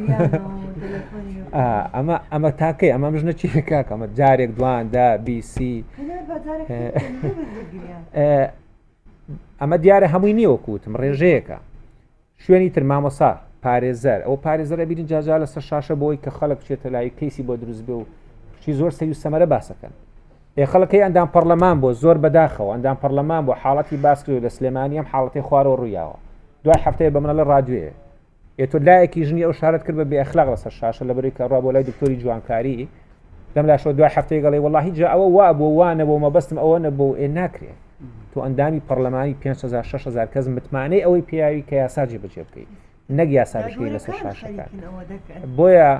[SPEAKER 2] ئەمە ئەمە تاکەی ئەمە ژنە چیە کاکە ئەمە جارێک دوان دا بیسی ئەمە دیارە هەمووی نییە وەکو وتم ڕێژەیەکە شوێنی تر مامۆسا پارێزەر ئەو پارێزەر ئەبینین جاجا لەسەر شاشە بۆی کە خەڵک بچێتە لای کەیسی بۆ دروست بێ و شتی زۆر سەیر و سەمەرە باسەکەن ئێ خەڵەکەی ئەندام پەرلەمان بۆ زۆر بەداخەوە ئەندام پەرلەمان بۆ حاڵەتی باس کرد لە سلێمانی ئەم حاڵەتی خوارەوە ڕوویاوە دوای هەفتەیە بە منەڵە ڕادوێ ئێ تۆ لایەکی ژنی ئەو شارەت کرد بە بێ ئەخلاق لەسەر شاشە لەبەرەی کە ڕا بۆ لای دکتۆری جوانکاری لەم لاشەوە دوای هەفتەیە گەڵێ وەڵاهی جا ئەوە وا بوو وا نەبوو مەبەستم ئەوە نەبوو ئێ ناکرێ تۆ ئەندامی پەرلەمانی 5000 6000 کەس متمانەی ئەوەی پیاوی کە یاسا جێبەجێ بکەیت نەک یاسا بشکەی لەسەر شاشەکان بۆیە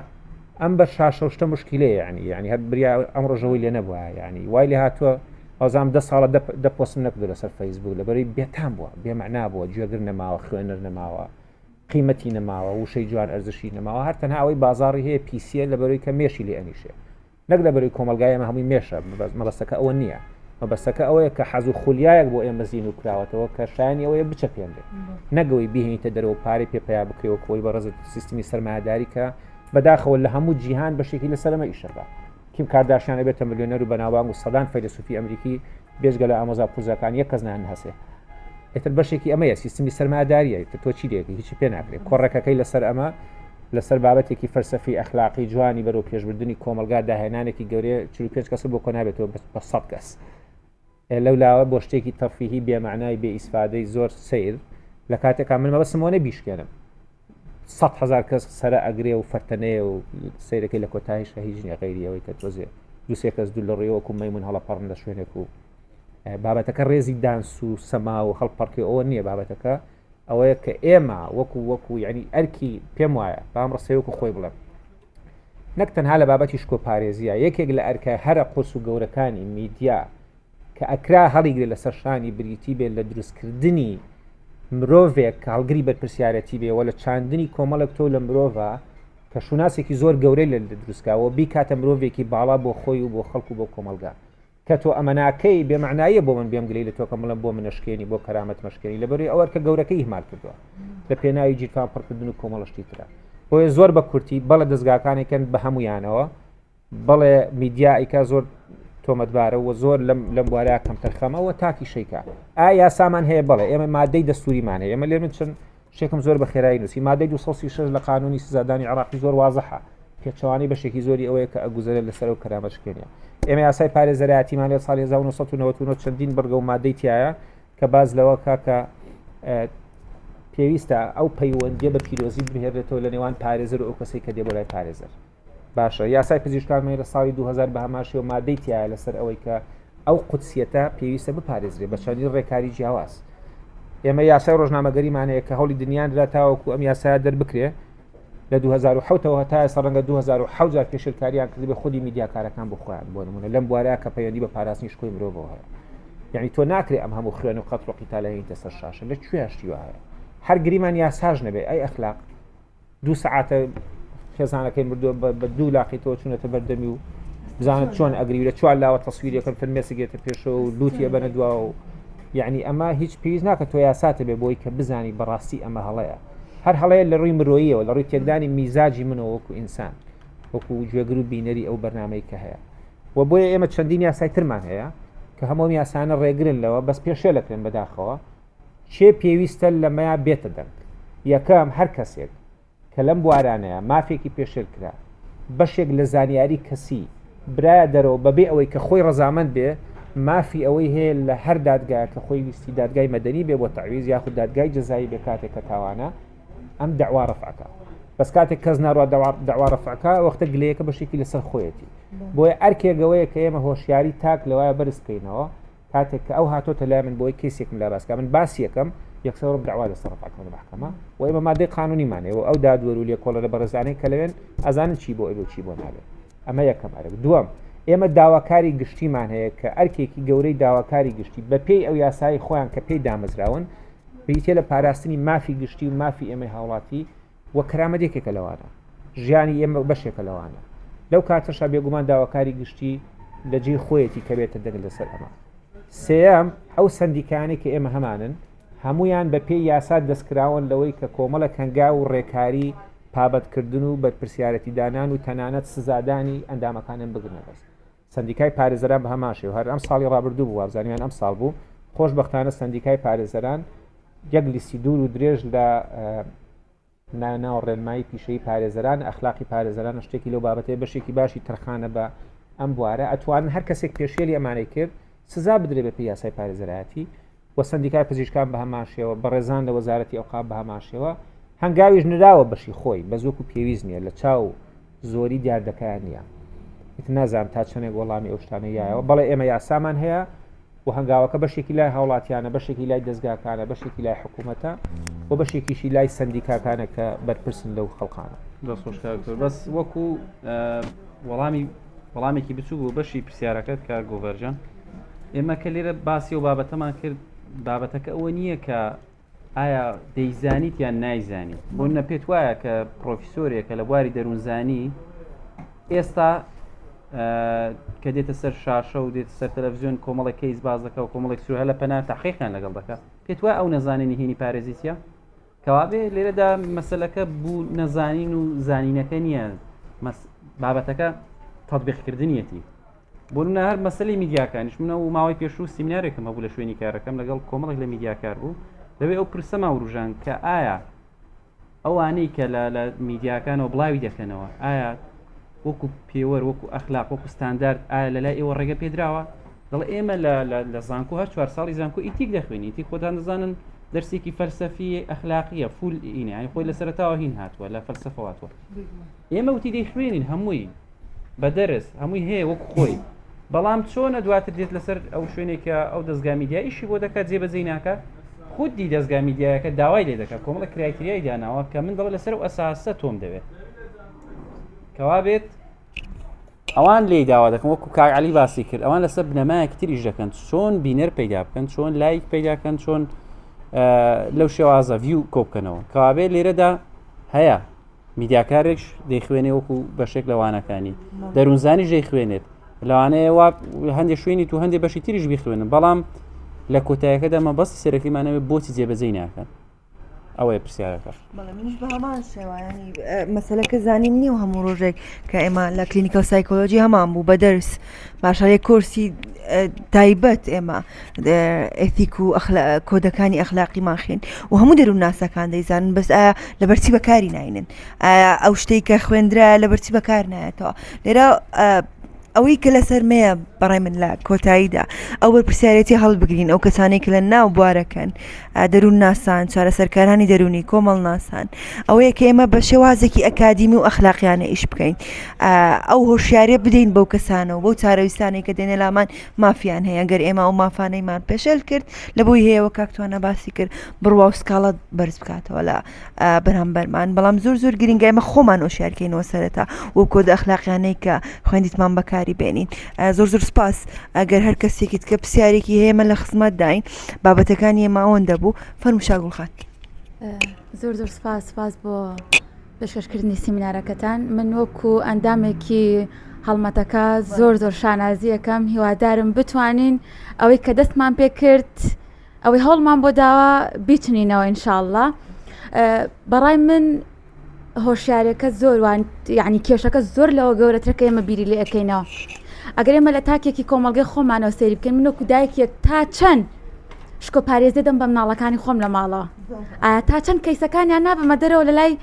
[SPEAKER 2] ئەم بە شاشە و شتە مشکلەیە یعنی یعنی هەر بریا ئەم ڕۆژەوەی لێ نەبووە یعنی وای لێ هاتووە ئەوزام دە ساڵە دە پۆستم نەکردو لەسەر فەیسبوک لەبەری بێتام بووە بێمەعنا بووە گوێگر نەماوە خوێنەر نەماوە قیمەتی نەماوە وشەی جوان ئەرزشی نەماوە هەر تەنها ئەوەی بازاڕی هەیە پیسیە لەبەرەوەی کە مێشی لێ ئەنیشێ نەک لەبەرەوەی کۆمەڵگای ئێمە هەمووی مێشە مەبەستەکە ئەوە نییە مەبەستەکە ئەوەیە کە حەز و خولیایەک بۆ ئێمە زین و کراوەتەوە کە شایانی ئەوەیە بچەپێنرێ نەگەوەی بهێنیتە دەرەوە پارەی پێ پیا بکرێ وەک خۆی بەڕێزت سیستمی سەرمایەداری کە بەداخەوە لە هەموو جیهان بەشێکی لەسەر ئەمە ئیشەکە کیم کارداشیان ئەبێتە ملیۆنەر و بەناوبانگ و سەدان فەیلەسوفی ئەمریکی بێجگە لە ئامۆزا پورزاکان یەک کەس نان هەسێ ئیتر بەشێکی ئەمەیە سیستمی سەرمایەداریە ئیتر تۆ چی لێکی هیچی پێ ناکرێت کۆڕێکەکەی لەسەر ئەمە لەسەر بابەتێکی فەلسەفی ئەخلاقی جوانی بەرەو پێشبردنی کۆمەلگا داهێنانێکی گەورەیە 45 کەس بۆ کۆ نابێتەوە بە 100 کەس لەو لاوە بۆ شتێکی تەرفیهی بێمەعنای بێ ئیسفادەی زۆر سەیر لە کاتێکا من مەبەستم ئەوە بیشکێنم. هزار کەس سرە ئەگرێ و فەرتەنەیە و سیرەکەی لە کۆتاییشە هیچ نیە غەیری ئەوەی کە تۆزێ دووسێ کەس دوو لە ڕێوەکو مەمون هەڵەپەڕن لە شوێنێک و بابەتەکە ڕێزی دانس و سەما و هەڵپەڕکێ ئەوە نییە بابەتەکە ئەوەیە کە ئێمە وەکو وەکو یعنی ئەرکی پێم وایە بام ڕسەی وەکو خۆی بڵێم نەک تەنها لە بابەتی شکۆ پارێزیە یەکێک لە ئەرکە هەرە قورس و گەورەکانی میدیا کە ئەکرا هەڵیگرێت لەسەر شانی بریتی بێت لە دروستکردنی مرۆڤێک کە هەڵگری بەرپرسیارەتی بێ وە لە چاندنی کۆمەڵێک تۆ لە مرۆڤە کە شوناسێکی زۆر گەورەی لە دروستکاوە بیکاتە مرۆڤێکی باڵا بۆ خۆی و بۆ خەڵک و بۆ کۆمەڵگا کە تۆ ئەمە ناکەی بێمەعناییە بۆ من بێم گلەی لە تۆ کەم بڵێم بۆ منەشکێنی بۆ کەرامەت مەشکێنی لەبەروی ئەوەر کە گەورەکەی ئیهمال کردووە لە پێناوی گیرفان پڕکردن و کۆمەڵە شتی ترە بۆیە زۆر بە کورتی بەڵێ دەزگاکانێکن بە هەمویانەوە بەڵێ میدیا ئەیکا زۆر تۆمەتبارە و زۆر لەم لەم بوارە کەمتەرخەمە و تاکی شەیکا ئا یاسامان هەیە بەڵێ ئێمە مادەی دەستوریمان هەیە ئێمە لێ من چەند شتێکم زۆر بە خێرایی نووسی مادەی 236 لە قانونی سزادانی عراقی زۆر وازحە پێچەوانەی بەشێکی زۆری ئەوەیە کە ئەگوزەرێت لەسەر ئەو کەرامە شکێنە ئێمە یاسای پارێزەرایەتیمان لە ساڵی 1999 چەندین بڕگە و مادەی تایە کە باز لەوە کاکە پێویستە ئەو پەیوەندیە بە پیرۆزی بهێنرێتەوە لە نێوان پارێزەر و ئەو کەسێک کە دێ بۆ لای پارێزەر باشە یاسای پزیشکان لە ساڵی 2000 بە هەمان شێوە مادەی تایە لەسەر ئەوەی کە ئەو قودسیەتە پێویستە بپارێزرێ بە چەندین ڕێکاری جیاواز ئێمە یاسای ڕۆژنامەگەریمان هەیە کە هەوڵی دنیاندرا تاوەکو ئەم یاسایە دەربکرێ لە 2007ەوە هەتا ئێستا ڕەنگە 2007 جار پێشێلکاریان کردبێ خودی میدیاکارەکان بۆ خۆیان بۆ نمونە لەم بوارە کە پەیوەندی بە پاراستنی شکۆی مرۆڤەوە هەیە یعنی تۆ ناکرێ ئەم هەموو خوێن و قەتڵ و قیتالە هێنیتە سەر شاشە لە کوێ شتی وا هەیە هەر گریمان یاساش نەبێ ئەی ئەخلاق دوو سەعاتە خێزانەکەی مردووە بە دوو لاقیتەوە چوونەتە بەردەمی و بزانە چۆن ئەگری لە چوار لاوە تەسویرەکەن فرمێسک گێتە پێشەوە و لوتی ئەبەنە دوا و یعنی ئەمە هیچ پێویست ناکە تۆ یاساتە بێ بۆی کە بزانی بەڕاستی ئەمە هەڵەیە هەر هەڵەیە لە ڕووی مرۆییەوە لە ڕووی تێکدانی میزاجی منەوە وەکو ئینسان وەکو گوێگر و بینەری ئەو بەرنمەی کە هەیە و بۆیە ئێمە چەندین یاسای ترمان هەیە کە هەموو یاسانە ڕێگرن لەوە بەس پێشێ لەکرێن بەداخەوە کێ پێویستە لەمەیا بێتە دەنگ؟ یەکەم، هەر کەسێک کە لەم بوارانەیا مافێکی پێشێل کرا، بەشێک لە زانیاری کەسی برایە دەرەوە بەبێ ئەوەی کە خۆی ڕەزامەند بێ، مافی ئەوەی هەیە لە هەر دادگایەک کە خۆی ویستی دادگای مەدەنی بێ بۆ تەعویز یاخود دادگای جەزایی بێ کاتێک کە تاوانە ئەم دەعوا ڕەفع کا. بەس کاتێک کەس ناڕوا دەعوا ڕەفع کا وەختە گلەیەکە بەشێکی لەسەر خۆیەتی. بۆیە ئەرکێک ئەوەیە کە ئێمە هۆشیاری تاک لەوایە بەرز بکەینەوە کاتێک کە ئەو هاتۆتە لای من بۆی کەیسێکم لا باس کە من باسی یەکەم یەکسەر ڕۆم داوا لەسەر ڕەفع کەم لە مەحکەمە و ئێمە مادەی قانونیمان هەیە و ئەو دادوەر و لێکۆڵەرە بەڕێزانەی کە لەوێن ئەزانن چی بۆ ئەبێ و چی بۆ نابێ ئەمە یەکەم ئەرک دووەم ئێمە داواکاری گشتیمان هەیە کە ئەرکێکی گەورەی داواکاری گشتی بەپێی ئەو یاسایی خۆیان کە پێی دامەزراون بریتە لە پاراستنی مافی گشتی و مافی ئێمەی هاوڵاتی و کەرامەت یەکێکە لەوانە ژیانی ئێمە بەشێکە لەوانە لەو کاتەشا بێگومان داواکاری گشتی لە جێی خۆیەتی کە بێتە دەنگ لەسەر ئەمە سێیەم ئەو سندیکانی کە ئێمە هەمانن هەمویان بە پێی یاسا دەستکراون لەوەی کە کۆمەڵە هەنگاو و ڕێکاری پابەندکردن و بەرپرسیارەتی دانان و تەنانەت سزادانی ئەندامەکانیان بگرنە دەست سندیکای پارێزەران بە هەمان شێوە هەر ئەم ساڵی ڕابردوو بوو وابزانیان ئەم ساڵ بوو خۆشببختانە سندیکای پارێزەران یەک لیستی دوور و درێژ لە ناو ڕێنمایی پیشەی پارێزەران ئەخلاقی پارێزەران شتێکی لەو بابەتەیە بەشێکی باشی تەرخانە بە ئەم بوارە ئەتوانن هەر کەسێک پێشێلی ئەمانەی کرد سزا بدرێ بە پێی یاسای پارێزەرایەتی و سندیکای پزیشکان بە هەمان شێوە بەڕێزان لە وەزارەتی ئەوقاف بە هەمان شێوە هەنگاویش نراوە بەشی خۆی بەس وەکو پێویست نییە لە چاو زۆری دیاردەکەیان نییە ئیتر نازانم تا چەندێک وەڵامی ئەو شتانە یایەوە بەڵێ ئێمە یاسامان هەیە و هەنگاوەکە بەشێکی لای هاوڵاتیانە بەشێکی لای دەستگاکانە بەشێکی لای حکوومەتە و بەشێکیشی لای سندیکاکانە کە بەرپرسن لەو خەڵقانە
[SPEAKER 1] دەستخۆش کاک دکتۆر بەس وەکو وەڵامی وەڵامێکی بچوو بۆ بەشی پرسیارەکەت کە گۆڤەرجان ئێمە کە لێرە باسی و بابەتەمان کرد بابەتەکە ئەوە نییە کە ئایا دەیزانیت یان نایزانیت بۆ نە پێت وایە کە پرۆفیسۆرێکە لە بواری دەروونزانی ئێستا کە دێتە سەر شاشە و دێتە سەر تەلەڤزیۆن کۆمەڵێک کەیس باز دەکا و کۆمەڵێک سوهە لە پەنا تحقیقیان لەگەڵ دەکا پێت وایە ئەو نەزانێ نهێنی پارێزی چییە کەوابێ لێرەدا مەسلەکە بوو نەزانین و زانینەکە نییە بابەتەکە تطبیقکردنیەتی بۆ نمونە هەر مەسەلەی میدیاکانیش من ئەو ماوەی پێشوو سیمینارێکم هەبوو لە شوێنی کارەکەم لەگەڵ کۆمەڵێک لە میدیاکار بوو لەوێ ئەو پرسەمان وروژان کە ئایا ئەوانەی کە لە لە میدیاکانەوە بڵاوی دەکەنەوە ئایا وەکو پێوەر وەکو ئەخلاق وەکو ستاندارد ئایا لە لای ئێوە ڕێگە پێدراوە دەڵێ ئێمە لە لە زانکۆ هەر چوار ساڵی زانکۆ ئیتیک دەخوێنین ئیتیک خۆتان دەزانن. دەرسێکی فەلسەفی ئەخلاقیە فول ئینە یانی خۆی لە سەرەتاوە هین هاتووە لە فەلسەفە هاتووە ئێمە وتی دەیخوێنین هەمووی بە دەرس هەمووی هەیە وەک خۆی بەڵام چۆنە دواتر دێت لەسەر ئەو شوێنێکە ئەو دەستگا میدیاییشی بۆ دەکات جێبەجێی ناکات خودی دەستگا میدیایەکە داوای لێ دەکات کۆمەڵە criteria ی داناوە کە من دەڵێ لەسەر ئەو ئەساسە تۆم دەوێت کەوا بێت ئەوان لێی داوا دەکەن وەکو کاک علی باسی کرد ئەوان لەسەر بنەمایەکی تریش دەکەن چۆن بینەر پەیدا بکەن چۆن لایک پەیداکەن چۆن لەو شێوازە view کۆبکەنەوە کەوابێ لێرەدا هەیە میدیاکارێک دەیخوێنێ وەکو بەشێک لە وانەکانی دەروونزانی دەیخوێنێت لەوانەیە وا هەندێک شوێنی تو هەندێک بەشی تریش بیخوێنن بەڵام لە کۆتایەکەدا مەبەستی سەرەکیمانەوە بۆچی جێبەجێی ناکەن ئەوەیە پرسیارەکە.
[SPEAKER 3] بەڵێ منیش بە هەمان شێوە ینی مەسەلەکە زانین نییە و هەموو ڕۆژێک کە ئێمە لە clinical psychology هەمان بوو بە دەرس باشە یەک کۆرسی تایبەت ئێمە ethic و کۆدەکانی ئەخلاقیمان خوێن و هەموو دەروونناسەکان دەیزانن بەس ئایا لەبەرچی بەکاری ناینن ئایا ئەو شتێک کە خوێندرا لەبەرچی بەکار نایەتەوە لێرە ئەوەی کە لەسەر مەیە بەڕای من لە کۆتاییدا ئەو بەرپرسیارێتی هەڵبگرین ئەو کەسانەی کە لە ناو بوارەکەن دەروونناسان چارەسەرکارانی دەروونی کۆمەڵناسان ئەوەیە کە ئێمە بە شێوازێکی ئەکادیمی و ئەخلاقیانە ئیش بکەین ئەو هۆشیاریە بدەین بەو کەسانە و بەو چارەویستانەی کە دێنە لامان مافیان هەیە گەر ئێمە ئەو مافانەیمان پێشێل کرد لە بۆی هەیەوە کاکتوانە باسی کرد بڕوا و سکاڵە بەرز بکاتەوە لە بەرامبەرمان بەڵام زۆر زۆر گرنگە ئێمە خۆمان هۆشیارکەینەوە سەرەتا و کۆدە ئەخلاقیانەی کە خوێندیتمان بەکاری بێنین زۆر زۆر سپاس ئەگەر هەر کەسێکی تکە پرسیارێکی هەیە من لە خزمەتداین بابەتەکانی ئێمە ئەوەندە بوو فەرموو شاگوڵ خان.
[SPEAKER 8] زۆر زۆر سپاس سپاس بۆ پێشکەشکردنی سیمینارەکەتان من وەکو ئەندامێکی هەڵمەتەکە زۆر زۆر شانازیەکەم هیوادارم بتوانین ئەوەی کە دەستمان پێ کرد ئەوەی هەوڵمان بۆ داوە بیچنینەوە ئینشاءاللە بەڕای من هۆشیارەکە زۆر وان یعنی کێشەکە زۆر لەوە گەورەترە کە ئێمە بیری لێ ئەەکەینەوە ئەگەر ئێمە لە تاکێکی کۆمەڵگەی خۆمانەوە سەیری بکەین من وەکو دایکێک تا چەند شکۆ پارێزێ دەم بە مناڵەکانی خۆم لە ماڵەوە ئایا تا چەند کەیسەکانیان نابمە دەرەوە لە لای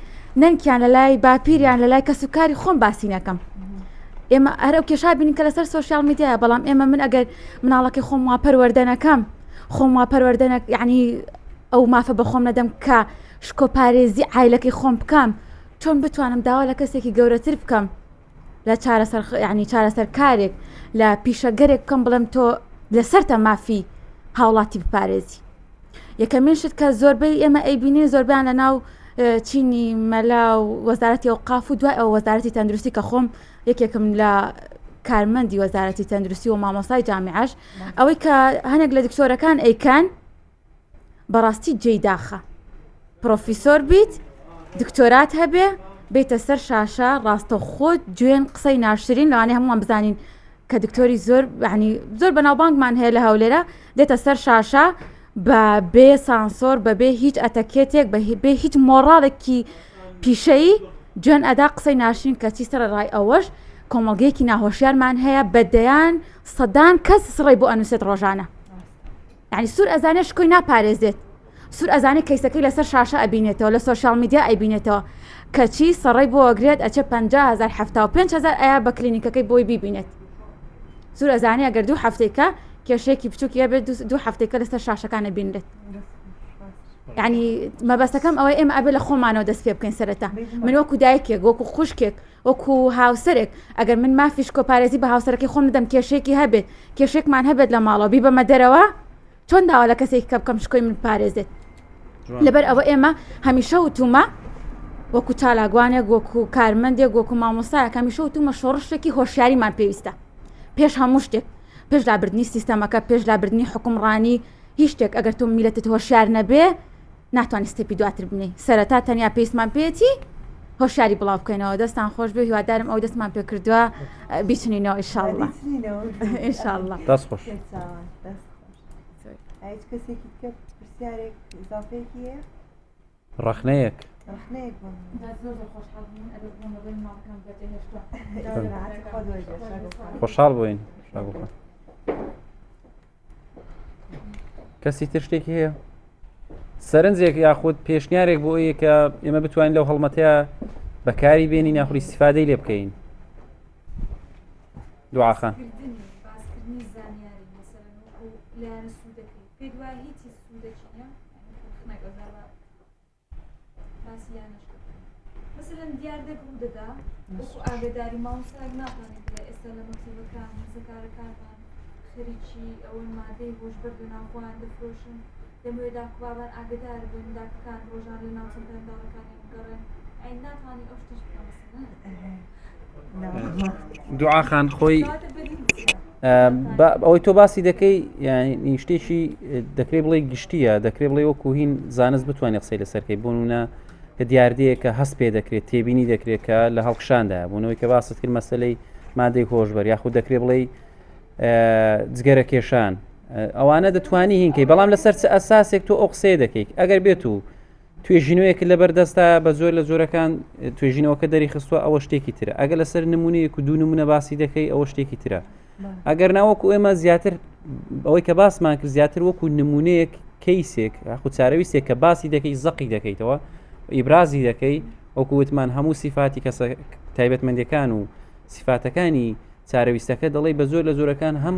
[SPEAKER 8] نەنکیان لە لای باپیریان لە لای کەس و کاری خۆم باسی نەکەم ئێمە هەر ئەو کێشا بینین کە لەسەر سۆشیال میدیایە بەڵام ئێمە من ئەگەر مناڵەکەی خۆم وا پەروەردە نەکەم خۆم وا پەروەردە نەک یعنی ئەو مافە بە خۆم نەدەم کە شکۆپارێزی عایلەکەی خۆم بکەم چۆن بتوانم داوا لە کەسێکی گەورەتر بکەم لە چارەسەر ینی چارەسەرکارێک لە پیشەگەرێک بکەم بڵێم تۆ لەسەرتە مافی هاوڵاتی بپارێزی یەکەمین شت کە زۆربەی ئێمە ئەیبینین زۆربیان لە ناو چینی مەلا و وەزارەتی و قاف و دوای ئەو وەزارەتی تەندروستی کە خۆم یەکێکم لە کارمەندی وەزارەتی تەندروستی و مامۆسای جامیعەش ئەوەی کە هەنێک لە دکتۆرەکان ئەیکەن بەڕاستی جێی داخە پرۆفیسۆر بیت دکتۆرات هەبێ بێتە سەر شاشە ڕاستە خۆت جوێن قسەی ناشرین لەوانەیە هەمووان بزانین کە دکتۆری زۆر ینی زۆر بەناوبانگمان هەیە لە هەولێرە دێتە سەر شاشە بە بێ سانسۆر بەبێ هیچ ئەتەکێتێک بە بێ هیچ مۆڕاڵێکی پیشەیی جوێن ئەدا قسەی ناشرین کەچی سەر ڕای ئەوەش کۆمەڵگەیەکی ناهۆشیارمان هەیە بە دەیان سەدان کەس سڕی بۆ ئەنووسێت ڕۆژانە یعنی سوور ئەزانێت شکۆی ناپارێزێت سوور ئەزانێت کەیسەکەی لەسەر شاشە ئەبینێتەوە لە سۆشیال میدیا ئەیبینێتەوە کەچی سەڕی بۆ ئەگرێت ئەچێ 500 75 ئەیا بە کلینیکەکەی بۆی بیبینێت سوور ئەزانێ ئەگەر دوو هەفتێکە کێشەیەکی بچووکی هەبێت دوو هەفتێکە لەسەر شاشەکان ئەبینرێت ینی مەبەستەکەم ئەوەی ئێمە ئەبێ لە خۆمانەوە دەست پێ بکەین سەرەتا من وەکو دایکێک وەکو خوشکێک وەکو هاوسەرێک ئەگەر من مافی شکۆپارێزی بە هاوسەرەکەی خۆم بدەم کێشێکی هەبێت کێشێکمان هەبێت لە ماڵەوە بیبەمە دەرەوە چۆن داوا لە کەسێکی کە بکەم شکۆی من پارێزێت لەبەر ئەوە ئێمە هەمیشە وتومە وەکو چالاکوانێک وەکو کارمەندێک وەکو مامۆستایەک هەمیشە وتومە شۆڕشێکی هۆشیاریمان پێویستە پێش هەموو شتێک پێش لابردنی سیستەمەکە پێش لابردنی حکومڕانی هیچ شتێک ئەگەر تۆ میلەتت هۆشیار نەبێ ناتوانانی step ی دواتر بنێی سەرەتا تەنیا پێویستمان پێیەتی هۆشیاری بڵاو بکەینەوە دەستان خۆش بێ هیوادارم ئەو دەستمان پێ کردووە بیچنینەوە ئیشاءاللە ئینشاءاللە
[SPEAKER 1] دەست خۆش
[SPEAKER 3] هیچ کەسێکی دیکە پرسیارێک ئیزافەیەکی هەیە
[SPEAKER 1] ڕەخنەیەک
[SPEAKER 3] ڕەخنەیەک بۆ
[SPEAKER 1] خۆشحاڵ بووین شاگوڵخان کەسی تر شتێکی هەیە سەرنجێک یاخود پێشنیارێک بۆ ئەوەیە کە ئێمە بتوانین لەو هەڵمەتەیە بەکاری بێنین یاخود ئیسیفادەی لێ بکەین دوعاخان
[SPEAKER 6] باسی یانەش مەسەلەن دیاردەک ڕوو دەدا وەکو ئاگاداری مامۆستایەک ناتوانێت بڵێ ئێستا لە مەکتەبەکان هەرزەکارەکانمان خەریکی ئەوەن مادەی هۆشبەر لە ناو خۆیان دەفرۆشن دەمەوێت داک و بابان ئاگادار بن داکەکان ڕۆژان لە ناو چەند منداڵەکانیان بگەڕێن ئەی ناتوانانی ئەو شتەش بکە مەسەلەن
[SPEAKER 1] دوعا خان خۆی ئەوەی تۆ باسی دەکەی یعنی شتێکی دەکرێت بڵێ گشتیە دەکرێت بڵێ وەکو هین زانست بتوانێت قسەی لەسەرکەی بۆ نمونە کە دیاردەیە کە هەست پێ دەکرێت تێبینی دەکرێت کە لە هەڵکشاندایە بوونەوەی کە باست کرد مەسلەی مادەی هۆشبەر یاخود دەکرێت بڵێ جگەرە کێشان ئەوانە دەتوانی هینکەی بەڵام لەسەر چ ئەساسێک تۆ ئەو قسەیە دەکەیت ئەگەر بێت و توێژینەوەیەک لەبەر دەستە بە زۆر لە جۆرەکان توێژینەوەکە دەری خستووە ئەوە شتێکی ترە ئەگەر لەسەر نمونەیەک و دوو نمونە باسی دەکەی ئەوە شتێکی ترە ئەگەر ناوەکو ئێمە زیاتر ئەوەی کە باسمان کرد زیاتر وەکو نمونەیەک کەیسێک یاخود چارەویستێک کە باسی دەکەی زەقی دەکەیتەوە ئیبرازی دەکەی وەکو وتمان هەموو سیفاتی کەسە تایبەتمەندەکان و سیفاتەکانی چارەویستەکە دەڵێ بە زۆر لە زۆرەکان هەم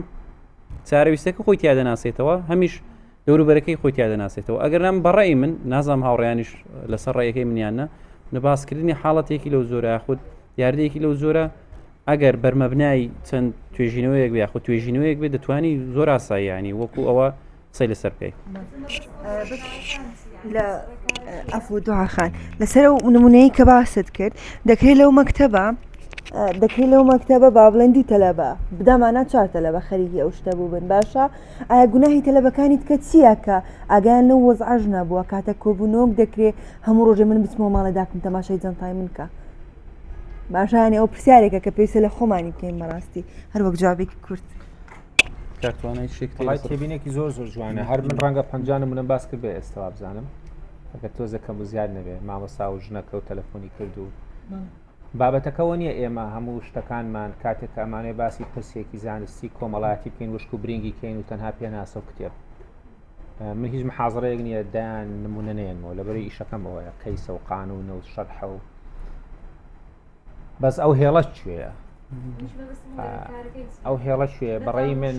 [SPEAKER 1] چارەویستەکە خۆی تیا دەناسێتەوە هەمیش دەوروبەرەکەی خۆی تیا دەناسێتەوە ئەگەر نام بەڕێی من نازانم هاوڕیانیش لەسەر ڕێیەکەی منیان نە نەباسکردنی حاڵەتێکی لەو زۆرە یاخود دیاردەیەکی لەو زۆرە ئەگەر بەرمەبنای چەند توێژینەوەیەک بێ یاخود توێژینەوەیەک بێ دەتوانی زۆر ئاسایی ینی وەکو ئەوە قسەی لەسەر بکەیت.
[SPEAKER 3] لە ئەفو دوعاخان لەسەر ئەو نمونەیە کە باست کرد دەکرێت لەو مەکتەبە دەکرێت لەو مەکتەبە با بڵێن دوو تەلەبە بدامانە چوار تەلەبە خەریکی ئەو شتە بوو بن باشە ئایا گوناهی تەلەبەکانی تکە چییە کە ئاگایان لەو وەزعەش نەبووە کاتە کۆبوونەوەک دەکرێ هەموو ڕۆژێ من بچمەوە ماڵێ داکم تەماشای جەنتای من کە باشە یانی ئەو پرسیارێکە کە پێویستە لە خۆمانی بکەین بەڕاستی هەر وەک جوابێکی کورت.
[SPEAKER 2] وەڵای تێبینێکی زۆر زۆر جوانە هەر من ڕەنگە 50 نمونەم باس کرد بێ ئێستا وابزانم ئەگەر تۆزە کەم و زیاد نەبێ مامۆستا و ژنەکە و تەلەفۆنی کرد و بابەتەکەەوە نییە ئێمە هەموو شتەکانمان کاتێک کە ئەمانەیە باسی پرسێکی زانستی کۆمەڵایەتی بکەین وشک و برینگی کەین و تەنها پێناسە و کتێب من هیچ محازڕەیەک نییە دایان نمونە نێنمەوە لەبەری ئیشەکەم ئەوەیە کەیسە و قانونە و شەرحە و بەس ئەو هێڵە کوێیە ئەو هێڵە کوێ بەڕێی من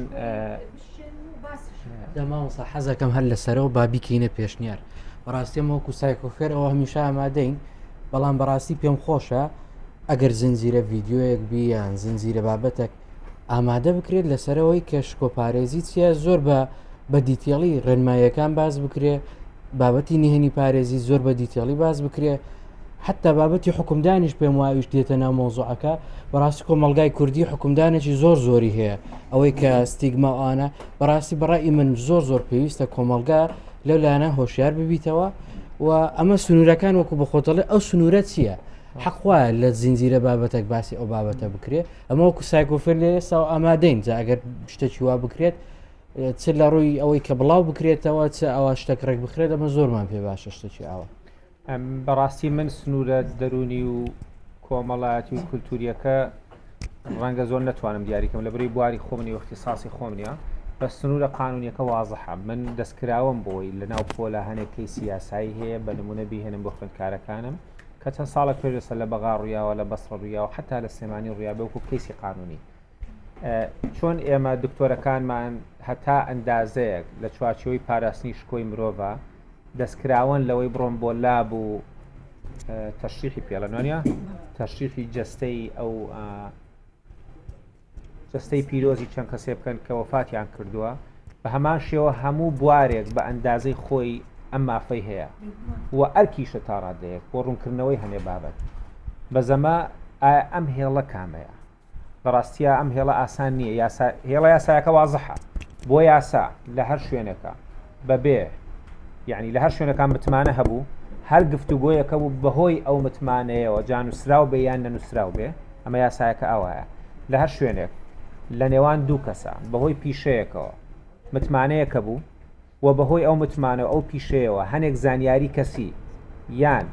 [SPEAKER 4] دەماوسا حەزەکەم هەر لەسەرەوە با بیکەینە پێشنیار بەڕاستیم وەکو سایکۆفێر ئەوە هەمیشە ئامادەین بەڵام بەڕاستی پێم خۆشە ئەگەر زنجیرە ڤیددیوەیەک بیان زنجیرە بابەتێک ئامادە بکرێت لەسەرەوەی کە شکۆپارێزی چییە زۆر بە بە detail ی ڕێنماییەکان باس بکرێ بابەتی نهێنی پارێزی زۆر بە detail ی باس بکرێ حتا بابەتی حکومدانیش پێم واویش دێتە ناو مۆزوعەکە بەڕاستی کۆمەلگای کوردی حکومدانێکی زۆر زۆری هەیە ئەوەی کە ستیگما ئەوانە بەڕاستی بەڕای من زۆر زۆر پێویستە کۆمەلگا لەو لایەنە هۆشیار ببیتەوە و ئەمە سنوورەکان وەکو بەخۆتەڵێ ئەو سنوورە چییە؟ حەق وایە لە زنجیرە بابەتێک باسی ئەو بابەتە بکرێ ئەمە وەکو سایکۆفێر لێ ئێستا ئامادەین جا ئەگەر شتێکی وا بکرێت چ لە ڕووی ئەوەی کە بڵاو بکرێتەوە چ ئەوە شتێک ڕێک بخرێت ئەمە زۆرمان پێ باشە شتێکی ئاوە
[SPEAKER 2] بەڕاستی من سنوورە دەرونی و کۆمەڵایەتی و کولتوریەکە ڕەنگە زۆر نەتوانم دیاریکەم لە بری بواری خۆمنی وەختی ساسی خۆم نییە بە سنوورە قانونیەکە وازحە من دەستکراوم بۆی لە ناو پۆلە هەنێک کەیسی یاسایی هەیە بە نمونە بیهێنم بۆ خوێندکارەکانم کە چەند ساڵێک پێش ئێستا لە بەغا ڕوویاوە لە بەسڕە ڕوویاوە حتا لە سلێمانی ڕوویا بێ وەکو کەیسی قانونی چۆن ئێمە دکتۆرەکانمان هەتا ئەندازەیەک لە چوارچێوەی پاراستنی شکۆی مرۆڤە دەستکراوەن لەوەی بڕۆن بۆ لاب و تەشریحی پێڵەنوانە تەشریحی جەستەی ئەو جەستەی پیرۆزی چەند کەسێ بکەن کە وەفاتیان کردووە، بە هەمان شێوە هەموو بوارێک بە ئەندازەی خۆی ئەم مافەی هەیە و ئەرکیشە تا ڕادەیەک بۆ ڕوونکردنەوەی هەنێ بابەت. بەزەمە ئایا ئەم هێڵە کامەیە؟ لە ڕاستیا ئەم هێڵە ئاسان نییە، یاسا هێڵە یاسایەکە وازحە بۆ یاسا لە هەر شوێنێکە بەبێ یعنی لە هەر شوێنەکان متمانە هەبوو هەر گفتوگۆیەکە بوو بەهۆی ئەو متمانەیەوە جا نووسراو بێ یان نەنووسراو بێ ئەمە یاسایەکە ئاوایە لە هەر شوێنێک لە نێوان دوو کەسە بەهۆی پیشەیەکەوە متمانەیەکە بوو و بەهۆی ئەو متمانە و ئەو پیشەیەوە هەنێک زانیاری کەسی یان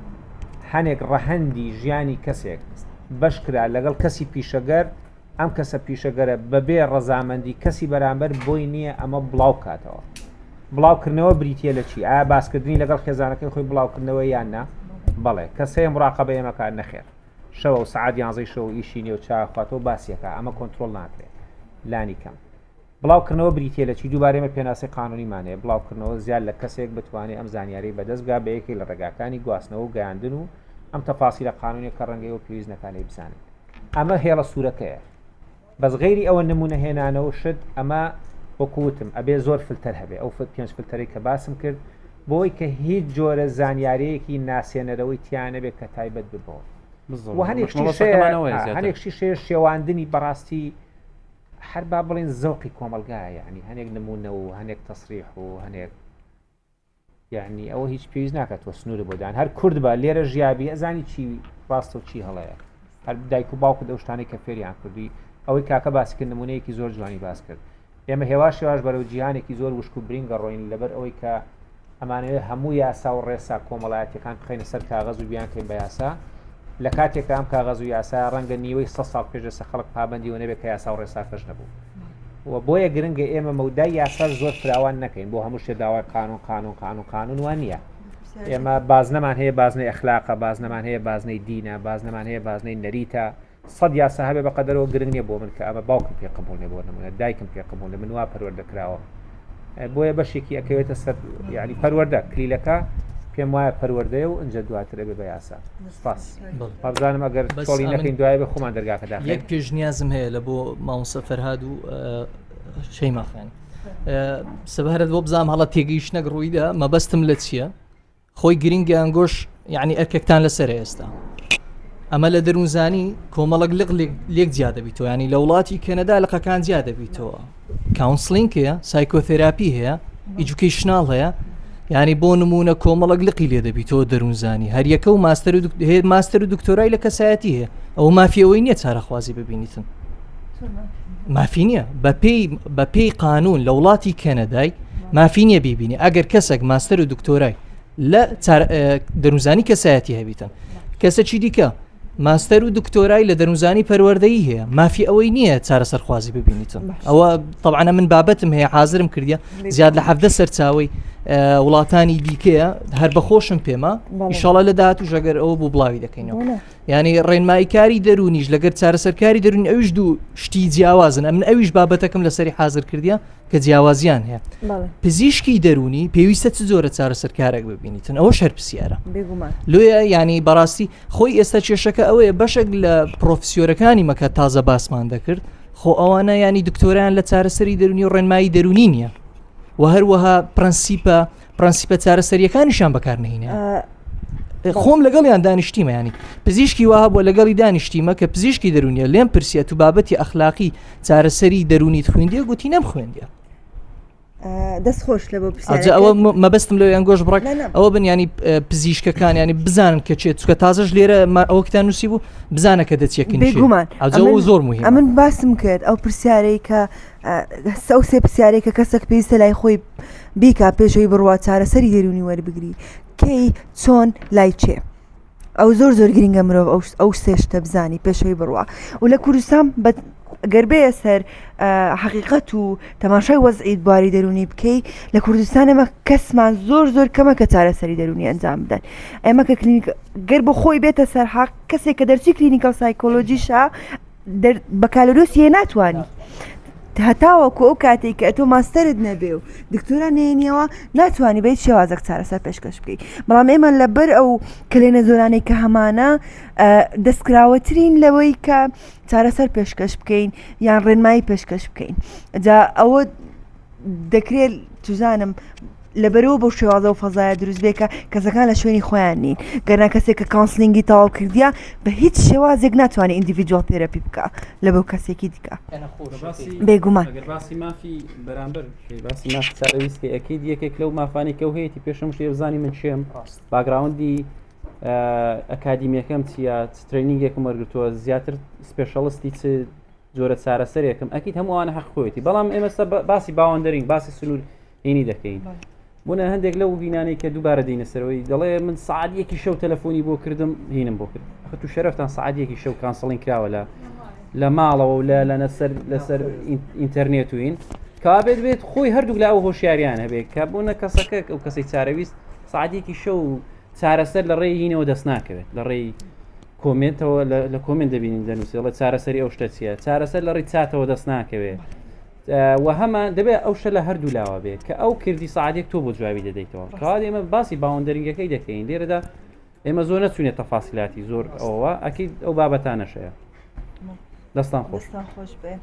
[SPEAKER 2] هەنێک ڕەهەندی ژیانی کەسێک بەش کرا لەگەڵ کەسی پیشەگەر ئەم کەسە پیشەگەرە بەبێ ڕەزامەندی کەسی بەرامبەر بۆی نییە ئەمە بڵاو بکاتەوە. بڵاوکردنەوە بریتییە لە چی؟ ئایا باسکردنی لەگەڵ خێزانەکەی خۆی بڵاوکردنەوە یان نا؟ بەڵێ. کەس هەیە مراقەبە ئێمە کات؟ نەخێر. شەوە و سەعات یانزەی شەو ئیشی نیە و چا ئەخواتەوە باسی ئەکا. ئەمە کۆنترۆڵ ناکرێ. لانی کەم. بڵاوکردنەوە بریتیە لە چی؟ دووبارە ئێمە پێناسەی قانونیمان هەیە، بڵاوکردنەوە زیاد لە کەسێک بتوانێت ئەم زانیاریەی بەدەست بگات بە یەکێک لە ڕێگاکانی گواستنەوە و گەیاندن و ئەم تەفاسیلە قانونیە کە ڕەنگە ئێوە پێویست نەکا لێی بزانن. ئەمە هێڵە سوورەکەیە. بەس غەیری ئەوە نمونە هێنانەوە شت ئەمە وەکو وتم ئەبێ زۆر فلتەر هەبێ ئەو پێنج فلتەرەی کە باسم کرد بۆی کە هیچ جۆرە زانیاریەکی ناسێنەرەوەی تیا نەبێت کە تایبەت ببەوە و هەنێک شتی شەیە شێواندنی بەڕاستی هەر با بڵێن زەوقی کۆمەڵگایە یعنی هەنێک نمونە و هەنێک تەسریح و هەنێک یعنی ئەوە هیچ پێویست ناکات تۆ سنوور بۆ دان هەر کورد بە لێرە ژیابی ئەزانی چی ڕاستە و چی هەڵەیە هەر دایک و باوکت ئەو شتانەی کە فێریان کردی ئەوەی کاکە باسی کرد نمونەیەکی زۆر جوانی باس کرد ئێمە هێواش هێواش بەرەو جیهانێکی زۆر وشک و برینگە ڕۆین لەبەر ئەوەی کە ئەمانەوێت هەموو یاسا و ڕێسا کۆمەڵایەتیەکان بخەینە سەر کاغەز و بیانکەین بە یاسا لە کاتێکا ئەم کاغەز و یاسا ڕەنگە نیوەی سە ساڵ پێش ئێستا خەڵک پابەندی و نەبێت کە یاسا و ڕێساکەش نەبوو و بۆیە گرنگە ئێمە مەودای یاساش زۆر فراوان نەکەین بۆ هەموو شتێ داوای قانون قانون قانون قانون وان نییە ئێمە بازنەمان هەیە بازنەی ئەخلاقە بازنەمان هەیە بازنەی دینە بازنەمان هەیە بازنەی نەریتە سەد یاسا هەبێ بە قەدەرەوە گرنگ نیە بۆ من کە ئەمە باوکم پێ قبوڵ نیە بۆ نمونە دایکم پێ قبوڵ نیە من وا پەروەردە کراوم بۆیە بەشێکی ئەکەوێتە سەر یعنی پەروەردە کلیلەکە پێم وایە پەروەردەیە و ئینجا دواتر ئەبێ بە یاسا سپاس بابزانم ئەگەر چۆڵی نەکەین دوای بە خۆمان دەرگاکە داخین
[SPEAKER 7] یەک پێشنیازم هەیە لە بۆ مامۆستا فەرهاد و شەیما خان سەبارەت بۆ بزانم هەڵە تێگەیشتنەک ڕوویدا مەبەستم لە چییە خۆی گرنگە ئەنگۆش یعنی ئەرکێکتان لەسەر ئێستا ئەمە لە دەروونزانی کۆمەڵک لق لێک جیا دەبیتەوە ینی لە وڵاتی کەنەدا لقەکان جیا دەبیتەوە counseling هەیە psychotherapy هەیە educational هەیە ینی بۆ نمونە کۆمەڵک لقی لێ دەبیتەوە دەروونزانی هەریەکە و ماستەر و ماستەر و دکتۆرای لە کەسایەتی هەیە ئەو مافیەوەی نییە چارەخوازی ببینیتن مافی نییە بەپێی بەپێی قانون لە وڵاتی کەنەدای مافی نییە بیبینی ئەگەر کەسێک ماستەر و دکتۆرای لە دەروزانی کەسایەتی هەبیتن کەسەکی دیکە ماستەر و دکتۆرای لە دەروزانی پەروەردەیی هەیە مافی ئەوەی نییە چارەسەرخوازی ببینیتن ئەوە طبعاە من بابەتم هەیە حازرم کردە زیاد لە حەفدە سەرچاوی وڵاتانی دیکەیە هەر بەخۆشم پێمە ئیشاڵە لە داهاتوو ژەگەر ئەوە بوو بڵاوی دەکەینەوە یانی ڕێنماییکاری دەروونیش لەگەر چارەسەرکاری دەروونی ئەویش دوو شتی جیاوازن ئەمن ئەویش بابەتەکەم لەسەری حاضر کردیە کە جیاوازیان هەیە پزیشکی دەروونی پێویستە چ جۆرە چارەسەرکارێک ببینیتن ئەوە شەر پرسیارە لۆیە ینی بەڕاستی خۆی ئێستا کێشەکە ئەوەیە بەشێک لە پرۆفسیۆرەکانی مەکە تازە باسمان دەکرد خۆ ئەوانە ینی دکتۆران لە چارەسەری دەرونی و ڕێنمایی دەرونی نییە و هەروەها پرەنسیپە پرەنسیپە چارەسەریەکانیشیان بەکار نهینە خۆم لەگەڵیان دانیشتیمە ینی پزیشکی وا بووە لەگەڵی دانیشتیمە کە پزیشکی دەرونیە لێم پرسیە تو بابەتی ئەخلاقی چارەسەری دەرونیت خوێندیە گوتی نەم خوێندیە
[SPEAKER 3] دەست خۆش لە بۆ
[SPEAKER 7] ئەوە مەبەستم لەو یان گۆش بڕک ئەوە بنیانی پزیشکەکان ینی بزانن کە چێت چکە تازەش لێرە ئەوەکتان نووسی بوو بزانە کە دەچێکن
[SPEAKER 3] بێگومان
[SPEAKER 7] ئەو زۆر مهم
[SPEAKER 3] ئەمن باسم کرد ئەو پرسیارەی کە ئەو سێ پرسیارەی کە کەسێک پێویستە لای خۆی بیکا پێش ئەوەی بڕوا چارەسەری دەروونی وەربگری کەی چۆن لای چێ ئەو زۆر زۆر گرنگە مرۆڤ ئەو ئەو سێ شتە بزانی پێشەوەی بڕوا و لە کوردستان بە گەر بێیە سەر حەقیقەت و تەماشای وەزعی بواری دەروونی بکەی لە کوردستان ئێمە کەسمان زۆر زۆر کەمە کە چارەسەری دەروونی ئەنجام بدەن ئێمە کە کلینیک گەر بۆ خۆی بێتە سەر حەق کەسێک کە دەرچی clinical psychology شە بەکالۆریۆس یە ناتوانی هەتاوەکو ئەو کاتێک کە ئەتۆ ماستەرت نەبێ و دکتۆرا نێنیەوە ناتوانانی بە هیچ شێوازێک چارەسەر پێشکەش بکەیت بەڵام ئێمە لەبەر ئەو کلێنە زۆرانەی کە هەمانە دەستکراوەترین لەوەی کە چارەسەر پێشکەش بکەین یان ڕێنمایی پێشکەش بکەین جا ئەوە دەکرێت چزانم لەبەرئەوە بەو شێوازە و فەزایە دروست بێ کە کەسەکان لە شوێنی خۆیان نین گەرنا کەسێک کە counseling ی تەواو کردیە بە هیچ شێوازێک ناتوانێت individual therapy بکە لە بۆ کەسێکی دیکە بێگومان
[SPEAKER 1] ئەگەر باسی مافی بەرامبەر بکەی، باسی مافی چارەویست کەی ئەکید یەکێک لەو مافانەی کە ئەو هەیەتی پێشم شتێ بزانی من کێم background ی ئەکادیمیەکەم چییە چ training ێکم وەرگرتووە زیاتر specialist ی چ جۆرە چارەسەرێکم ئەکید هەموو ئەوانە حەق خۆیەتی بەڵام ئێمە باسی boundary باسی سنوور هینی دەکەین بوونە هەندێک لەو هینانەی کە دووبارە دینە سەرەوەی دەڵێ من سعات یەکی شەو تەلەفۆنی بۆ کردم هینم بۆ کرد خەت و شەرفتان سعات یەکی شەو counseling کراوە لە لە ماڵەوە و لە لە نەسەر لەسەر ئینتەرنێت وین کابێت بێت خۆی هەردوو لە ئەو هۆشیاریان هەبێت کە بوونە کەسەکە ئەو کەسی چارەویست سعاتێکی شەو چارەسەر لە ڕێی هینەوە دەست ناکەوێت لە ڕێی کۆمێنتەوە لە کۆمێنت دەبینین دەنووسێڵە چارەسەری ئەو شتە چییە چارەسەر لە ڕێی چاتەوە دەست ناکەوێت. و هەمان دەبێت ئەو شە لە هەردوو لاوە بێت کە ئەو کردی سعاتێک تۆ بۆ جوابی دەدەیتەوە کەوا ئێمە باسی boundary گەکەی دەکەین لێرەدا ئێمە زۆر نەچوونێت تەفاسیلاتی زۆر ئەوە ئەکی ئەو بابەتانەشەیە دەستان خۆش
[SPEAKER 3] خۆش بێ.